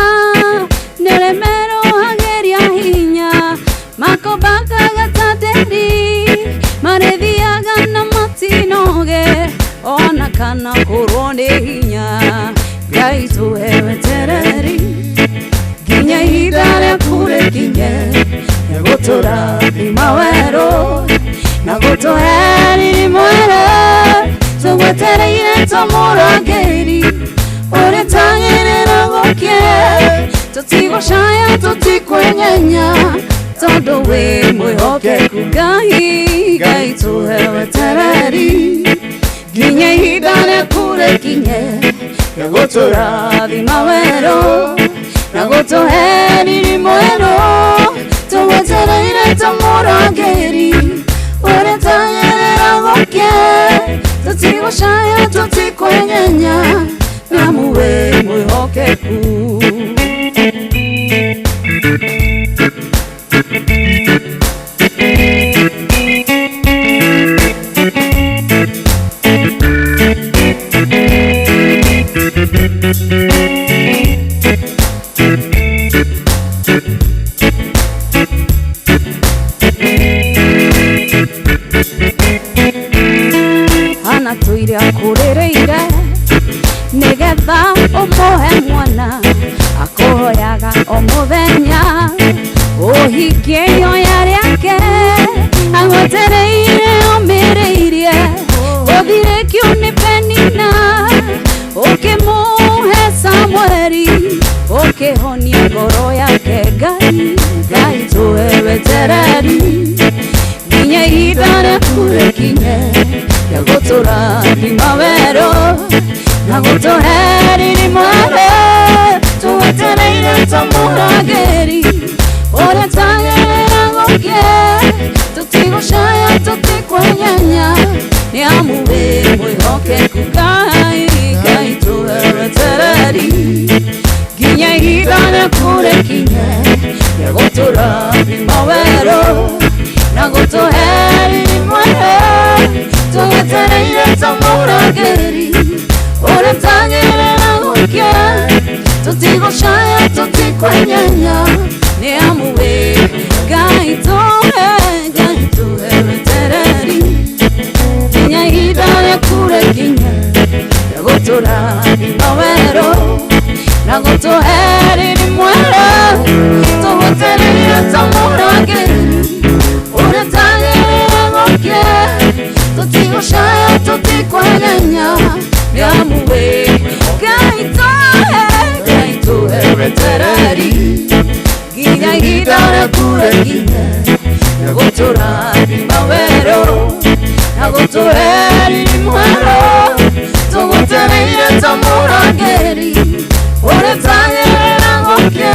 nĩũrĩmerohagĩria hinya, makobakaga ta nderi, marĩthiaga na matinoge ona kana kũrwo nĩ hinya. Ngai tũhe wetereri nginya ihinda rĩaku rĩkinye, nĩgũtũrathima werũ na gũtũhe riri mwega, tũgwetereire tũmũrangĩri ũrĩtagĩrĩra gũkĩe, tũtigũcaya tũtikwenyenya, tondũ wĩ mwĩhokeku Ngai. Ngai tũhe wetereri nginya ihinda rĩaku rĩkinye, nĩgũtũrathima werũ na gũtũhe riri mwerũ, tũgwetereire tũmũrangĩri ũrĩtagĩrĩra gũkĩe, tũtigũcaya tũtikwenyenya, nĩamu wĩ mwĩhokeku. Hana tũire akũrĩrĩire nĩgetha ũmũhe mwana, akũhoyaga o mũthenya ũhingie ihoya rĩake, agwetereire ũmĩrĩirie, ũthirĩkio nĩ Penina, ũkĩmũhe Samueli, ũkĩhonia ngoro yake. Ngai, Ngai tũhe wetereri nginya ihinda rĩaku rĩkinye, rĩa gũtũrathima werũ. tũtikwenyenya nĩ amu wĩ Ngai tũhe, Ngai tũhe wetereri nginya ihinda rĩaku rĩkinye rĩa gũtũrathima werũ na gũtũhe riri mwega tũgũtereire ta mũrangĩri ũrĩa tagĩrĩire gũkĩe tũtigũcaya tũtikwenyenya nĩ amu wĩ Ngai tũhe, Ngai tũhe wetereri nginya ihinda rĩaku rĩkinye rĩa gũtũrathima werũ na gũtũhe riri mwega tũgũtereire ta mũrangĩri ũrĩa tagĩrĩire gũkĩe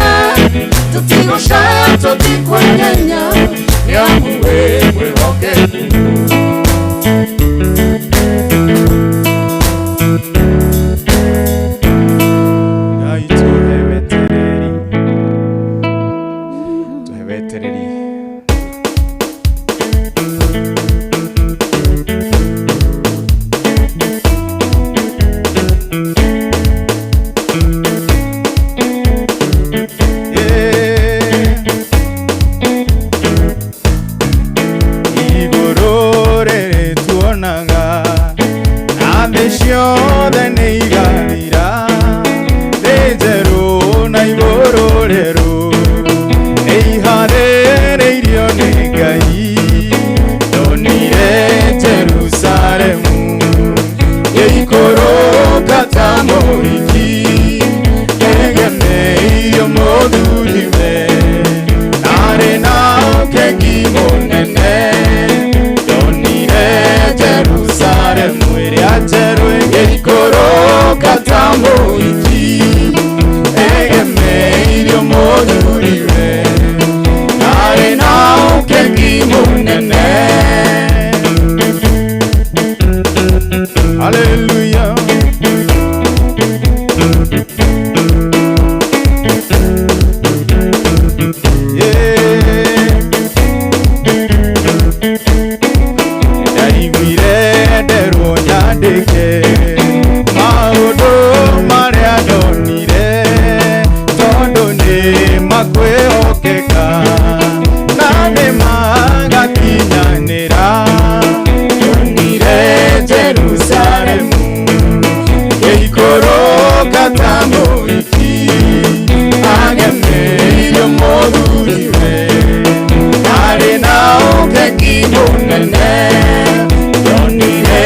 tũtigũcaya tũtikwenyenya nĩ amu wĩ mwĩhokeku. Ngai tũhe wetereri, tũhe wetereri. Igũrũ rĩrĩ tuonaga na thĩ ciothe nĩ igathira, thĩ njerũ na igũrũ rĩerũ nĩ iharĩrĩirio nĩ Ngai. Ndonire Jerusalemu ĩikũrũka ta mũhiki ĩgemeirio mũthuriwe, narĩ na ũkengi mũnene. Ndonire Jerusalemu ĩrĩa njerũ ĩgĩikũrũka ta mũhiki ĩgemeirio mũthuriwe, narĩ na ũkengi mũnene. Hallelujah. Yeah. Ndaiguire nderwo nyandĩke maũndũ marĩa ndonire, tondũ nĩ makwĩhokeka na nĩ magakinyanĩra. Ndonire Jerusalemu ĩikũrũka ta mũhiki agemeirio mũthuriwe, arĩ na ũkengi mũnene. Ndonire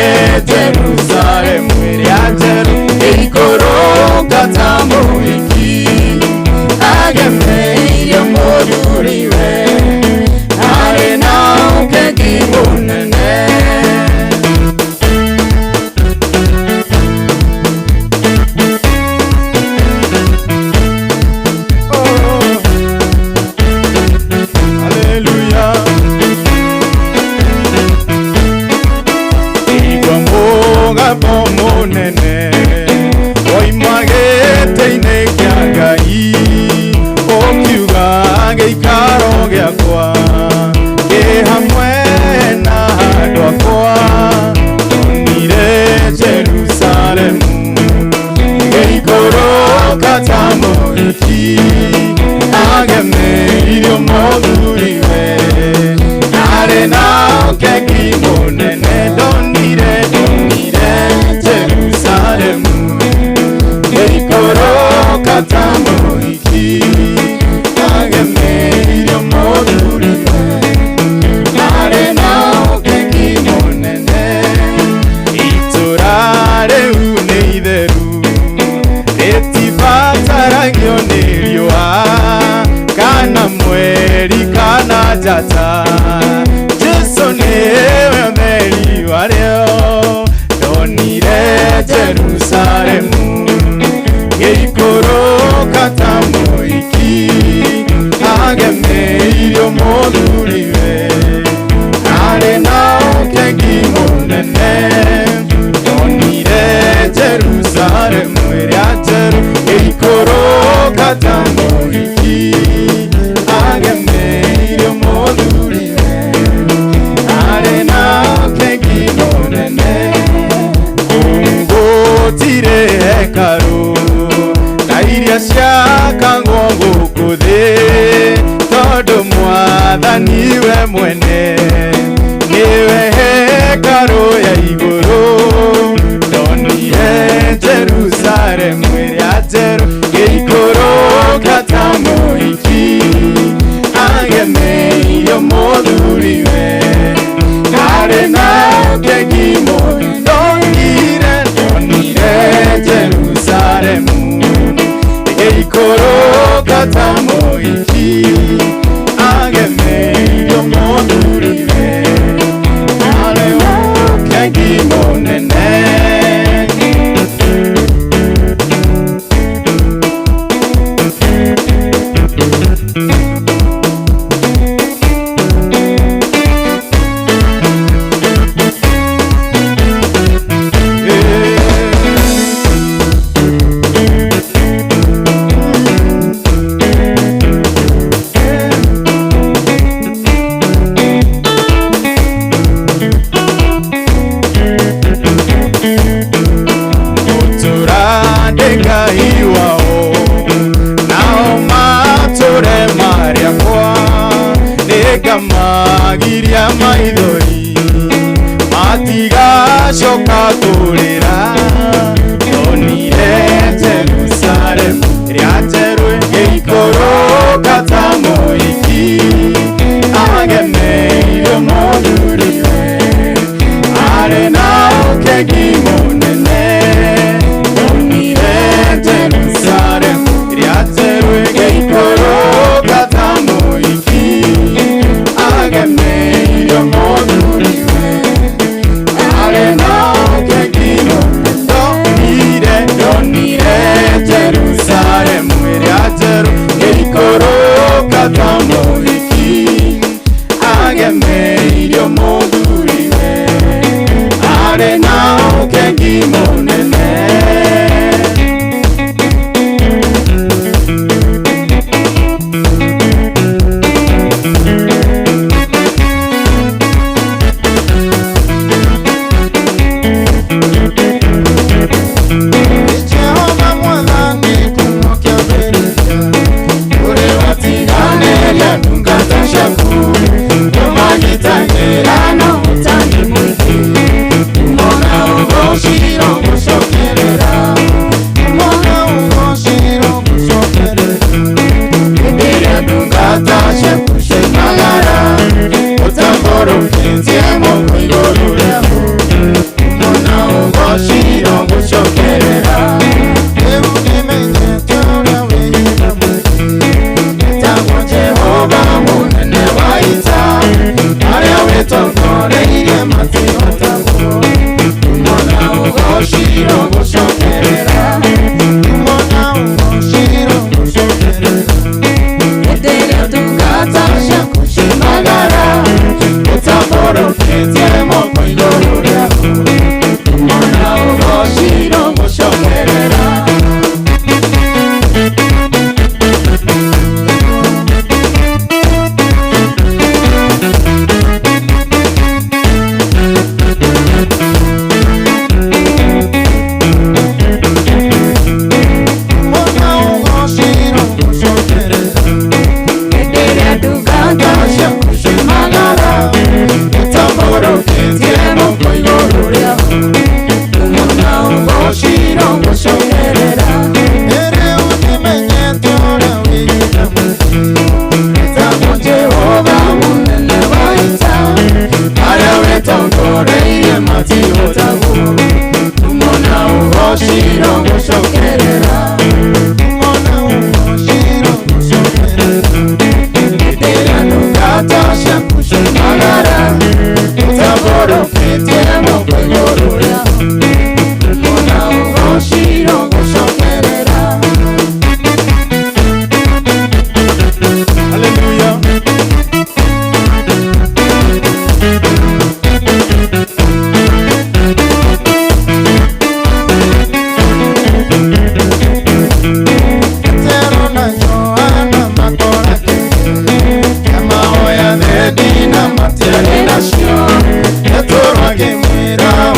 Jerusalemu ĩrĩa njerũ ĩikũrũka ta mũhiki agemeirio mũthuriwe, arĩ na ũkengi mũnene. Hallelujah. Igua mũgambo mũnene woima gĩtĩ-inĩ kĩa Ngai ũkiuga gĩikaro gĩakwa kĩ hamwe na andũ akwa. Ndonire Jerusalemu gĩikũrũka ta mũhiki agemeirio mũthuriwe, arĩ na ũkengi mũnene. Ndonire, ndonire Jerusalemu gĩikũrũka ta mũhiki agemeirio mũthuriwe, arĩ na ũkengi mũnene. Itũra rĩu nĩ itheru rĩtibataragio nĩ riũa kana mweri kana njata, Jesu nĩwe ũtheri warĩo. Ndonire Jerusalemu gĩikũrũka ta mũhiki agemeirio mũthuriwe, arĩ na ũkengi mũnene. Ndonire Jerusalemu ĩrĩa njerũ ĩikũrũka ta mũhiki agemeirio mũthuriwe, arĩ na ũkengi mũnene. Kũu gũtirĩ hekarũ ta iria ciakagwo gũkũ Mwathani we mwene niwe hekarũ ya igũrũ ndonire Jerusalemu ĩrĩa njerũ gĩikũrũka ta mũhiki agemeirio mũthuriwe karĩ na ũkengi mũno ndonire ndonire Jerusalemu gĩikũrũka ta mũhiki agemeirio mũthuriwe karĩ ũkengi mũnene. Magiria maithori matigacoka kũrĩra ndonire Jerusalemu ĩrĩa njerũ ĩgĩikũrũka ta mũhiki agemeirio mũthuriwe arĩ na ũkengi mũnene ndonire Jerusalemu ĩrĩa njerũ ĩgĩikũrũka ta mũhiki agemeirio mũthuriwe arĩ na ũkengi mũnene ndonire Jerusalemu ĩrĩa njerũ ĩgĩikũrũka ta mũhiki agemeirio mũthuriwe arĩ na ũkengi mũnene. Dina matiarĩ nacio, Petero akĩmwĩra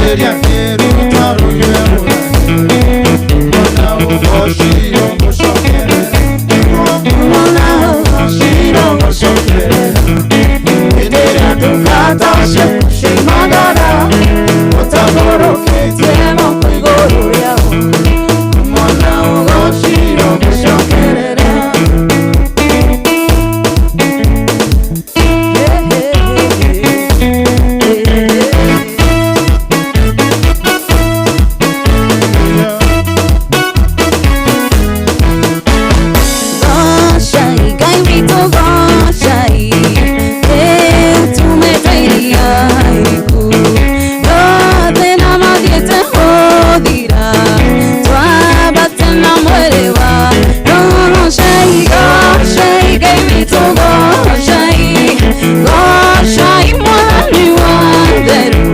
Hĩndĩ ĩrĩa ngĩruta rũhiũ Ona ũgociro ngũcokerera Ona ũgociro ngũcokerera Hĩndĩ ĩrĩa ndungata ciaku ciumagara Ũtambũrũkĩtie moko igũrũ rĩao Mwana ũgociro ngũcokerera. Goshai, Ngai witũ goshai, ĩtũmĩte iria iriku, mathĩna mathiĩte gũthira, twambate na mwĩrĩ wa Goshai, goshai, Ngai witũ goshai, goshai Mwathani wa theru,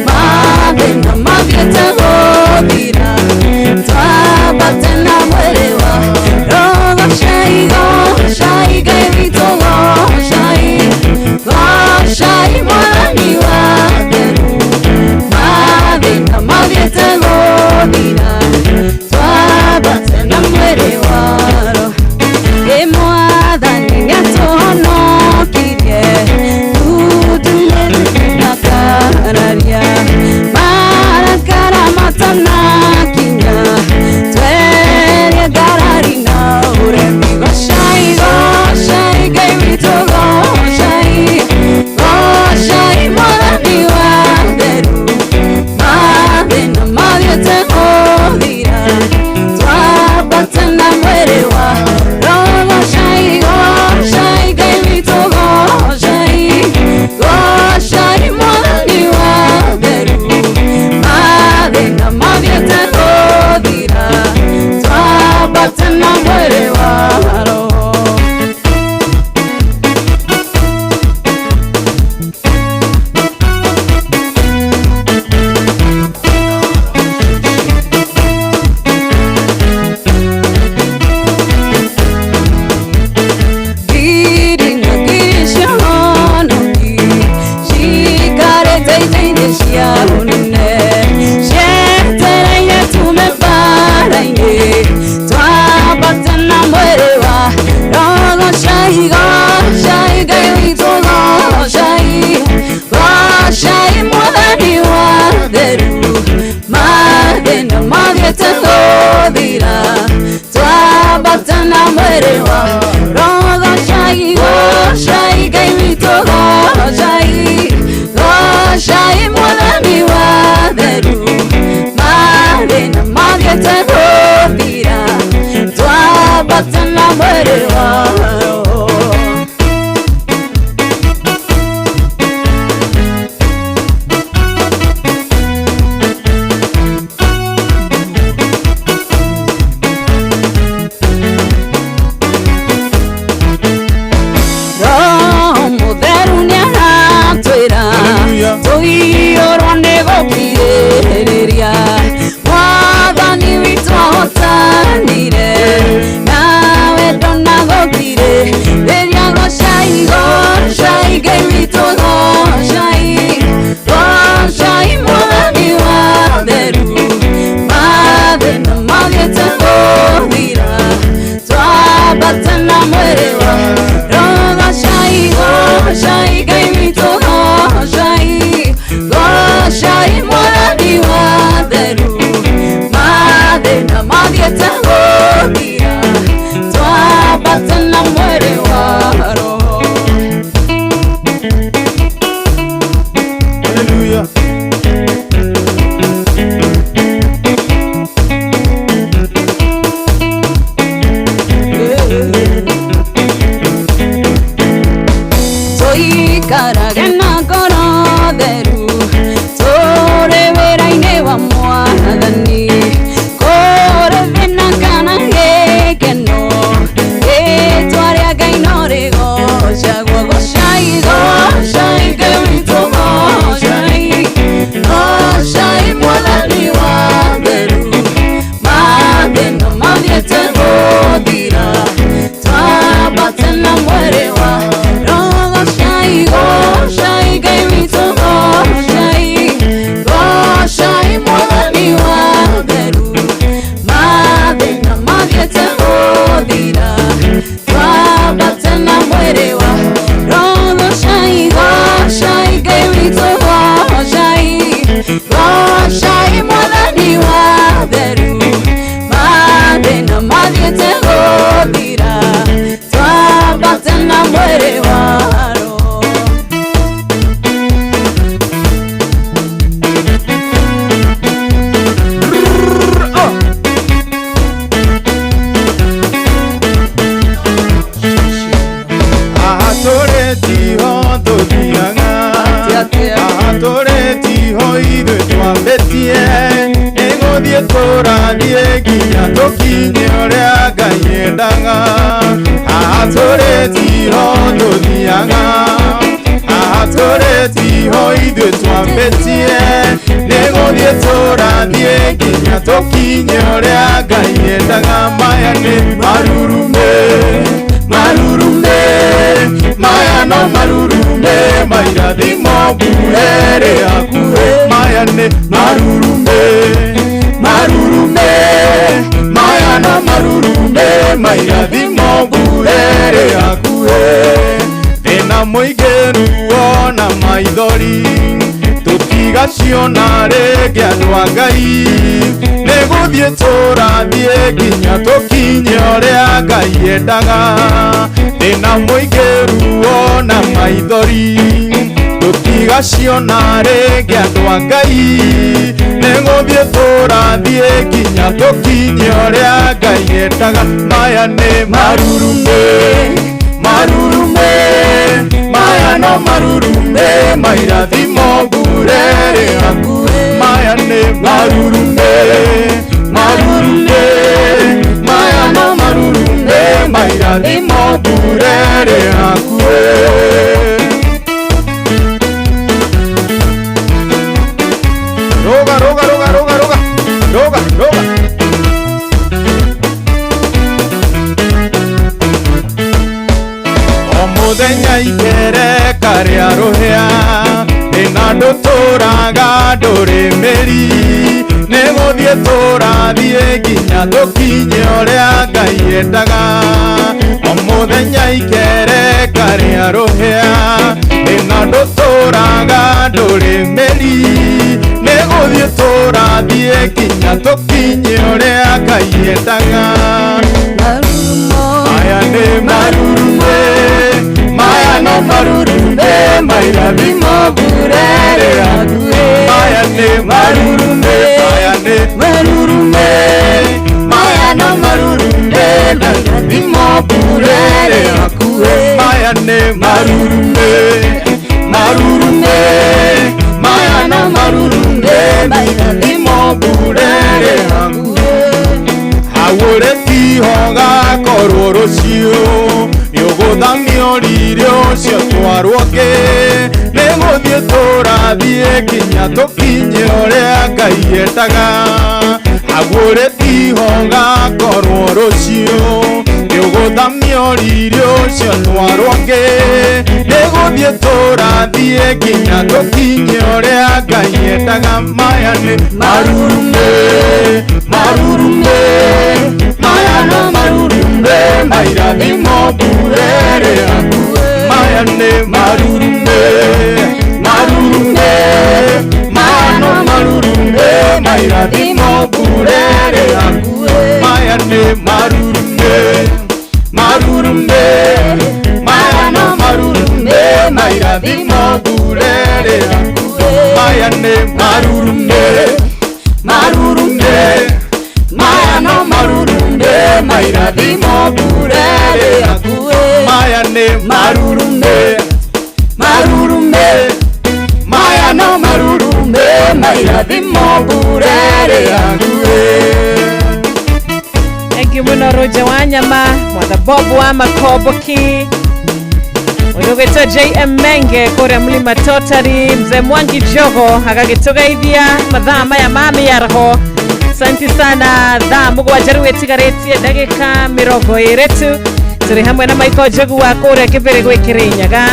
mathĩna mathiĩte gũthira, twambate na mwĩrĩ wa Goshai, goshai, Ngai witũ goshai, goshai Mwathani wa theru, mathĩna mathiĩte gũthira, twambate na mwĩrĩ wa Roho. Ĩ Mwathani nĩatũhonokirie, tutumĩte na kararia, marakara matanakinya, twerie ngarari na ũremi. Goshai, goshai, Ngai witũ goshai, goshai Mwathani wa theru, mathĩna mathiĩte gũthira, twambate na mwĩrĩ wa Roho. Goshai, goshai, Ngai witũ goshai, goshai Mwathani wa theru, mathĩna mathiĩte gũthira, twambate na mwĩrĩ wa Roho. Ngiri na ngiri cia honoki ciikarĩte itĩ-inĩ cia ũnene, cietereire tume mbara-inĩ, twambate na mwĩrĩ wa Roho. Goshai, goshai, Ngai witũ goshai, goshai Mwathani wa theru, mathĩna mathiĩte gũthira, twambate na mwĩrĩ wa Roho. Goshai, goshai, Ngai witũ goshai, goshai Mwathani wa theru, mathĩna mathiĩte gũthira, twambate na mwĩrĩ wa Roho. Roho Mũtheru nĩaratwĩra tũiyũrwo nĩ gũkirĩrĩria, Mwathani witũ ahotanire na wendo na twambĩtie nĩ gũthiĩ tũrathiĩ nginya tũkinye ũrĩa Ngai endaga haha tũrĩ tiho tũthiaga haha tũrĩ tiho ithuĩ twambĩtie nĩ gũthiĩ tũrathiĩ nginya tũkinye ũrĩa Ngai endaga maya nĩ marurume marurume maya no marurume mairathimo mbure hakuhĩ maya nĩ marurume marurume maya no marurume mairathimo mbure hakuhĩ thĩna mũingĩ ruo na maithori tũtigaciona rĩngĩ andũ a Ngai nĩ gũthiĩ tũrathiĩ nginya tũkinye ũrĩa Ngai endaga thĩna mũingĩ ruo na maithori tũtigaciona rĩngĩ andũ a Ngai nĩ gũthiĩ tũrathiĩ nginya tũkinye ũrĩa Ngai endaga maya nĩ marurume marurume maya no marurume mairathimo mbure hakuhĩ maya nĩ marurume marurume maya no marurume mairathimo mbure hakuhĩ. Roga roga roga roga roga roga roga Mũthenya ikereka rĩa rũhĩa thĩna ndũtũraga ndũrĩ mĩri nĩ gũthiĩ tũrathiĩ nginya tũkinye ũrĩa Ngai endaga o mũthenya ikereka rĩa rũhĩa thĩna ndũtũraga ndũrĩ mĩri nĩ gũthiĩ tũrathiĩ nginya tũkinye ũrĩa Ngai endaga maya nĩ marurume maya no marurume mairathimo mbure hakuhĩ maya nĩ marurume maya nĩ marurume maya no marurume mairathimo mbure hakuhĩ maya nĩ marurume marurume maya no marurume mairathimo mbure hakuhĩ hau ũrĩ tiho gakorwo rũciũ nĩũgũthamio riri ũcio twarwo ngĩ nĩ gũthiĩ tũrathiĩ nginya tũkinye ũrĩa Ngai endaga hau ũrĩ tiho gakorwo rũciũ nĩũgũthamio riri ũcio twarwo ngĩ nĩ gũthiĩ tũrathiĩ nginya tũkinye ũrĩa Ngai endaga maya nĩ marurume marurume maya no marurume mairathimo mbure hakuhĩ maya nĩ marurume marurume maya no marurume mairathimo mbure hakuhĩ maya nĩ marurume marurume maya no marurume mairathimo mbure hakuhĩ maya nĩ marurume marurume maya no marurume mairathimo mbure hakuhĩ maya nĩ marurume marurume maya no marurume mairathimo mbure hakuhĩ. Thank you muno Roger Wanyama Mwatha Bob wa Makoboki Ũyũ JM Menge kũrĩa Mlima Totari Mzee Mwangi Jogo agagĩtũgeithia mathaa maya ma mĩaraho. Asante sana thaa mũgwanja rĩu ĩtigarĩtie ndagĩka 20 tu tũrĩ hamwe na Michael Njogu wa kũrĩa Kĩbĩrĩ gwĩ Kĩrĩnyaga.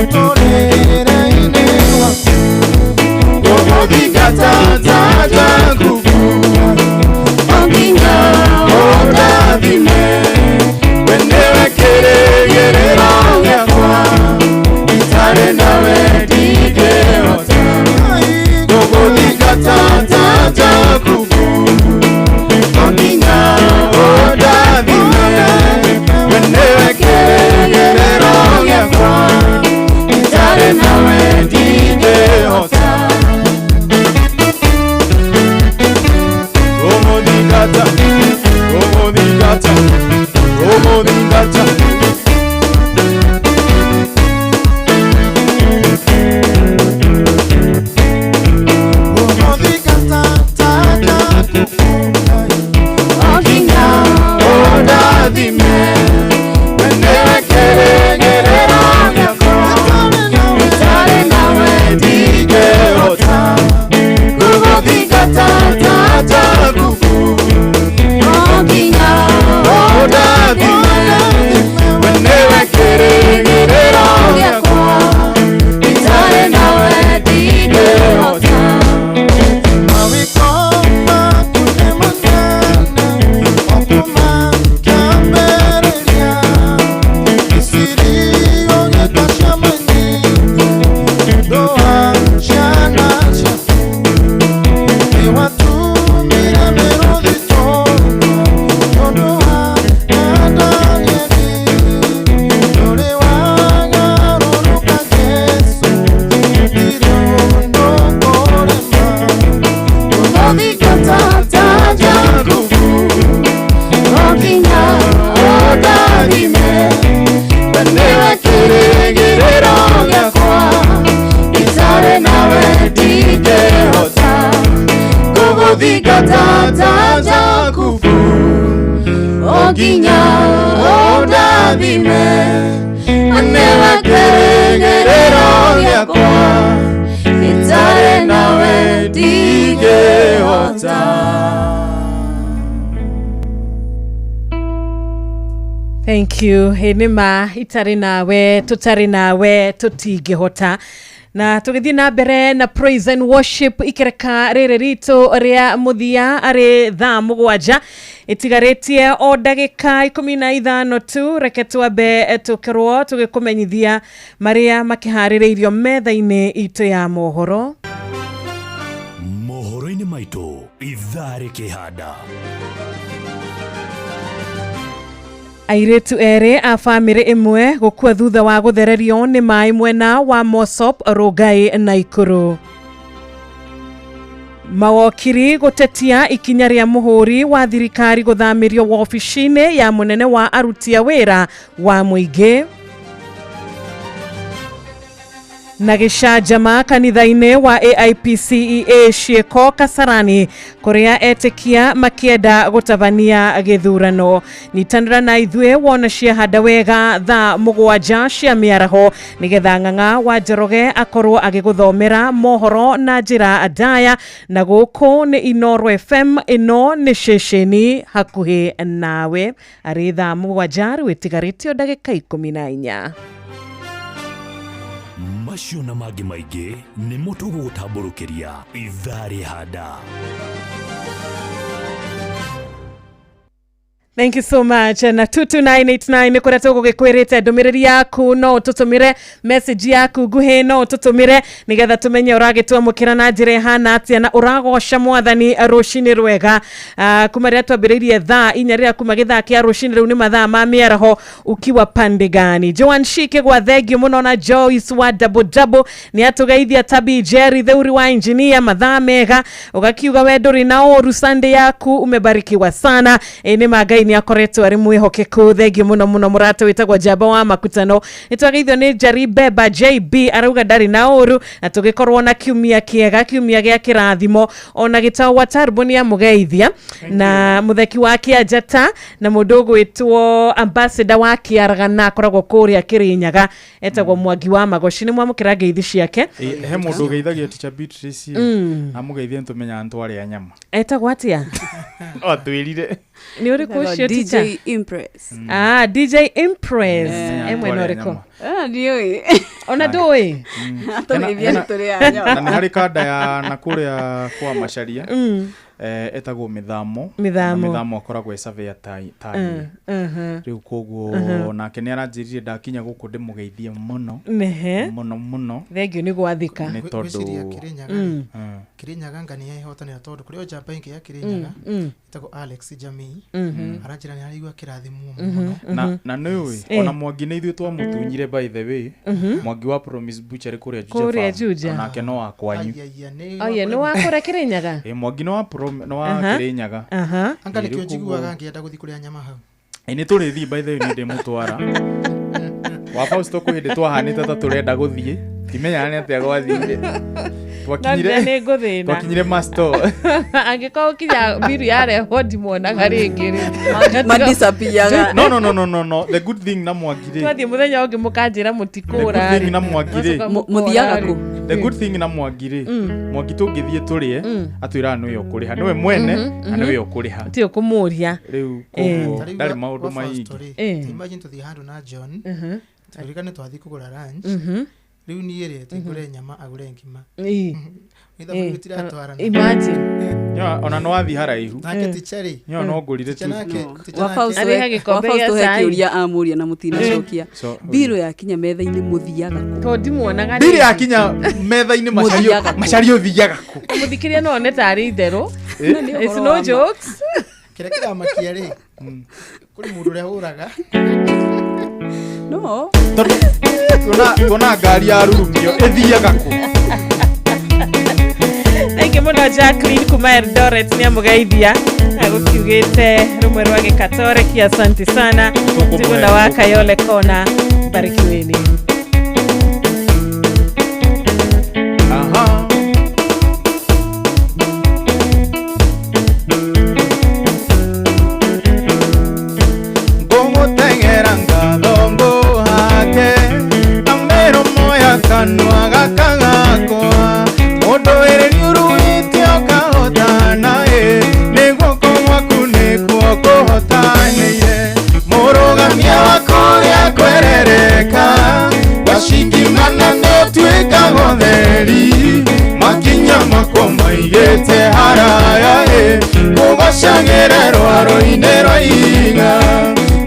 Mũtũrĩre-inĩ waku Gũgũthingata ta Jakubu O nginya ũndathime We nĩwe kĩrĩgĩrĩro gĩakwa Itarĩ nawe ndingĩhota Gũgũthingata ta Jakubu O nginya ũndathime We nĩwe kĩrĩgĩrĩro gĩakwa Itarĩ nawe ndingĩhota Gũgũthingata, gũgũthingata, gũgũthingata. Gũgũthingata ta Jakubu O nginya ũndathime We nĩwe kĩrĩgĩrĩro gĩakwa Itarĩ nawe ndingĩhota Gũgũthingata ta Jakubu O nginya ũndathime We nĩwe kĩrĩgĩrĩro gĩakwa Itarĩ nawe ndingĩhota Mawĩko maku nĩ manene o kuuma kĩambĩrĩria Misiri ũgĩta ciama nyingĩ ũndũ wa ciana ciaku Nĩwatũmire mĩrũthi tũnua ũndũ wa Danieli Ndũrĩ wagarũrũka Jesũ gũtirĩ ũndũ ũkũrema Gũgũthingata ta Jakubu O nginya ũndathime We nĩwe kĩrĩgĩrĩro gĩakwa Itarĩ nawe ndingĩhota Gũgũthingata ta Jakubu O nginya ũndathime We nĩwe kĩrĩgĩrĩro gĩakwa Itarĩ nawe ndingĩhota Thank you. Ĩ nĩ ma itarĩ nawe tũtarĩ nawe tũtingĩhota na tũgĩthiĩ na mbere na praise and worship ikereka rĩrĩ ritũ rĩa mũthia arĩ thaa 7 ĩtigarĩtie o ndagĩka 15 tu reke twambe tũkerwo tũgĩkũmenyithia marĩa makĩharĩrĩirio metha-inĩ itũ ya mohoro. Mohoro-inĩ maitũ ithaa rĩkĩhanda. Airĩtu erĩ a bamĩrĩ ĩmwe gũkua thutha wa gũthererio nĩ maĩ mwena wa Mosop, Rongai na Ikuru. Mawokiri gũtetia ikinya rĩa mũhũri wa thirikari gũthamĩrio wobici-inĩ ya mũnene wa aruti a wĩra wa mũingĩ. Na gĩcanjama kanitha-inĩ wa AIPCEA Ciĩko Kasarani kũrĩa etĩkia makĩenda gũtabania gĩthurano. Nyitanĩra na ithuĩ wona ciahanda wega thaa 7 cia mĩaraho nĩgetha Ng'ang'a wa Njoroge akorwo agĩgũthomera mohoro na njĩra ndaya. Na gũkũ nĩ Inooro FM, ĩno nĩ ceceni hakuhĩ nawe. Arĩ thaa 7 rĩu ĩtigarĩtio ndagĩka 14. Macio na mangĩ maingĩ nĩmo tũgũgũtambũrũkĩria ithaa rĩhanda. Thank you so much. Na 22989 nĩ kũrĩa tũgũgĩkwĩrĩte ndũmĩrĩri yaku no ũtũtũmĩre message yaku nguhĩ no ũtũtũmĩre nĩgetha tũmenye ũragĩtwamũkĩra na njĩra ĩhana atĩa na ũragoca mwathani rũcinĩ rwega. Kuma rĩrĩa twambĩrĩirie thaa 4 rĩrĩa kuma gĩthaa kĩa rũcinĩ rĩu nĩ mathaa ma mĩaraho ukiwa pande gani. Joan Shike gwa thengio mũno na Joyce wa double double nĩ atũgeithia Tabi Jerry theuri wa engineer mathaa mega ũgakiuga we ndũrĩ na ũru Sunday yaku umebarikiwa sana. Nĩ ma Ngai nĩ akoretwo arĩ mwĩhokeku thengio mũno mũno mũrata wĩtagwo Njamba wa Makutano. Nĩ twageithio nĩ Njeri Beba JB arauga ndarĩ na ũru na tũgĩkorwo na kiumia kĩega kiumia gĩa kĩrathimo ona gĩtao wa Tarbo nĩ amũgeithia na mũtheki wa Kĩanjata na mũndũ ũgwĩtwo ambassador wa Kĩaragana akoragwo kũrĩa Kĩrĩnyaga etagwo Mwangi wa Magoci nĩ mwamũkĩra ngeithi ciake. He mũndũ ũgeithagia Teacher Beatrice amũgeithie nĩtũmenyaga nĩtwarĩa nyama. Etagwo atĩa? Atwĩrire. Nĩ ũrĩkũ Ũcio DJ teacher? Impress. Ah, DJ Impress. Mm. E mwena ũrĩkũ? Ah, ndiũĩ. Ona ndũĩ? Atũgeithia nĩ tũrĩ a nyama. Na nĩ harĩ kanda ya na kũrĩa kwa Macharia. Etagwo Mĩthamo. Mĩthamo. Na Mĩthamo akoragwo e surveyor ta ta niĩ. Rĩu koguo nake nĩ aranjĩrire ndakinya gũkũ ndĩmũgeithie mũno. Nehe. Mũno mũno. Thengiũ nĩ gwathĩka. Nĩ tondũ Ngwĩciria Kĩrĩnyaga Mm. Kĩrĩnyaga nga nĩ yehotanĩra tondũ kũrĩ o njamba ĩngĩ ya Kĩrĩnyaga Mm, mm. ĩtagwo Alex Jamii. Aranjĩra nĩ araigua kĩrathimwo mũno. Na nĩ ũĩ Eh. ona Mwangi nĩ ithuĩ twamũtunyire by the way. Mwangi wa Promise Butchery kũrĩa Juja Kũrĩa Farm. Juja. Onake no wa kwanyu. Aiya, nĩ Oye, nĩ wa kũrĩa Kĩrĩnyaga? Ĩ Mwangi nĩ wa nĩ wa Aha. Kĩrĩnyaga. Aha. Anga Ĩ, nĩkĩo rĩu njiguaga koguo- ngĩenda gũthiĩ kũrĩa nyama hau. Ĩ nĩ tũrĩthiĩ by the way nĩ ndĩmũtwara. Wa Fausto kwĩ hĩndĩ twahanĩte ta tũrenda gũthiĩ. Ndimenyaga nĩ atĩa gwathire. Twakinyire nĩ ngũthĩna. Twakinyire masto. Angĩkorwo kinya mbiru yarehwo ndimonaga rĩngĩ rĩ. Madisappearaga. No no no no no no. The good thing na Mwangi rĩ. Twathiĩ mũthenya ũngĩ mũkanjĩra The good mũtikũra thing na Mwangi rĩ. Mũcoka Mũthiaga mũkora kũ? rĩ. The good thing na Mwangi rĩ. Mwangi tũngĩthiĩ tũrĩe atwĩraga nĩwe ũkũrĩha. Nĩwe mwene na nĩwe ũkũrĩha. Ti ũkũmũria. Rĩu Eh. koguo Ta rĩu ndarĩ wa maũndũ Fausto maingĩ. rĩ, Eh. ta imagine tũthiĩ handũ na John tũririkane twathiĩ kũgũra lunch. Rĩu niĩ rĩ atĩ ngũre nyama agũre ngima. Ĩ. Ithabu Eh, rĩu tiratwarana. Imagine. Nyoa ona no wathiĩ haraihu. Nake teacher rĩ. Nyoa no ngũrire Teacher tu. nake- teacher Wa nake- Fausto Arĩha gĩkombe wa gĩa Fausto he cai. kĩũria amũria na mũtinacokia. So, Mbirũ yakinya metha-inĩ mũthiaga kũ? Tondũ ndimuonaga Mbirũ rĩngĩ. yakinya metha-inĩ Macharia Mũthiaga kũ? Macharia ũthiaga kũ? Mũthikĩria no one tarĩ itherũ. Na nĩ It's ũhoro no wa ma. jokes. Kĩrĩa kĩramakia rĩ, kũrĩ mũndũ ũrĩa hũraga. No. Tondũ tuona ngari ya rurumio ĩthiaga kũ? Thank you mũno Jacqueline kuma Eldoret nĩ amũgeithia agũkiugĩte rũmwe rwa gĩkatoreki asante sana Tũkũmũhe Njuguna wa Kayole Kona barikiweni. Aha. Ngũgũteng'era ngatho ngũhake na mĩromo ya kanua gaka gakwa mũndũ wĩrĩ nĩũruĩte ũkahotana ĩ nĩ guoko gwaku nĩkuo kũhotanĩire mũrũgamia wa kũrĩa kwerereka wacingimana nĩũtuĩkaga ũtheri makinya makwo maigĩte haraya ĩ kũgocagĩre rwaro-inĩ rwa ihiga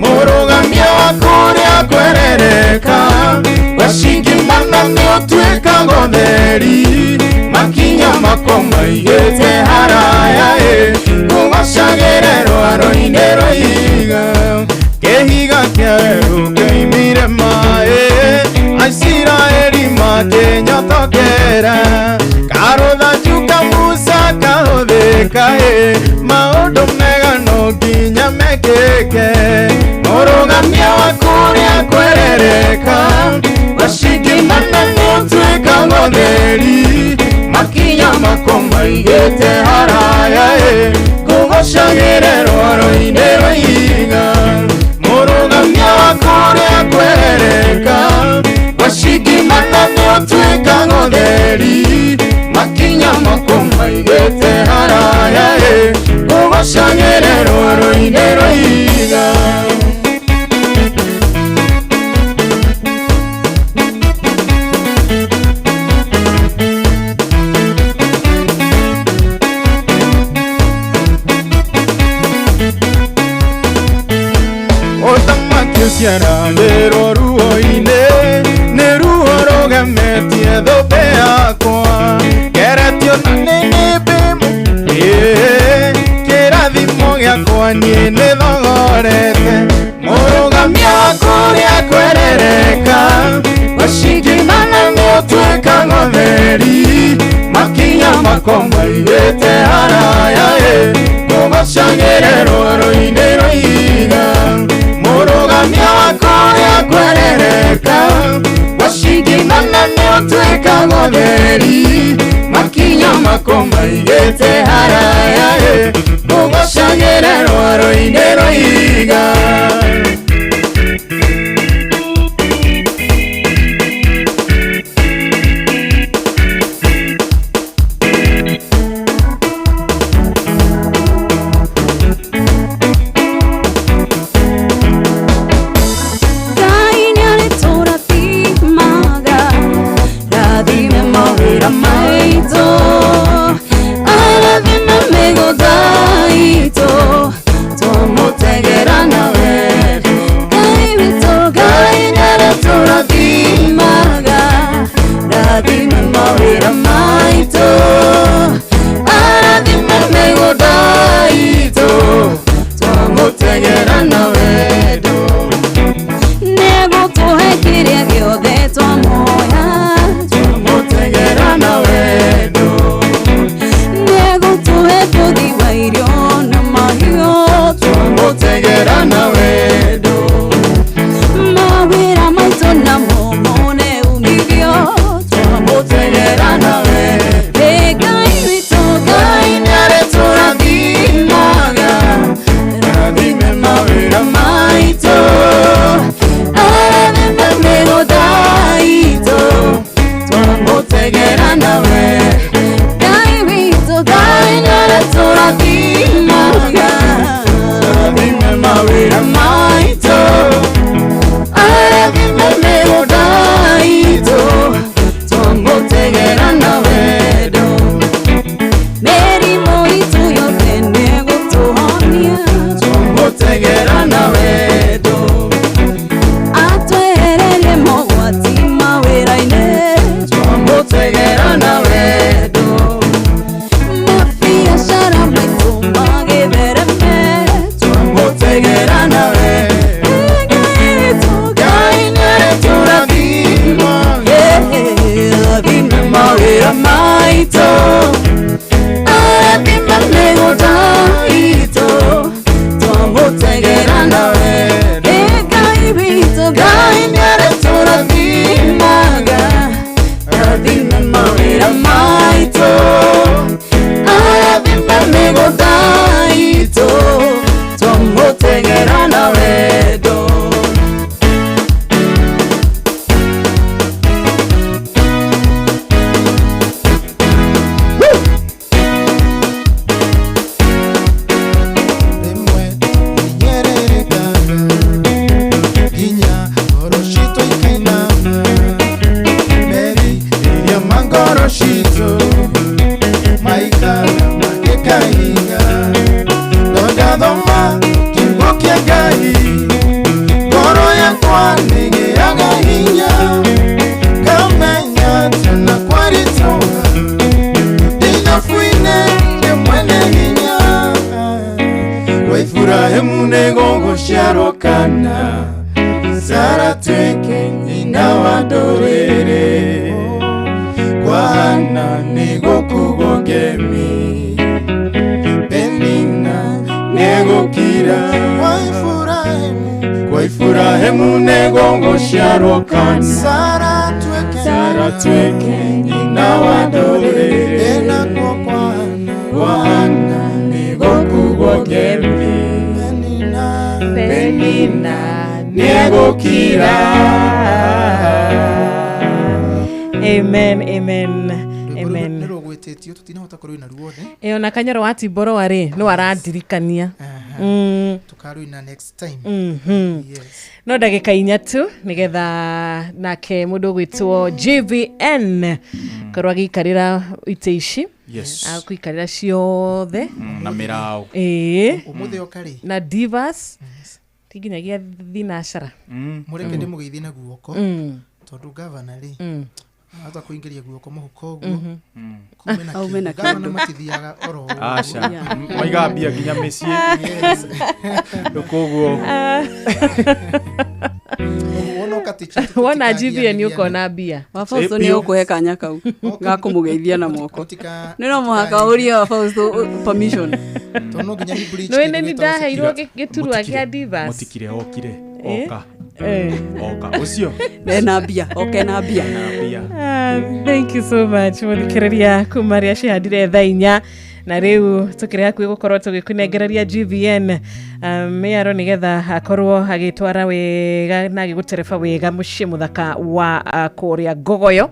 mũrũgamia wa kũrĩa kwerereka wacingimana nĩũtuĩkaga ũtheri makinya makwo maigĩte haraya ĩ kũgocagĩre rwaro-inĩ rwa ihiga kĩhiga kĩa werũ kĩoimire maĩ Aisiraeli makĩnyotokera karũthanju ka Musa kahũthĩka ĩ maũndũ mega no nginya mekĩke mũrũgamia wa kũrĩa kwerereka wacingimana nĩũtuĩkaga ũtheri makinya makwo maigĩte haraya ĩ kũgocagĩre rwaro-inĩ rwa ihiga mũrũgamia wa kũrĩa kwerereka wacingimana nĩũtuĩkaga ũtheri makinya makwo maigĩte haraya ĩ kũgocagĩre rwaro-inĩ rwa ihiga. Ũthamaki ũciaragĩrwo ruo-inĩ nĩ ruo rũgemetie thũmbĩ yakwa ngeretio na nĩnĩmbĩmũ kĩrathimo gĩakwa niĩ nĩ thogorete mũrũgamia wa kũrĩa kwerereka wacingimana nĩũtuĩkaga ũtheri makinya makwo maigĩte haraya ĩ kũgocagĩre rwaro-inĩ rwa ihiga mũrũgamia wa kũrĩa kwerereka wacingimana nĩũtuĩkaga ũtheri makinya makwo maigĩte haraya ĩ kũgocagĩre rwaro-inĩ rwa ihiga. maitũ, arathime mĩgũnda itũ, twamũtegera na wendo. Ĩ Ngai witũ, Ngai nĩarĩtũrathimaga, rathime mawĩra maitũ, arathime mĩgũnda itũ, twamũtegera na wendo. Nginya ngoro citũ ikainama, merirĩria ma ngoro citũ maikara magĩkahinga. No ndathoma kiugo kĩa Ngai, ngoro yakwa nĩgĩaga hinya, ngamenya tena kwaritũha, ndithabu-inĩ nĩ mwene hinya. Kwa Iburahĩmu nĩgũgũciarwo kana, Sara atuĩke nyina wa ndũrĩrĩ, kwa Hana nĩgũkugwo ngemi, Penina nĩgũkira. Kwa Iburahĩmu nĩgũgũciarwo kana, Sara atuĩke nyina wa ndũrĩrĩ, kwa Hana nĩgũkugwo ngemi, Penina nĩgũkira. Amen, amen, amen. Nĩ rũgwĩtĩtio tũtinahota kũrũina ruothe. Ĩ ona kanyoro wa timboro rĩ no arandirikania. Tũkarũina next time. Yes. No ndagĩka inya tu nĩgetha nake mũndũ ũgwĩtwo JVN korwo agĩikarĩra itĩ ici. Yes. Akũikarĩra ciothe. Na mĩraũ. Ĩĩ. Ũmũthĩ oka rĩ? Na divas. Ti nginyagia thinacara. Mũreke ndĩmũgeithie na guoko, tondũ gavana rĩ, ahota kũingĩria guoko mũhuko ũguo, kume na Aume na kĩndũ. Gavana kĩndũ. matithiaga oro ũguo. Aca. Maigaga mbia nginya mĩciĩ. Rĩu koguo Wona ũkaticha Wona GVN ũkona mbia. Wa Fausto nĩ ũkũhe kanya kau ga kũmũgeithia na moko. Nĩ no mũhaka ũrie wa Fausto permission. Tondũ no nginya ni bridge Nĩ kĩndũ nĩ gĩtagwo ndaheirwo security. gĩturwa kĩa divas. Mũtikire okire. Eh? Oka. Eh. Oka. Ũcio. Ena mbia, oke na mbia. Na mbia. Thank you so much mũthikĩrĩria kuma rĩa cihandire thaa inya na rĩu tũkĩrĩ hakuhĩ gũkorwo tũgĩkũnengereria GVN mĩaro nĩgetha akorwo agĩtwara wega na agĩgũtereba wega mũciĩ mũthaka wa kũrĩa Ngogoyo.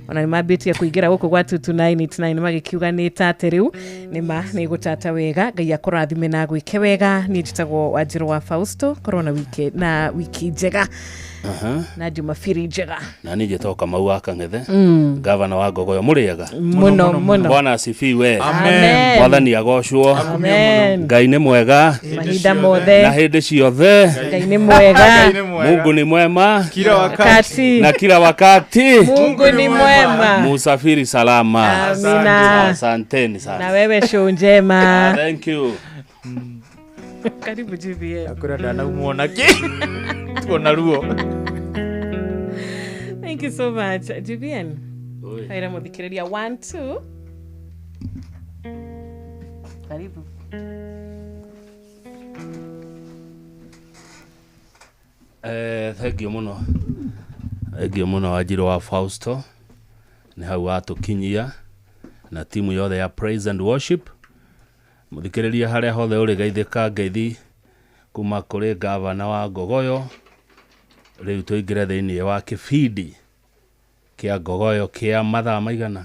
Ona nĩ mambĩtie kũingĩra gũkũ gwa 22989 magĩkiuga nĩ tate rĩu nĩma nĩ gũtata wega. Ngai akũrathime na agwĩke wega. Niĩ njĩtagwo Wanjirũ wa Fausto. Korwo na wiki, na wiki njega na Jumapili njega. Na niĩ njĩtagwo Kamau wa Kang'ethe, gavana wa Ngogoyo. Mũrĩega Mũno, mũno. Bwana asifiwe. Amen. Mwathani agocwo. Amen. Ngai nĩ mwega Mahinda mothe. na hĩndĩ ciothe. Ngai nĩ mwega. Mungu ni mwema Kila wakati. na kila wakati. Mungu ni mwema. Musafiri salama. Amina. Asanteni sana. Na wewe show njema. Thank you. Karibu GVN. Akwĩra ndanaumwo na kĩ. Tuona ruo. Thank you so much. GVN. Kaira mũthikĩrĩria 1 2. Karibu. Thengio mũno, thengio mũno Wanjirũ wa Fausto nĩ hau watũkinyia na timu yothe ya praise and worship. Mũthikĩrĩria harĩa hothe ũrĩ, geithĩka ngeithi kuma kũrĩ gavana wa Ngogoyo. Rĩu tũingĩre thĩinĩ wa kĩbindi kĩa Ngogoyo kĩa mathaa maigana?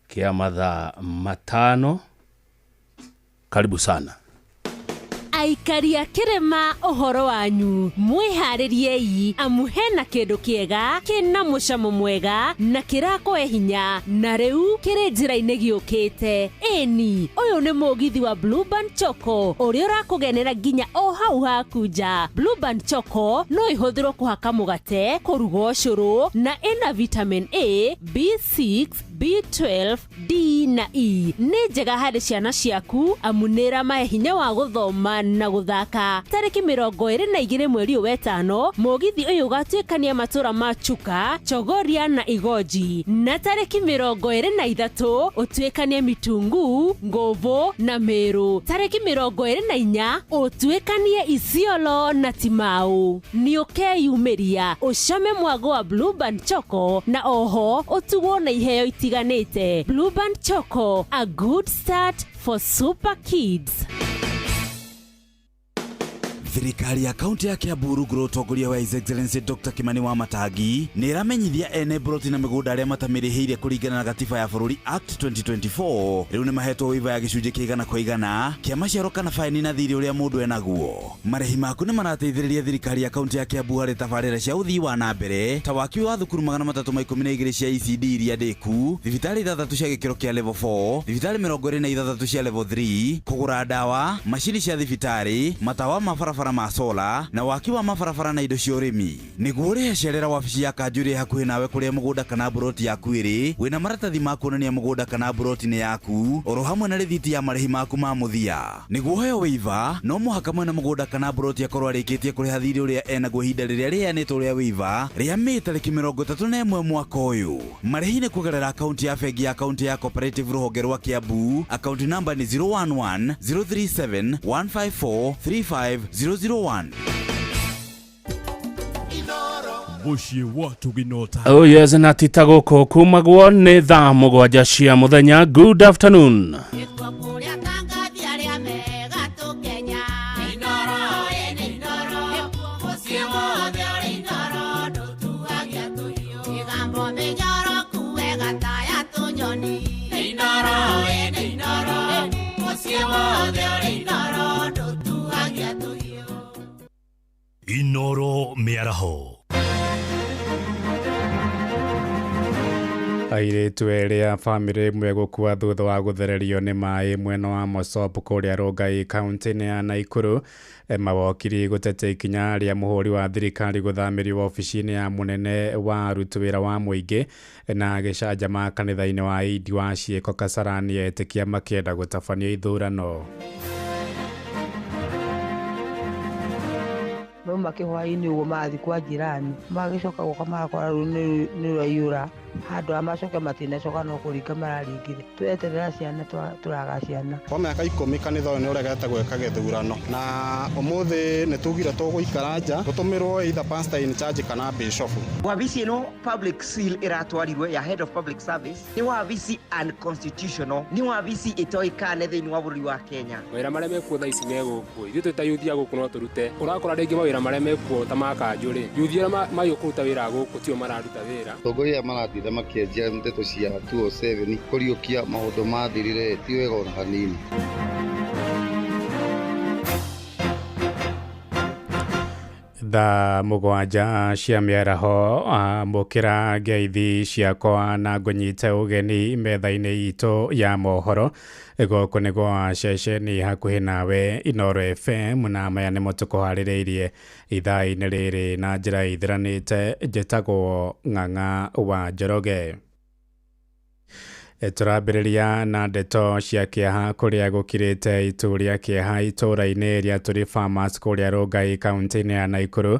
Kĩa mathaa 5. Karibu sana. Aikari a kĩrĩma ũhoro wanyu mwĩharĩriei amu hena kĩndũ kĩega kĩna mũcamo mwega na kĩrakũhe hinya na rĩu kĩrĩ njĩra-inĩ gĩũkĩte. Ĩni ũyũ nĩ mũgithi wa Blue Band Choco ũrĩa ũrakũgenera nginya o hau haku nja. Blue Band Choco no ĩhũthĩrwo kũhaka mũgate, kũruga ũcũrũ na ĩna vitamin A, B6, B12, D na E. Nĩ njega harĩ ciana ciaku amu nĩ ĩramahe hinya wa gũthoma na gũthaka. Tarĩki 22 mweri ũyũ wetano, mũgithi ũyũ ũgatuĩkania matũra ma Chuka, Chogoria na Igoji, na tarĩki 23 ũtuĩkanie Mitungu, Ngũvũ na Meru. Tarĩki 24 ũtuĩkanie Isiolo na Timau. Nĩ ũkeyumĩria ũcame mwago wa Blue Band Choco na oho ũtugwo na iheo itiganĩte. Blue Band Choco, a good start for super kids. Thirikari ya kaunti ya Kiambu rungu rwa ũtongoria wa His Excellency Dr. Kimani wa Matangi nĩ ĩramenyithia ene mburoti na mĩgũnda arĩa matamĩrĩhĩire kũringana na gatiba ya bũrũri Act 2024 rĩu nĩ mahetwo waiver ya gĩcunjĩ kĩa 100% kĩa maciaro kana baini na thirĩ ũrĩa mũndũ enaguo. Marĩhi maku nĩ marateithĩrĩria thirikari ya kaunti ya Kiambu harĩ tabarĩra cia ũthii wa na mbere ta waki wa thukuru 312 cia ECD iria ndĩku, thibitarĩ 6 cia gĩkĩro kĩa level 4, thibitarĩ 26 cia level 3, kũgũra ndawa, macini cia thibitarĩ, matawa ma barabara ma sola na waki wa mabarabara na indo cia ũrĩmi. Nĩguo ũrĩhe cerera wabici ya kanjũ ĩrĩa hakuhĩ nawe kũrĩa mũgũnda kana mburoti yaku ĩrĩ, wĩna maratathi ma kuonania mũgũnda kana mburoti nĩ yaku, oro hamwe na rĩthiti ya marĩhi maku ma mũthia. Nĩguo ũheo waiver, no mũhaka mwene mũgũnda kana mburoti akorwo arĩkĩtie kũrĩha thirĩ ũrĩa enaguo ihinda rĩrĩa rĩheanĩtwo rĩa waiver rĩa Mĩĩ tarĩki 31 mwaka ũyũ. Marĩhi nĩ kũgerera akaunti ya bengi ya kaunti ya Cooperative rũhonge rwa Kiambu. Akaunti namba nĩ 011 037 154 35 001. Mũciĩ wa Tuginota. Oh yes, na tita gũkũ kumagwo nĩ thaa 7 cia mũthenya. Good afternoon. Inoro mĩaraho. Airĩtu erĩ a bamĩrĩ ĩmwe gũkua thutha wa gũthererio nĩ maĩ mwena wa Mosop kũrĩa Rongai kaunti-inĩ ya Naikuru. Mawokiri gũtetea ikinya rĩa mũhũri wa thirikari gũthamĩrio wabici-inĩ ya mũnene wa aruti wĩra wa mũingĩ na gĩcanjama kanitha-inĩ wa Indi wa Ciĩko Kasarani etĩkia makĩenda gũtabania ithurano. Mauma kĩhwaĩ-inĩ ũguo magathiĩ kwa jirani, magĩcoka gũka magakora rũĩ nĩ rwaiyũra, handũ ha macoke matinacoka no kũringa mararingire. Tweterera ciana tũraga ciana. Kwa mĩaka 10 kanitha ũyũ nĩ ũregete gwĩka gĩthurano na ũmũthĩ nĩ tugire tũgũikara nja tũtũmĩrwo either pastor in charge kana bishop. Wabici ĩno public seal ĩratwarirwe ya head of public service nĩ wabici unconstitutional, nĩ wabici ĩtoĩkane thĩinĩ wa bũrũri wa Kenya. Mawĩra marĩa mekuo thaa ici me gũkũ, ithuĩ twĩ ta yuthi a gũkũ no tũrute. Ũrakora rĩngĩ mawĩra marĩa mekuo ta ma kanjũ rĩ, yuthi arĩa mayũ kũruta wĩra gũkũ tio mararuta wĩra. Atongoria maratinda makĩenjia ndeto cia 207 kũriũkia maũndũ mathirire ti wega ona hanini. Thaa 7 cia mĩaraho, mũkĩra ngeithi ciakwa na ngũnyite ũgeni metha-inĩ itũ ya mohoro. Gũkũ nĩ gwa ceceni hakuhĩ nawe Inoro FM, na maya nĩmo tũkũharĩrĩirie ithaa-inĩ rĩrĩ na njĩra ĩthiranĩte. Njĩtagwo Ng'ang'a wa Njoroge. Tũrambĩrĩria na ndeto cia kĩeha kũrĩa gũkirĩte itu rĩa kĩeha itũũra-inĩ rĩa Tũri Farmers kũrĩa Rongai kaunti-inĩ ya Naikuru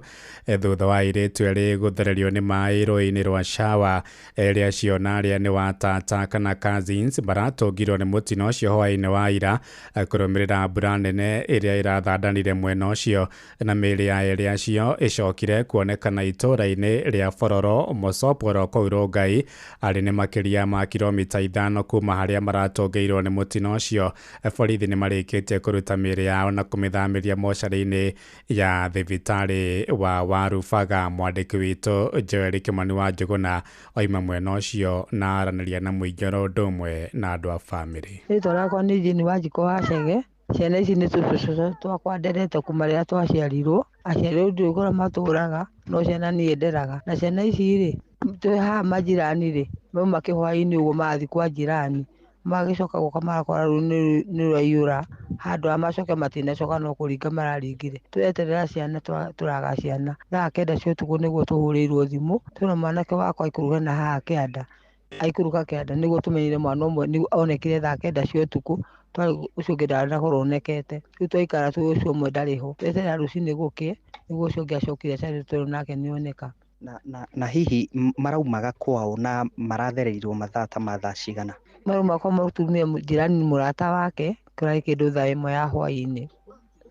thutha wa airĩtu erĩ gũthererio nĩ maĩ rũĩ-inĩ rwa Shawa. Erĩ acio na arĩa nĩ wa tata kana cousins maratũngirwo nĩ mũtino ũcio hwaĩ-inĩ wa ira kũrũmĩrĩra mbura nene ĩrĩa ĩrathandanire mwena ũcio, na mĩĩrĩ ya erĩ acio ĩcokire kuonekana itũũra-inĩ rĩa Bororo Mosoporo kũu Rongai, arĩ nĩ makĩria ma kilomita 5 kuma harĩa maratũngĩirwo nĩ mũtino ũcio. Borithi nĩ marĩkĩtie kũruta mĩĩrĩ yao na kũmĩthamĩria mocarĩ-inĩ ya thibitarĩ wa Warubaga. Mwandĩki witũ Joel Kimani wa Njũgũna oima mwena ũcio na aranĩria na mũingĩ oro ũndũ ũmwe na andũ a bamĩrĩ. Rĩtwa rĩakwa nĩ Jane Wanjikũ wa Chege. Ciana ici nĩ tũcũcũ twakwa nderete kuma rĩrĩa twaciarirwo. Aciari rĩu ndiũĩ kũrĩa matũraga, no ciana niĩ nderaga. Na ciana ici rĩ, twĩ haha majirani rĩ, mauma kĩhwaĩ-inĩ ũguo magathiĩ kwa jirani, magĩcoka gũka magakora rũĩ nĩ rwaiyũra, handũ ha macoke matinacoka no kũringa mararingire. Tweterera ciana tũraga ciana. Thaa 9 cia ũtukũ nĩguo tũhũrĩirwo thimũ, twĩna mwanake wakwa aikũrũke na haha kĩanda. Aikũrũka kĩanda nĩguo tũmenyire mwana ũmwe nĩguo onekire thaa 9 cia ũtukũ, twarĩ ũcio ũngĩ ndarĩ na kũronekete. Rĩu twaikara tũĩ ũcio ũmwe ndarĩ ho, tweterera rũcinĩ gũkĩe nĩguo ũcio ũngĩ acokire acarĩtwo twerwo nake nĩoneka. Na hihi maraumaga kwao na marathereirwo mathaa ta ma thaa cigana? Marauma kwa mũtumia jirani mũrata wake, kũrarĩ kĩndũ thaa 1 ya hwaĩ-inĩ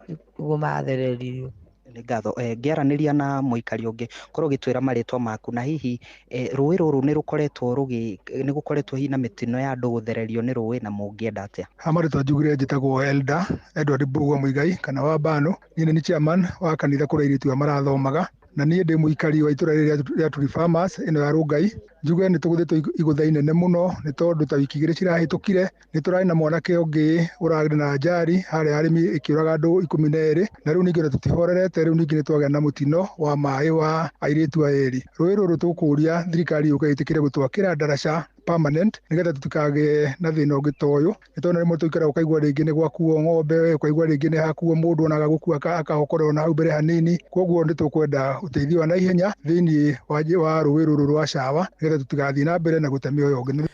nĩguo marathererirwo. Nĩ ngatho. Ngĩaranĩria na mũikari ũngĩ, korwo ũgĩtwĩra marĩtwa maku, na hihi rũĩ rũrũ nĩ rũkoretwo rũgĩ nĩ gũkoretwo hihi na mĩtino ya andũ gũthererio nĩ rũĩ, na mũngĩenda atĩa? Ha marĩtwa njugire njĩtagwo Elder Edward Mbugua Muigai kana wa Bano. Niĩ nĩ chairman wa kanitha kũrĩa airĩtu aya marathomaga, na niĩ ndĩ mũikari wa itũra rĩrĩ rĩa Turi Farmers ĩno ya Rũngai. Njuge nĩ tũgũthĩtwo igũtha inene mũno nĩ tondũ ta wiki 2 cirahĩtũkire nĩ tũrarĩ na mwanake ũngĩ ũrarĩ na njari harĩa arĩmi ĩkĩũraga andũ 12, na rĩu ningĩ ona tũtihorerete, rĩu ningĩ nĩ twagĩa na mũtino wa maĩ wa airĩtu aya erĩ. Rũĩ rũrũ tũkũria thirikari yũke ĩtĩkĩre gũtwakĩra ndaraca permanent nĩgetha tũtikagĩe na thĩna ũngĩ ta ũyũ, nĩ tondũ rĩmwe tũikaraga ũkaigua rĩngĩ nĩ gwakuo ng'ombe, ũkaigua rĩngĩ nĩ hakuo mũndũ ona agagũkua akahokorerwo na hau mbere hanini. Koguo nĩ tũkwenda ũteithio wa naihenya thĩinĩ wa rũĩ rũrũ rwa Cawa nĩgetha tũtigathiĩ na mbere na gũte mĩoyo ũngĩ.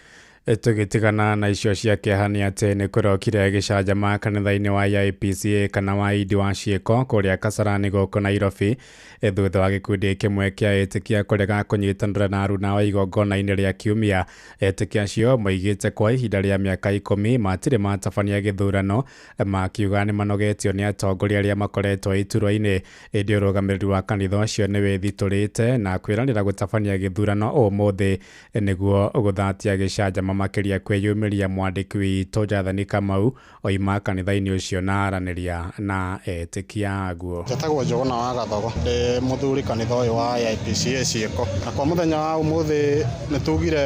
Tũgĩtigana na icio cia kĩeha nĩ atĩ nĩ kũrokire gĩcanjama kanitha-inĩ wa IPCA kana wa Idi wa Ciĩko kũrĩa Kasarani gũkũ Nairobi, thutha wa gĩkundi kĩmwe kĩa etĩkia kũrega kũnyitanĩra na aruna wa igongona-inĩ rĩa kiumia. Etĩkia acio moigĩte kwa ihinda rĩa mĩaka 10 matirĩ matabania gĩthurano, makiuga nĩ manogetio nĩ atongoria arĩa makoretwo iturwa-inĩ. Ĩndĩ ũrũgamĩrĩri wa kanitha ũcio nĩ wĩthitũrĩte na kwĩranĩra gũtabania gĩthurano ũmũthĩ nĩguo gũthatia gĩcanjama makĩria kwĩyumĩria. Mwandĩki witũ Jathani Kamau oima kanitha-inĩ ũcio na aranĩria na etĩkia aguo. Njĩtagwo Njũgũna wa Gathogo, ndĩ mũthuri kanitha ũyũ wa IPCA Ciĩko, na kwa mũthenya wa ũmũthĩ nĩ tugire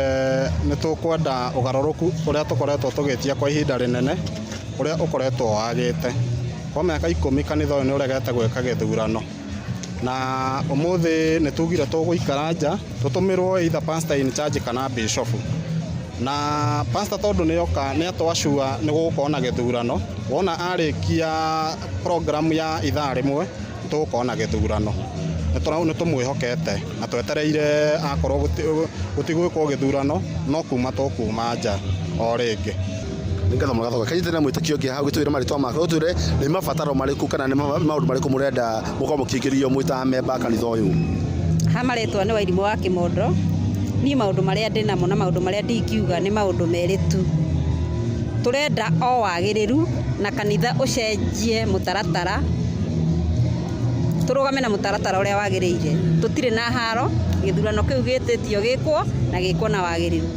nĩ tũkwenda ũgarũrũku ũrĩa tũkoretwo tũgĩtia kwa ihinda rĩnene, ũrĩa ũkoretwo wagĩte. Kwa mĩaka 10 kanitha ũyũ nĩ ũregete gwĩka gĩthurano, na ũmũthĩ nĩ tugire tũgũikara nja tũtũmĩrwo either pastor in charge kana bishop. Na pastor tondũ nĩoka nĩatwacua nĩ gũgũkorwo na gĩthurano, wona arĩkia program ya ithaa rĩmwe tũgũkorwo na gĩthurano. Nĩ tũmwĩhokete na twetereire akorwo gũtigwĩkwo gĩthurano no kuma tũkuma nja o rĩngĩ. Nĩ ngatho mũno Gathogo. Kanyitĩrĩra na mwĩtĩkio ũngĩ hau gĩtwĩre marĩtwa make, ũtwĩre nĩ mabataro marĩkũ kana nĩ maũndũ marĩkũ mũrenda mũkorwo mũkĩingĩrio mwĩ ta memba a kanitha ũyũ. Ha marĩtwa nĩ Wairimũ wa Kĩmondo. Niĩ maũndũ marĩa ndĩ namo na maũndũ marĩa ndingiuga nĩ maũndũ merĩ tu. Tũrenda o wagĩrĩru na kanitha ũcenjie mũtaratara, tũrũgame na mũtaratara ũrĩa wagĩrĩire. Tũtirĩ na haro, gĩthurano kĩu gĩtĩtio gĩkwo na gĩkwo na wagĩrĩru.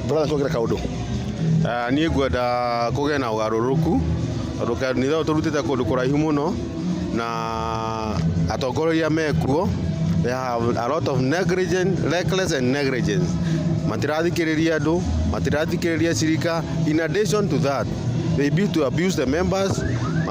Brother, kuongerera kaũndũ. Niĩ ngwenda kũgĩe na ũgarũrũku tondũ kanitha ũyũ tũrutĩte kũndũ kũraihu mũno na atongoria mekuo they have a lot of negligence, reckless and negligence. Matirathikĩrĩria andũ, matirathikĩrĩria cirika. In addition to that, they build to abuse the members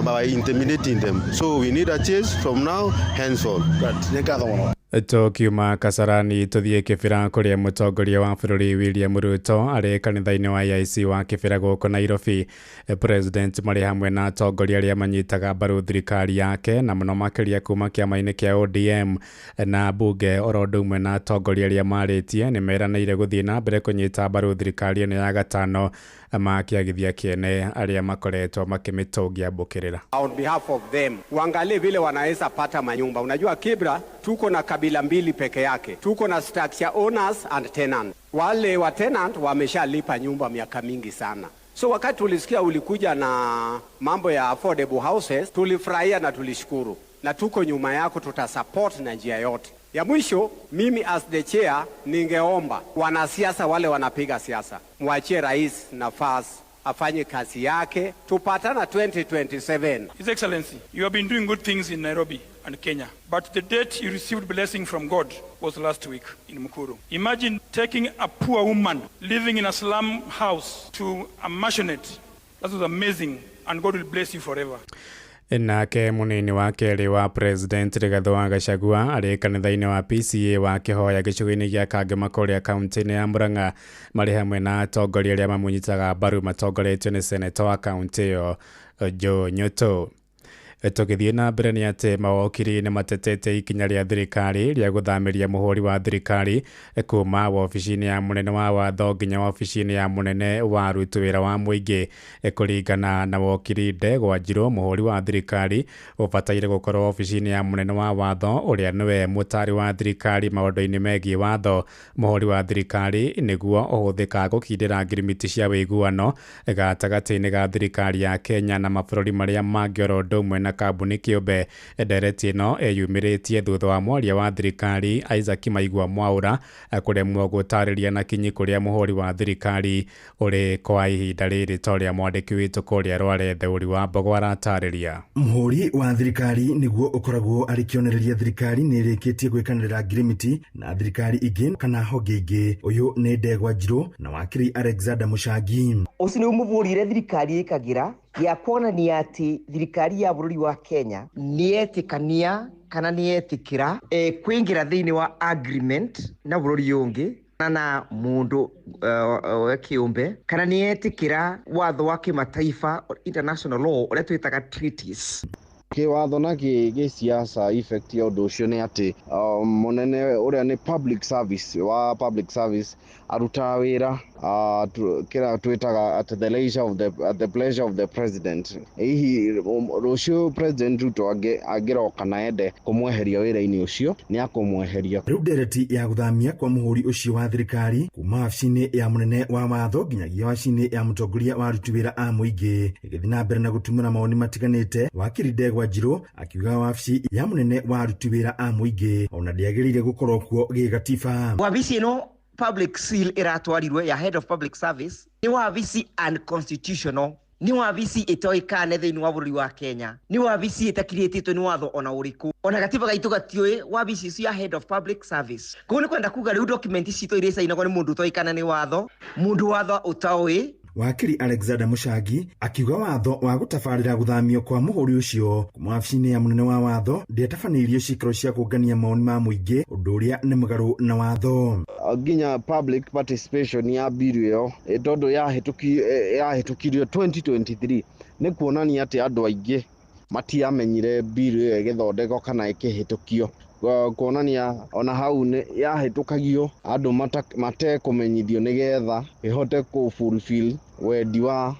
by intimidating them. So we need a change from now henceforth. Nĩ ngatho mũno. Tũkiuma Kasarani tũthiĩ Kĩbĩra kũrĩa mũtongoria wa bũrũri William Ruto arĩ kanitha-inĩ wa AIC wa Kĩbĩra gũkũ Nairobi. President marĩ hamwe na atongoria arĩa manyitaga mbaru thirikari yake na mũno makĩria kuma kĩama-inĩ kĩa ODM na mbunge oro ũndũ ũmwe na atongoria arĩa marĩtie nĩ meranĩire gũthiĩ na mbere kũnyita mbaru thirikari ĩno ya gatano makĩagithia kĩene arĩa makoretwo makĩmĩtũngia mbũkĩrĩra. On behalf of them, uangalie vile wanaweza pata manyumba. Unajua Kibra tuko na kabila mbili peke yake. Tuko na structure owners and tenant. Wale wa tenant wameshalipa nyumba miaka mingi sana. So wakati tulisikia ulikuja na mambo ya affordable houses, tulifurahia na tulishukuru. Na tuko nyuma yako, tutasupport na njia yote. Ya mwisho, mimi as the chair ningeomba wanasiasa wale wanapiga siasa, mwachie rais nafasi afanye kazi yake, tupatana 2027. His Excellency, you have been doing good things in Nairobi and Kenya, but the date you received blessing from God was last week in Mukuru. Imagine taking a poor woman living in a slum house to a mansionette. That was amazing, and God will bless you forever. Nake munini wa kerĩ wa President Rigathi wa Gachagua arĩ kanitha-inĩ wa PCA wa Kĩhoya gĩcigo-inĩ gĩa Kangema kũrĩa kaunti-inĩ ya Murang'a marĩ hamwe na atongoria arĩa mamũnyitaga mbaru matongoretio nĩ seneta wa kaunti ĩyo Joe Nyutu. Tũgĩthiĩ na mbere nĩ atĩ mawokiri nĩ matetete ikinya rĩa thirikari rĩa gũthamĩria mũhũri wa thirikari kuma wabici-inĩ ya mũnene wa watho nginya wabici-inĩ ya mũnene wa aruti wĩra wa mũingĩ. Kũringana na wokiri Ndegwa Njirũ, mũhũri wa thirikari ũbataire gũkorwo wabici-inĩ ya mũnene wa watho ũrĩa nĩwe mũtari wa thirikari maũndũ-inĩ megiĩ watho. Mũhũri wa thirikari nĩguo ũhũthĩkaga gũkindĩra ngirimiti cia ũiguano gatagatĩ-inĩ ga thirikari ya Kenya na mabũrũri marĩa mangĩ oro ũndũ ũmwe na kambuni kĩũmbe. Ndereti ĩno ĩyumĩrĩtie thutha wa mwaria wa thirikari Isaac Maigua Mwaura kũremwo gũtarĩria na kinyi kũrĩa mũhũri wa thirikari ũrĩ kwa ihinda rĩrĩ ta ũrĩa mwandĩki witũ kũrĩa Rware Theuri wa Mbogo aratarĩria. Mũhũri wa thirikari nĩguo ũkoragwo arĩ kĩonereria thirikari nĩ ĩrĩkĩtie gwĩkanĩrĩra ngirimiti na thirikari ingĩ kana honge ingĩ. Ũyũ nĩ Ndegwa Njirũ na wakiri Alexander Mũcangi. Ũcio nĩ mũbũrire thirikari ĩkagĩra ya kuonania atĩ thirikari ya bũrũri wa Kenya nĩyetĩkania kana nĩyetĩkĩra kwĩingĩra thĩinĩ wa agreement na bũrũri ũngĩ kana na mũndũ kĩũmbe kana nĩyetĩkĩra watho wa kĩmataifa international law ũrĩa twĩtaga treaties. Kĩwatho na gĩsiasa effect ya ũndũ ũcio nĩ atĩ mũnene ũrĩa nĩ public service wa public service arutaga wĩra kĩrĩa twĩtaga at the leisure of the, at the pleasure of the president. Hihi rũciũ President Ruto angĩroka na ende kũmweheria wĩra-inĩ ũcio nĩ akũmweheria. Rĩu ndereti ya gũthamia kwa mũhũri ũcio wa thirikari kuma wabici-inĩ ya mũnene wa watho nginyagia wabici-inĩ ya mũtongoria wa aruti wĩra a mũingĩ ĩgĩthiĩ na mbere na gũtumũra mawoni matiganĩte. Wakiri Ndegwa Njirũ akiuga wabici ya mũnene wa aruti wĩra a mũingĩ ona ndĩagĩrĩire gũkorwo kuo gĩgatiba. Wabici ĩno public seal ĩratwarirwe ya head of public service nĩ wabici unconstitutional, nĩ wabici ĩtoĩkane thĩinĩ wa bũrũri wa Kenya, nĩ wabici ĩtakirĩtĩtwo nĩ watho ona ũrĩkũ, ona gatiba gaitũ gatiũĩ wabici icio ya head of public service. Koguo nĩ kwenda kuga rĩu document citũ iria icainagwo nĩ mũndũ ũtoĩkane nĩ watho, mũndũ watho ũtaũĩ. Wakiri Alexander Mũcangi akiuga watho wa gũtabarĩra gũthamio kwa mũhũri ũcio kuma wabici-inĩ ya mũnene wa watho ndĩatabanĩirio ciikaro cia kũngania mawoni ma mũingĩ, ũndũ ũrĩa nĩ mũgarũ na watho. Nginya public participation ya bill ĩyo tondũ yahĩtũkirio 2023 nĩ kuonania atĩ andũ aingĩ matiamenyire bill ĩyo ĩgĩthondekwo kana ĩkĩhĩtũkio, kuonania ona hau yahĩtũkagio andũ matekũmenyithio nĩgetha ĩhote kũ fulfill wendi wa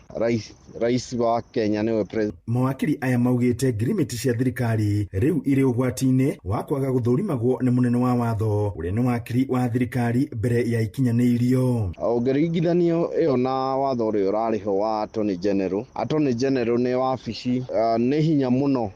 rais wa Kenya nĩwe president. Mawakiri aya maugĩte ngirimiti cia thirikari rĩu irĩ ũgwati-inĩ wa kwaga gũthũrimagwo nĩ mũnene wa watho ũrĩa nĩ wakiri wa thirikari mbere ya ikinyanĩirio. Ũngĩringithanio ĩyo na watho ũrĩa ũrarĩho wa Attorney General, Attorney General nĩ wabici nĩ hinya mũno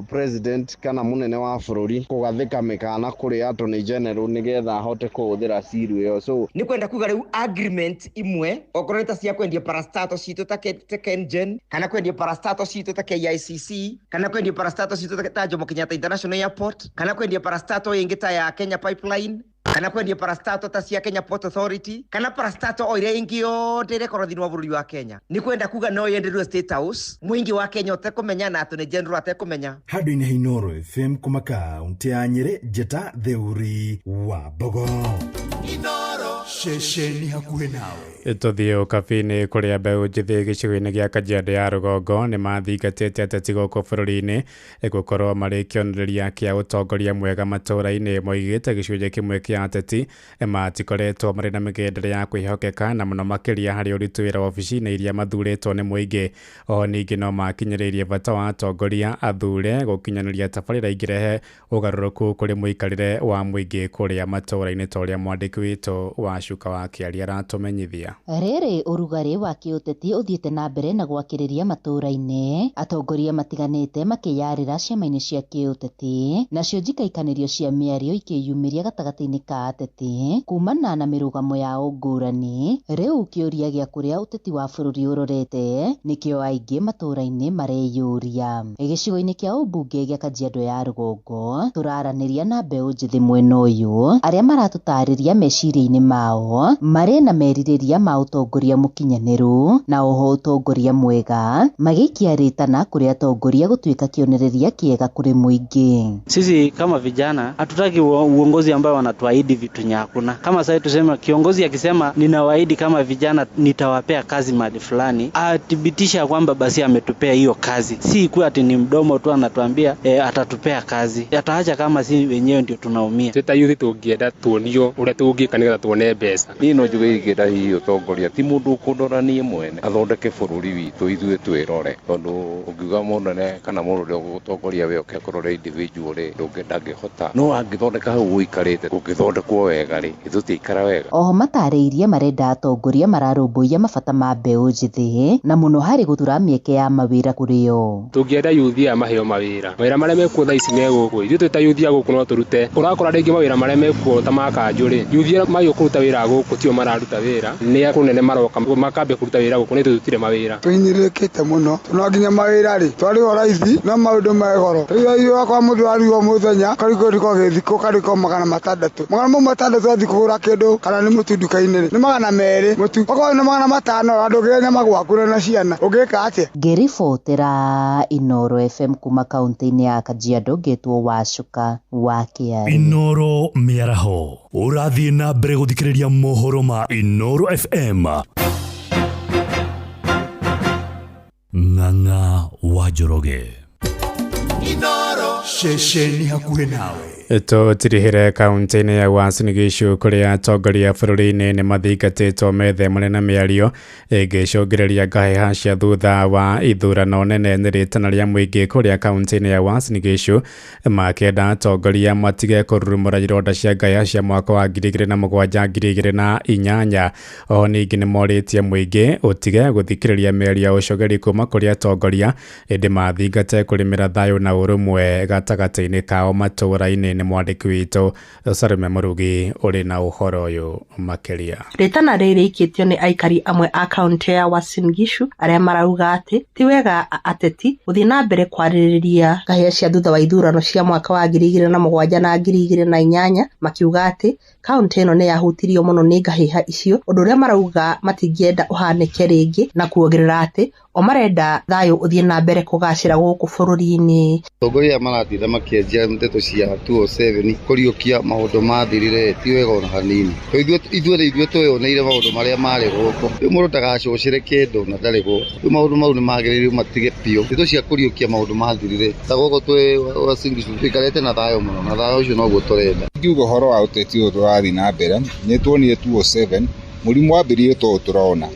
president kana mũnene wa bũrũri kũgathĩka mĩkana kũrĩ Attorney General nĩgetha ahote kũhũthĩra seal ĩyo. So nĩ kwenda kuga rĩu agreement imwe okorwo nĩ ta cia kwendia parastato citũ ta KenGen kana kwendia parastato citũ ta KICC kana kwendia parastato citũ ta Jomo Kenyatta International Airport kana kwendia parastato ĩngĩ ta ya Kenya Pipeline kana kwendia parastato ta cia Kenya Port Authority kana parastato o iria ĩngĩ yothe ĩrekorwo thĩinĩ wa bũrũri wa Kenya. Nĩ kwenda kuga no yenderwo State House mũingĩ wa Kenya ũtekũmenya na Attorney General atekũmenya. Handũ-inĩ ha Inooro FM kuma kaunti ya Nyĩrĩ, Njeta Theuri wa Mbogo. Ceceni hakuhĩ nawe. Tũthiĩ ũkabi-inĩ kũrĩa mbeũ njĩthĩ gĩcigo-inĩ gĩa Kajiado ya rũgongo nĩ mathingatĩte ateti gũkũ bũrũri-inĩ gũkorwo marĩ kĩonereria kĩa ũtongoria mwega matũũra-inĩ. Moigĩte gĩcunjĩ kĩmwe kĩa ateti matikoretwo marĩ na mĩgendere ya kwĩhokeka na mũno makĩria harĩ ũruti wĩra wabici-inĩ iria mathurĩtwo nĩ mũingĩ. Oho ningĩ no makinyĩrĩirie bata wa atongoria athure gũkinyanĩria tabarĩra ingĩrehe ũgarũrũku kũrĩ mũikarĩre wa mũingĩ kũrĩa matũũra-inĩ ta ũrĩa mwandĩki witũ wa Cuka wa Kĩaria aratũmenyithia. Rĩrĩ ũrugarĩ wa kĩũteti ũthiĩte na mbere na gwakĩrĩria matũũra-inĩ, atongoria matiganĩte makĩyarĩra ciama-inĩ cia kĩũteti, nacio njikaikanĩrio cia mĩario ikĩyumĩria gatagatĩ-inĩ ka ateti kumana na mĩrũgamo yao ngũrani. Rĩu kĩũria gĩa kũrĩa ũteti wa bũrũri ũrorete nĩkĩo aingĩ matũũra-inĩ mareyũria. Gĩcigo-inĩ kĩa ũmbunge gĩa Kajiado ya rũgongo tũraranĩria na mbeũ njĩthĩ mwena ũyũ arĩa maratũtarĩria meciria-inĩ mao marĩ na merirĩria ma ũtongoria mũkinyanĩru na oho ũtongoria mwega, magĩikia rĩtana kũrĩ atongoria gũtuĩka kĩonereria kĩega kũrĩ mũingĩ. Sisi kama vijana hatutaki uongozi ambao wanatuahidi kuahidi vitu nyakuna. Kama sasa tuseme kiongozi akisema ninawaahidi kama vijana nitawapea kazi mahali fulani, athibitisha kwamba basi ametupea hiyo kazi, si kuwa ati ni mdomo tu anatuambia atatupea kazi, ataacha kama si wenyewe ndio tunaumia. Twĩ ta youth tũngĩenda tuonio ũrĩa tũngĩka nĩgetha tuone mbeca. Niĩ no njuge ingĩenda hihi ũtongoria ti mũndũ ũkũndora niĩ mwene athondeke bũrũri witũ ithuĩ twĩrore, tondũ ũngiuga mũnene kana mũndũ ũrĩa ũgũtongoria we oke akũrore individual rĩ, ndangĩhota. No angĩthondeka hau ũikarĩte kũngĩthondekwo wega rĩ, tũtiikara wega. Oho matarĩirie marenda atongoria mararũmbũiya mabata ma mbeũ njĩthĩ na mũno harĩ gũtura mĩeke ya mawĩra kũrĩ o. Tũngĩenda yuthi aya maheo mawĩra, mawĩra marĩa mekuo thaa ici me gũkũ, ithuĩ twĩ ta yuthi a gũkũ no tũrute. Ũrakora rĩngĩ mawĩra marĩa mekuo ta ma kanjũ rĩ, yuthi arĩa magĩrĩirwo kũruta wĩra gũkũ tio mararuta wĩra, nĩ kũnene maroka makambia kũruta wĩra gũkũ nĩ tũtutire mawĩra. Tũhinyĩrĩrĩkĩte mũno, no nginya mawĩra rĩ twarĩhwo raithi no maũndũ me goro. Rĩu kwa mũndũ arĩhwo mũthenya karĩko gĩthikũ karĩko 600 600 athiĩ kũgũra kĩndũ kana nĩ mũtu nduka-inĩ rĩ nĩ 200 mũtu, okorwo nĩ 500 andũ ũgĩre nyama gwaku na ciana ũngĩka atĩa? Ngĩribotera Inooro FM kuma kaunti-inĩ ya Kajiado ngĩtwo Wacuka wa Kĩarĩ. Inooro mĩaraho ũrathiĩ na mbere gũthikĩrĩria mohoro ma Inooro FM. Ng'ang'a wa Njoroge. Inooro ceceni hakuhĩ nawe. Tũtirihĩre kaunti-inĩ ya Uasin Gishu kũrĩa atongoria bũrũri-inĩ nĩ mathingatĩtwo methemane na mĩario ĩngĩcũngĩrĩria ngahĩha cia thutha wa ithurano nene nĩ rĩtana rĩa mũingĩ kũrĩa kaunti-inĩ ya Uasin Gishu makĩenda atongoria matige kũrurumũra ironda cia ngahĩha cia mwaka wa 2007 2008. Oho ningĩ nĩ morĩtie mũingĩ ũtige gũthikĩrĩria mĩario ya ũcogeri kuma kũrĩ atongoria ĩndĩ mathingate kũrĩmĩra thayũ na ũrũmwe gatagatĩ-inĩ kao matũũra-inĩ. Nĩ mwandĩki witũ Salome Mũrugi ũrĩ na ũhoro ũyũ makĩria. Rĩtana rĩrĩ rĩikĩtio nĩ aikari amwe a kaunti ya Uasin Gishu arĩa marauga atĩ ti wega ateti gũthiĩ na mbere kwarĩrĩria ngahĩha cia thutha wa ithurano cia mwaka wa 2007 na 2008, makiuga atĩ kaunti ĩno nĩ yahutirio mũno nĩ ngahĩha icio, ũndũ ũrĩa marauga matingĩenda ũhanĩke rĩngĩ, na kuongerera atĩ o marenda thayũ ũthiĩ na mbere kũgacĩra gũkũ bũrũri-inĩ. Atongoria maratinda makĩenjia ndeto cia 207 kũriũkia maũndũ mathirire ti wega ona hanini. Ithuothe ithuĩ twĩyoneire maũndũ marĩa marĩ gũkũ. Rĩu mũndũ ndagacũcĩre kĩndũ na ndarĩ gũkũ. Rĩu maũndũ mau nĩ magĩrĩirwo matige biũ. Ndeto cia kũriũkia maũndũ mathirire ta gũkũ twĩ Uasin Gishu tũikarĩte na thayũ mũno, na thayũ ũcio noguo tũrenda. Ngiuga ũhoro wa ũteti ũyũ tũrathiĩ na mbere nĩ tuonire 207 mũrimũ wambĩrĩirie to tũrona.